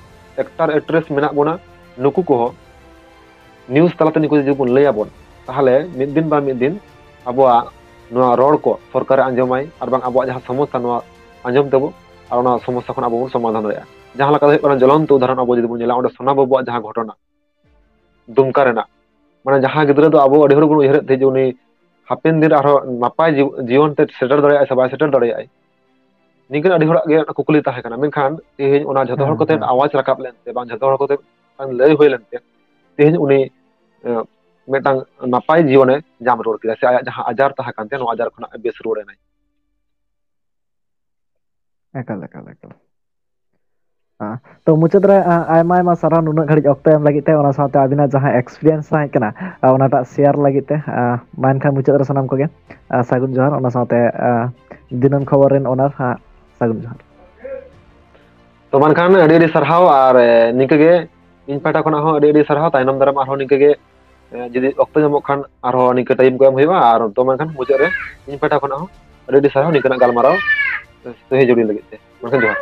ᱮᱠᱴᱟᱨ, ᱮᱠᱴᱨᱮᱥ ᱢᱮᱱᱟᱜ ᱵᱚᱱᱟ, ᱱᱩᱠᱩ ᱠᱚᱦᱚᱸ ᱱᱤᱭᱩᱡᱽ ᱛᱟᱞᱟᱛᱮ ᱱᱩᱠᱩ ᱡᱩᱫᱤ ᱵᱚᱱ ᱞᱟᱹᱭ ᱟᱵᱚᱱ, ᱛᱟᱦᱚᱞᱮ ᱢᱤᱫ ᱫᱤᱱ ᱵᱟ ᱢᱤᱫ ᱫᱤᱱ ᱟᱵᱚᱣᱟᱜ ᱱᱚᱣᱟ ᱨᱚᱲ ᱠᱚ ᱥᱚᱨᱠᱟᱨᱮ ᱟᱸᱡᱚᱢᱟᱭ, ᱟᱨ ᱵᱟᱝ ᱟᱵᱚᱣᱟᱜ ᱡᱟᱦᱟᱸ ᱥᱚᱢᱚᱥᱥᱟ, ᱱᱚᱣᱟ ᱟᱸᱡᱚᱢ ᱛᱟᱵᱚ, ᱟᱨ ᱚᱱᱟ ᱥᱚᱢᱚᱥᱥᱟ ᱠᱷᱚᱱ ᱟᱵᱚ ᱵᱚᱱ ᱥᱚᱢᱟᱫᱷᱟᱱ ᱫᱟᱲᱮᱭᱟᱜᱼᱟ᱾ ᱡᱟᱦᱟᱸ ᱞᱮᱠᱟ ᱫᱚ ᱦᱩᱭᱩᱜ ᱠᱟᱱᱟ, ᱡᱚᱞᱚᱱᱛᱚ ᱩᱫᱟᱦᱚᱨᱚᱱ ᱟᱵᱚ ᱡᱩᱫᱤ ᱵᱚᱱ ᱧᱮᱞᱟ, ᱚᱸᱰᱮ ᱥᱳᱱᱟ ᱵᱟᱹᱵᱩᱣᱟᱜ ᱡᱟᱦᱟᱸ ᱜᱷᱚᱴᱚᱱᱟ ᱫᱩᱢᱠᱟ ᱨᱮᱱᱟᱜ, ᱢᱟᱱᱮ ᱡᱟᱦᱟᱸ ᱜᱤᱫᱽᱨᱟᱹ ᱫᱚ ᱟᱵᱚ ᱟᱹᱰᱤ ᱦᱚᱲ ᱵᱚᱱ ᱩᱭᱦᱟᱹᱨᱮᱫ ᱛᱟᱦᱮᱸᱫ ᱡᱮ ᱩᱱᱤ ᱦᱟᱯᱮᱱ ᱫᱤᱱ ᱨᱮ ᱟᱨᱦᱚᱸ ᱱᱟᱯᱟᱭ ᱡᱤ-, ᱡᱤᱭᱚᱱ ᱛᱮ ᱥᱮᱴᱮᱨ ᱫᱟᱲᱮᱭᱟᱜᱼᱟᱭ ᱥᱮ ᱵᱟᱭ ᱥᱮᱴᱮᱨ ᱫᱟᱲᱮᱭᱟᱜᱼᱟᱭ, ᱱᱤᱝᱠᱟᱹᱱ ᱟᱹᱰᱤ ᱦᱚᱲᱟᱜ ᱜᱮ ᱠᱩᱠᱞᱤ ᱛᱟᱦᱮᱸ ᱠᱟᱱᱟ᱾ ᱢᱮᱱᱠᱷᱟᱱ ᱛᱮᱦᱮᱧ ᱚᱱᱟ ᱡᱷᱚᱛᱚ ᱦᱚᱲ ᱦᱮᱸ, ᱠᱚᱛᱮ ᱦᱮᱸ᱾ ᱟᱣᱟᱡᱽ ᱨᱟᱠᱟᱵ ᱞᱮᱱᱛᱮ, ᱵᱟᱝ ᱡᱷᱚᱛᱚ ᱦᱚᱲ ᱠᱚᱛᱮ ᱞᱟᱹᱭ ᱦᱩᱭ ᱞᱮᱱᱛᱮ, ᱛᱮᱦᱮᱧ ᱩᱱᱤ, ᱮ, ᱢᱤᱫᱴᱟᱝ ᱱᱟᱯᱟᱭ ᱡᱤᱭᱚᱱᱮ ᱧᱟᱢ ᱨᱩᱣᱟᱹᱲ ᱠᱮᱫᱟ, ᱥᱮ ᱟᱭᱟᱜ ᱡᱟᱦᱟᱸ ᱟᱡᱟᱨ ᱛᱟᱦᱮᱸ ᱠᱟᱱ ᱛᱟᱭᱟ, ᱱᱚᱣᱟ ᱟᱡᱟᱨ ᱠᱷᱚᱱᱟᱜ ᱵᱮᱥ ᱨᱩᱣᱟᱹᱲ ᱮᱱᱟᱭ᱾ ᱮᱠᱟᱞ, ᱮᱠᱟᱞ, ᱮᱠᱟᱞ᱾ ᱛᱚ ᱢᱩᱪᱟᱹᱫ ᱨᱮ ᱟᱭᱢᱟ ᱟᱭᱢᱟ ᱥᱟᱨᱦᱟᱣ ᱱᱩᱱᱟᱹᱜ ᱜᱷᱟᱹᱲᱤᱡ ᱚᱠᱛᱚ ᱮᱢ ᱞᱟᱹᱜᱤᱫ ᱛᱮ, ᱚᱱᱟ ᱥᱟᱶᱛᱮ ᱟᱹᱵᱤᱱᱟᱜ ᱡᱟᱦᱟᱸ experience ᱛᱟᱦᱮᱸ ᱠᱟᱱᱟ ᱚᱱᱟᱴᱟᱜ share ᱞᱟᱹᱜᱤᱫ ᱛᱮ᱾ ᱢᱟ ᱮᱱᱠᱷᱟᱱ ᱢᱩᱪᱟᱹᱫ ᱨᱮ ᱥᱟᱱᱟᱢ ᱠᱚᱜᱮ ᱥᱟᱹᱜᱩᱱ ᱡᱚᱦᱟᱨ, ᱚᱱᱟ ᱥᱟᱶᱛᱮ ᱫᱤᱱᱟᱹᱢ ᱠᱷᱚᱵᱚᱨ ᱨᱮᱱ owner ᱦᱟᱸᱜ ᱥᱟᱹᱜᱩᱱ ᱡᱚᱦᱟᱨ᱾ ᱛᱚ ᱢᱮᱱᱠᱷᱟᱱ ᱟᱹᱰᱤ ᱟᱹᱰᱤ ᱥᱟᱨᱦᱟᱣ, ᱟᱨ ᱱᱤᱝᱠᱟᱹ ᱜᱮ ᱤᱧ ᱯᱟᱦᱴᱟ ᱠᱷᱚᱱᱟᱜ ᱦᱚᱸ ᱟᱹᱰᱤ ᱟᱹᱰᱤ ᱥᱟᱨᱦᱟᱣ᱾ ᱛᱟᱭᱱᱚᱢ ᱫᱟᱨᱟᱢ ᱟᱨᱦᱚᱸ ᱱᱤᱝᱠᱟᱹ ᱜᱮ ᱡᱩᱫᱤ ᱚᱠᱛᱚ ᱧᱟᱢᱚᱜ ᱠᱷᱟᱱ ᱟᱨᱦᱚᱸ ᱱᱤᱝᱠᱟᱹ time ᱠᱚ ᱮᱢ ᱦᱩᱭᱩᱜᱼᱟ᱾ ᱟᱨ ᱛᱚ ᱢᱮᱱᱠᱷᱟᱱ ᱢᱩᱪᱟᱹᱫ ᱨᱮ ᱤᱧ ᱯᱟᱦᱴᱟ ᱠᱷᱚᱱᱟᱜ ᱦᱚᱸ ᱟᱹᱰᱤ ᱟᱹᱰᱤ ᱥᱟᱨᱦᱟᱣ ᱱᱤᱝᱠᱟᱹᱱᱟᱜ ᱜᱟᱞᱢᱟᱨᱟᱣ ᱥᱟᱹᱦᱤ ᱡᱩᱲᱤ ᱞᱟᱹᱜᱤᱫ ᱛᱮ᱾ ᱢᱮᱱᱠᱷᱟᱱ ᱡᱚᱦᱟᱨ᱾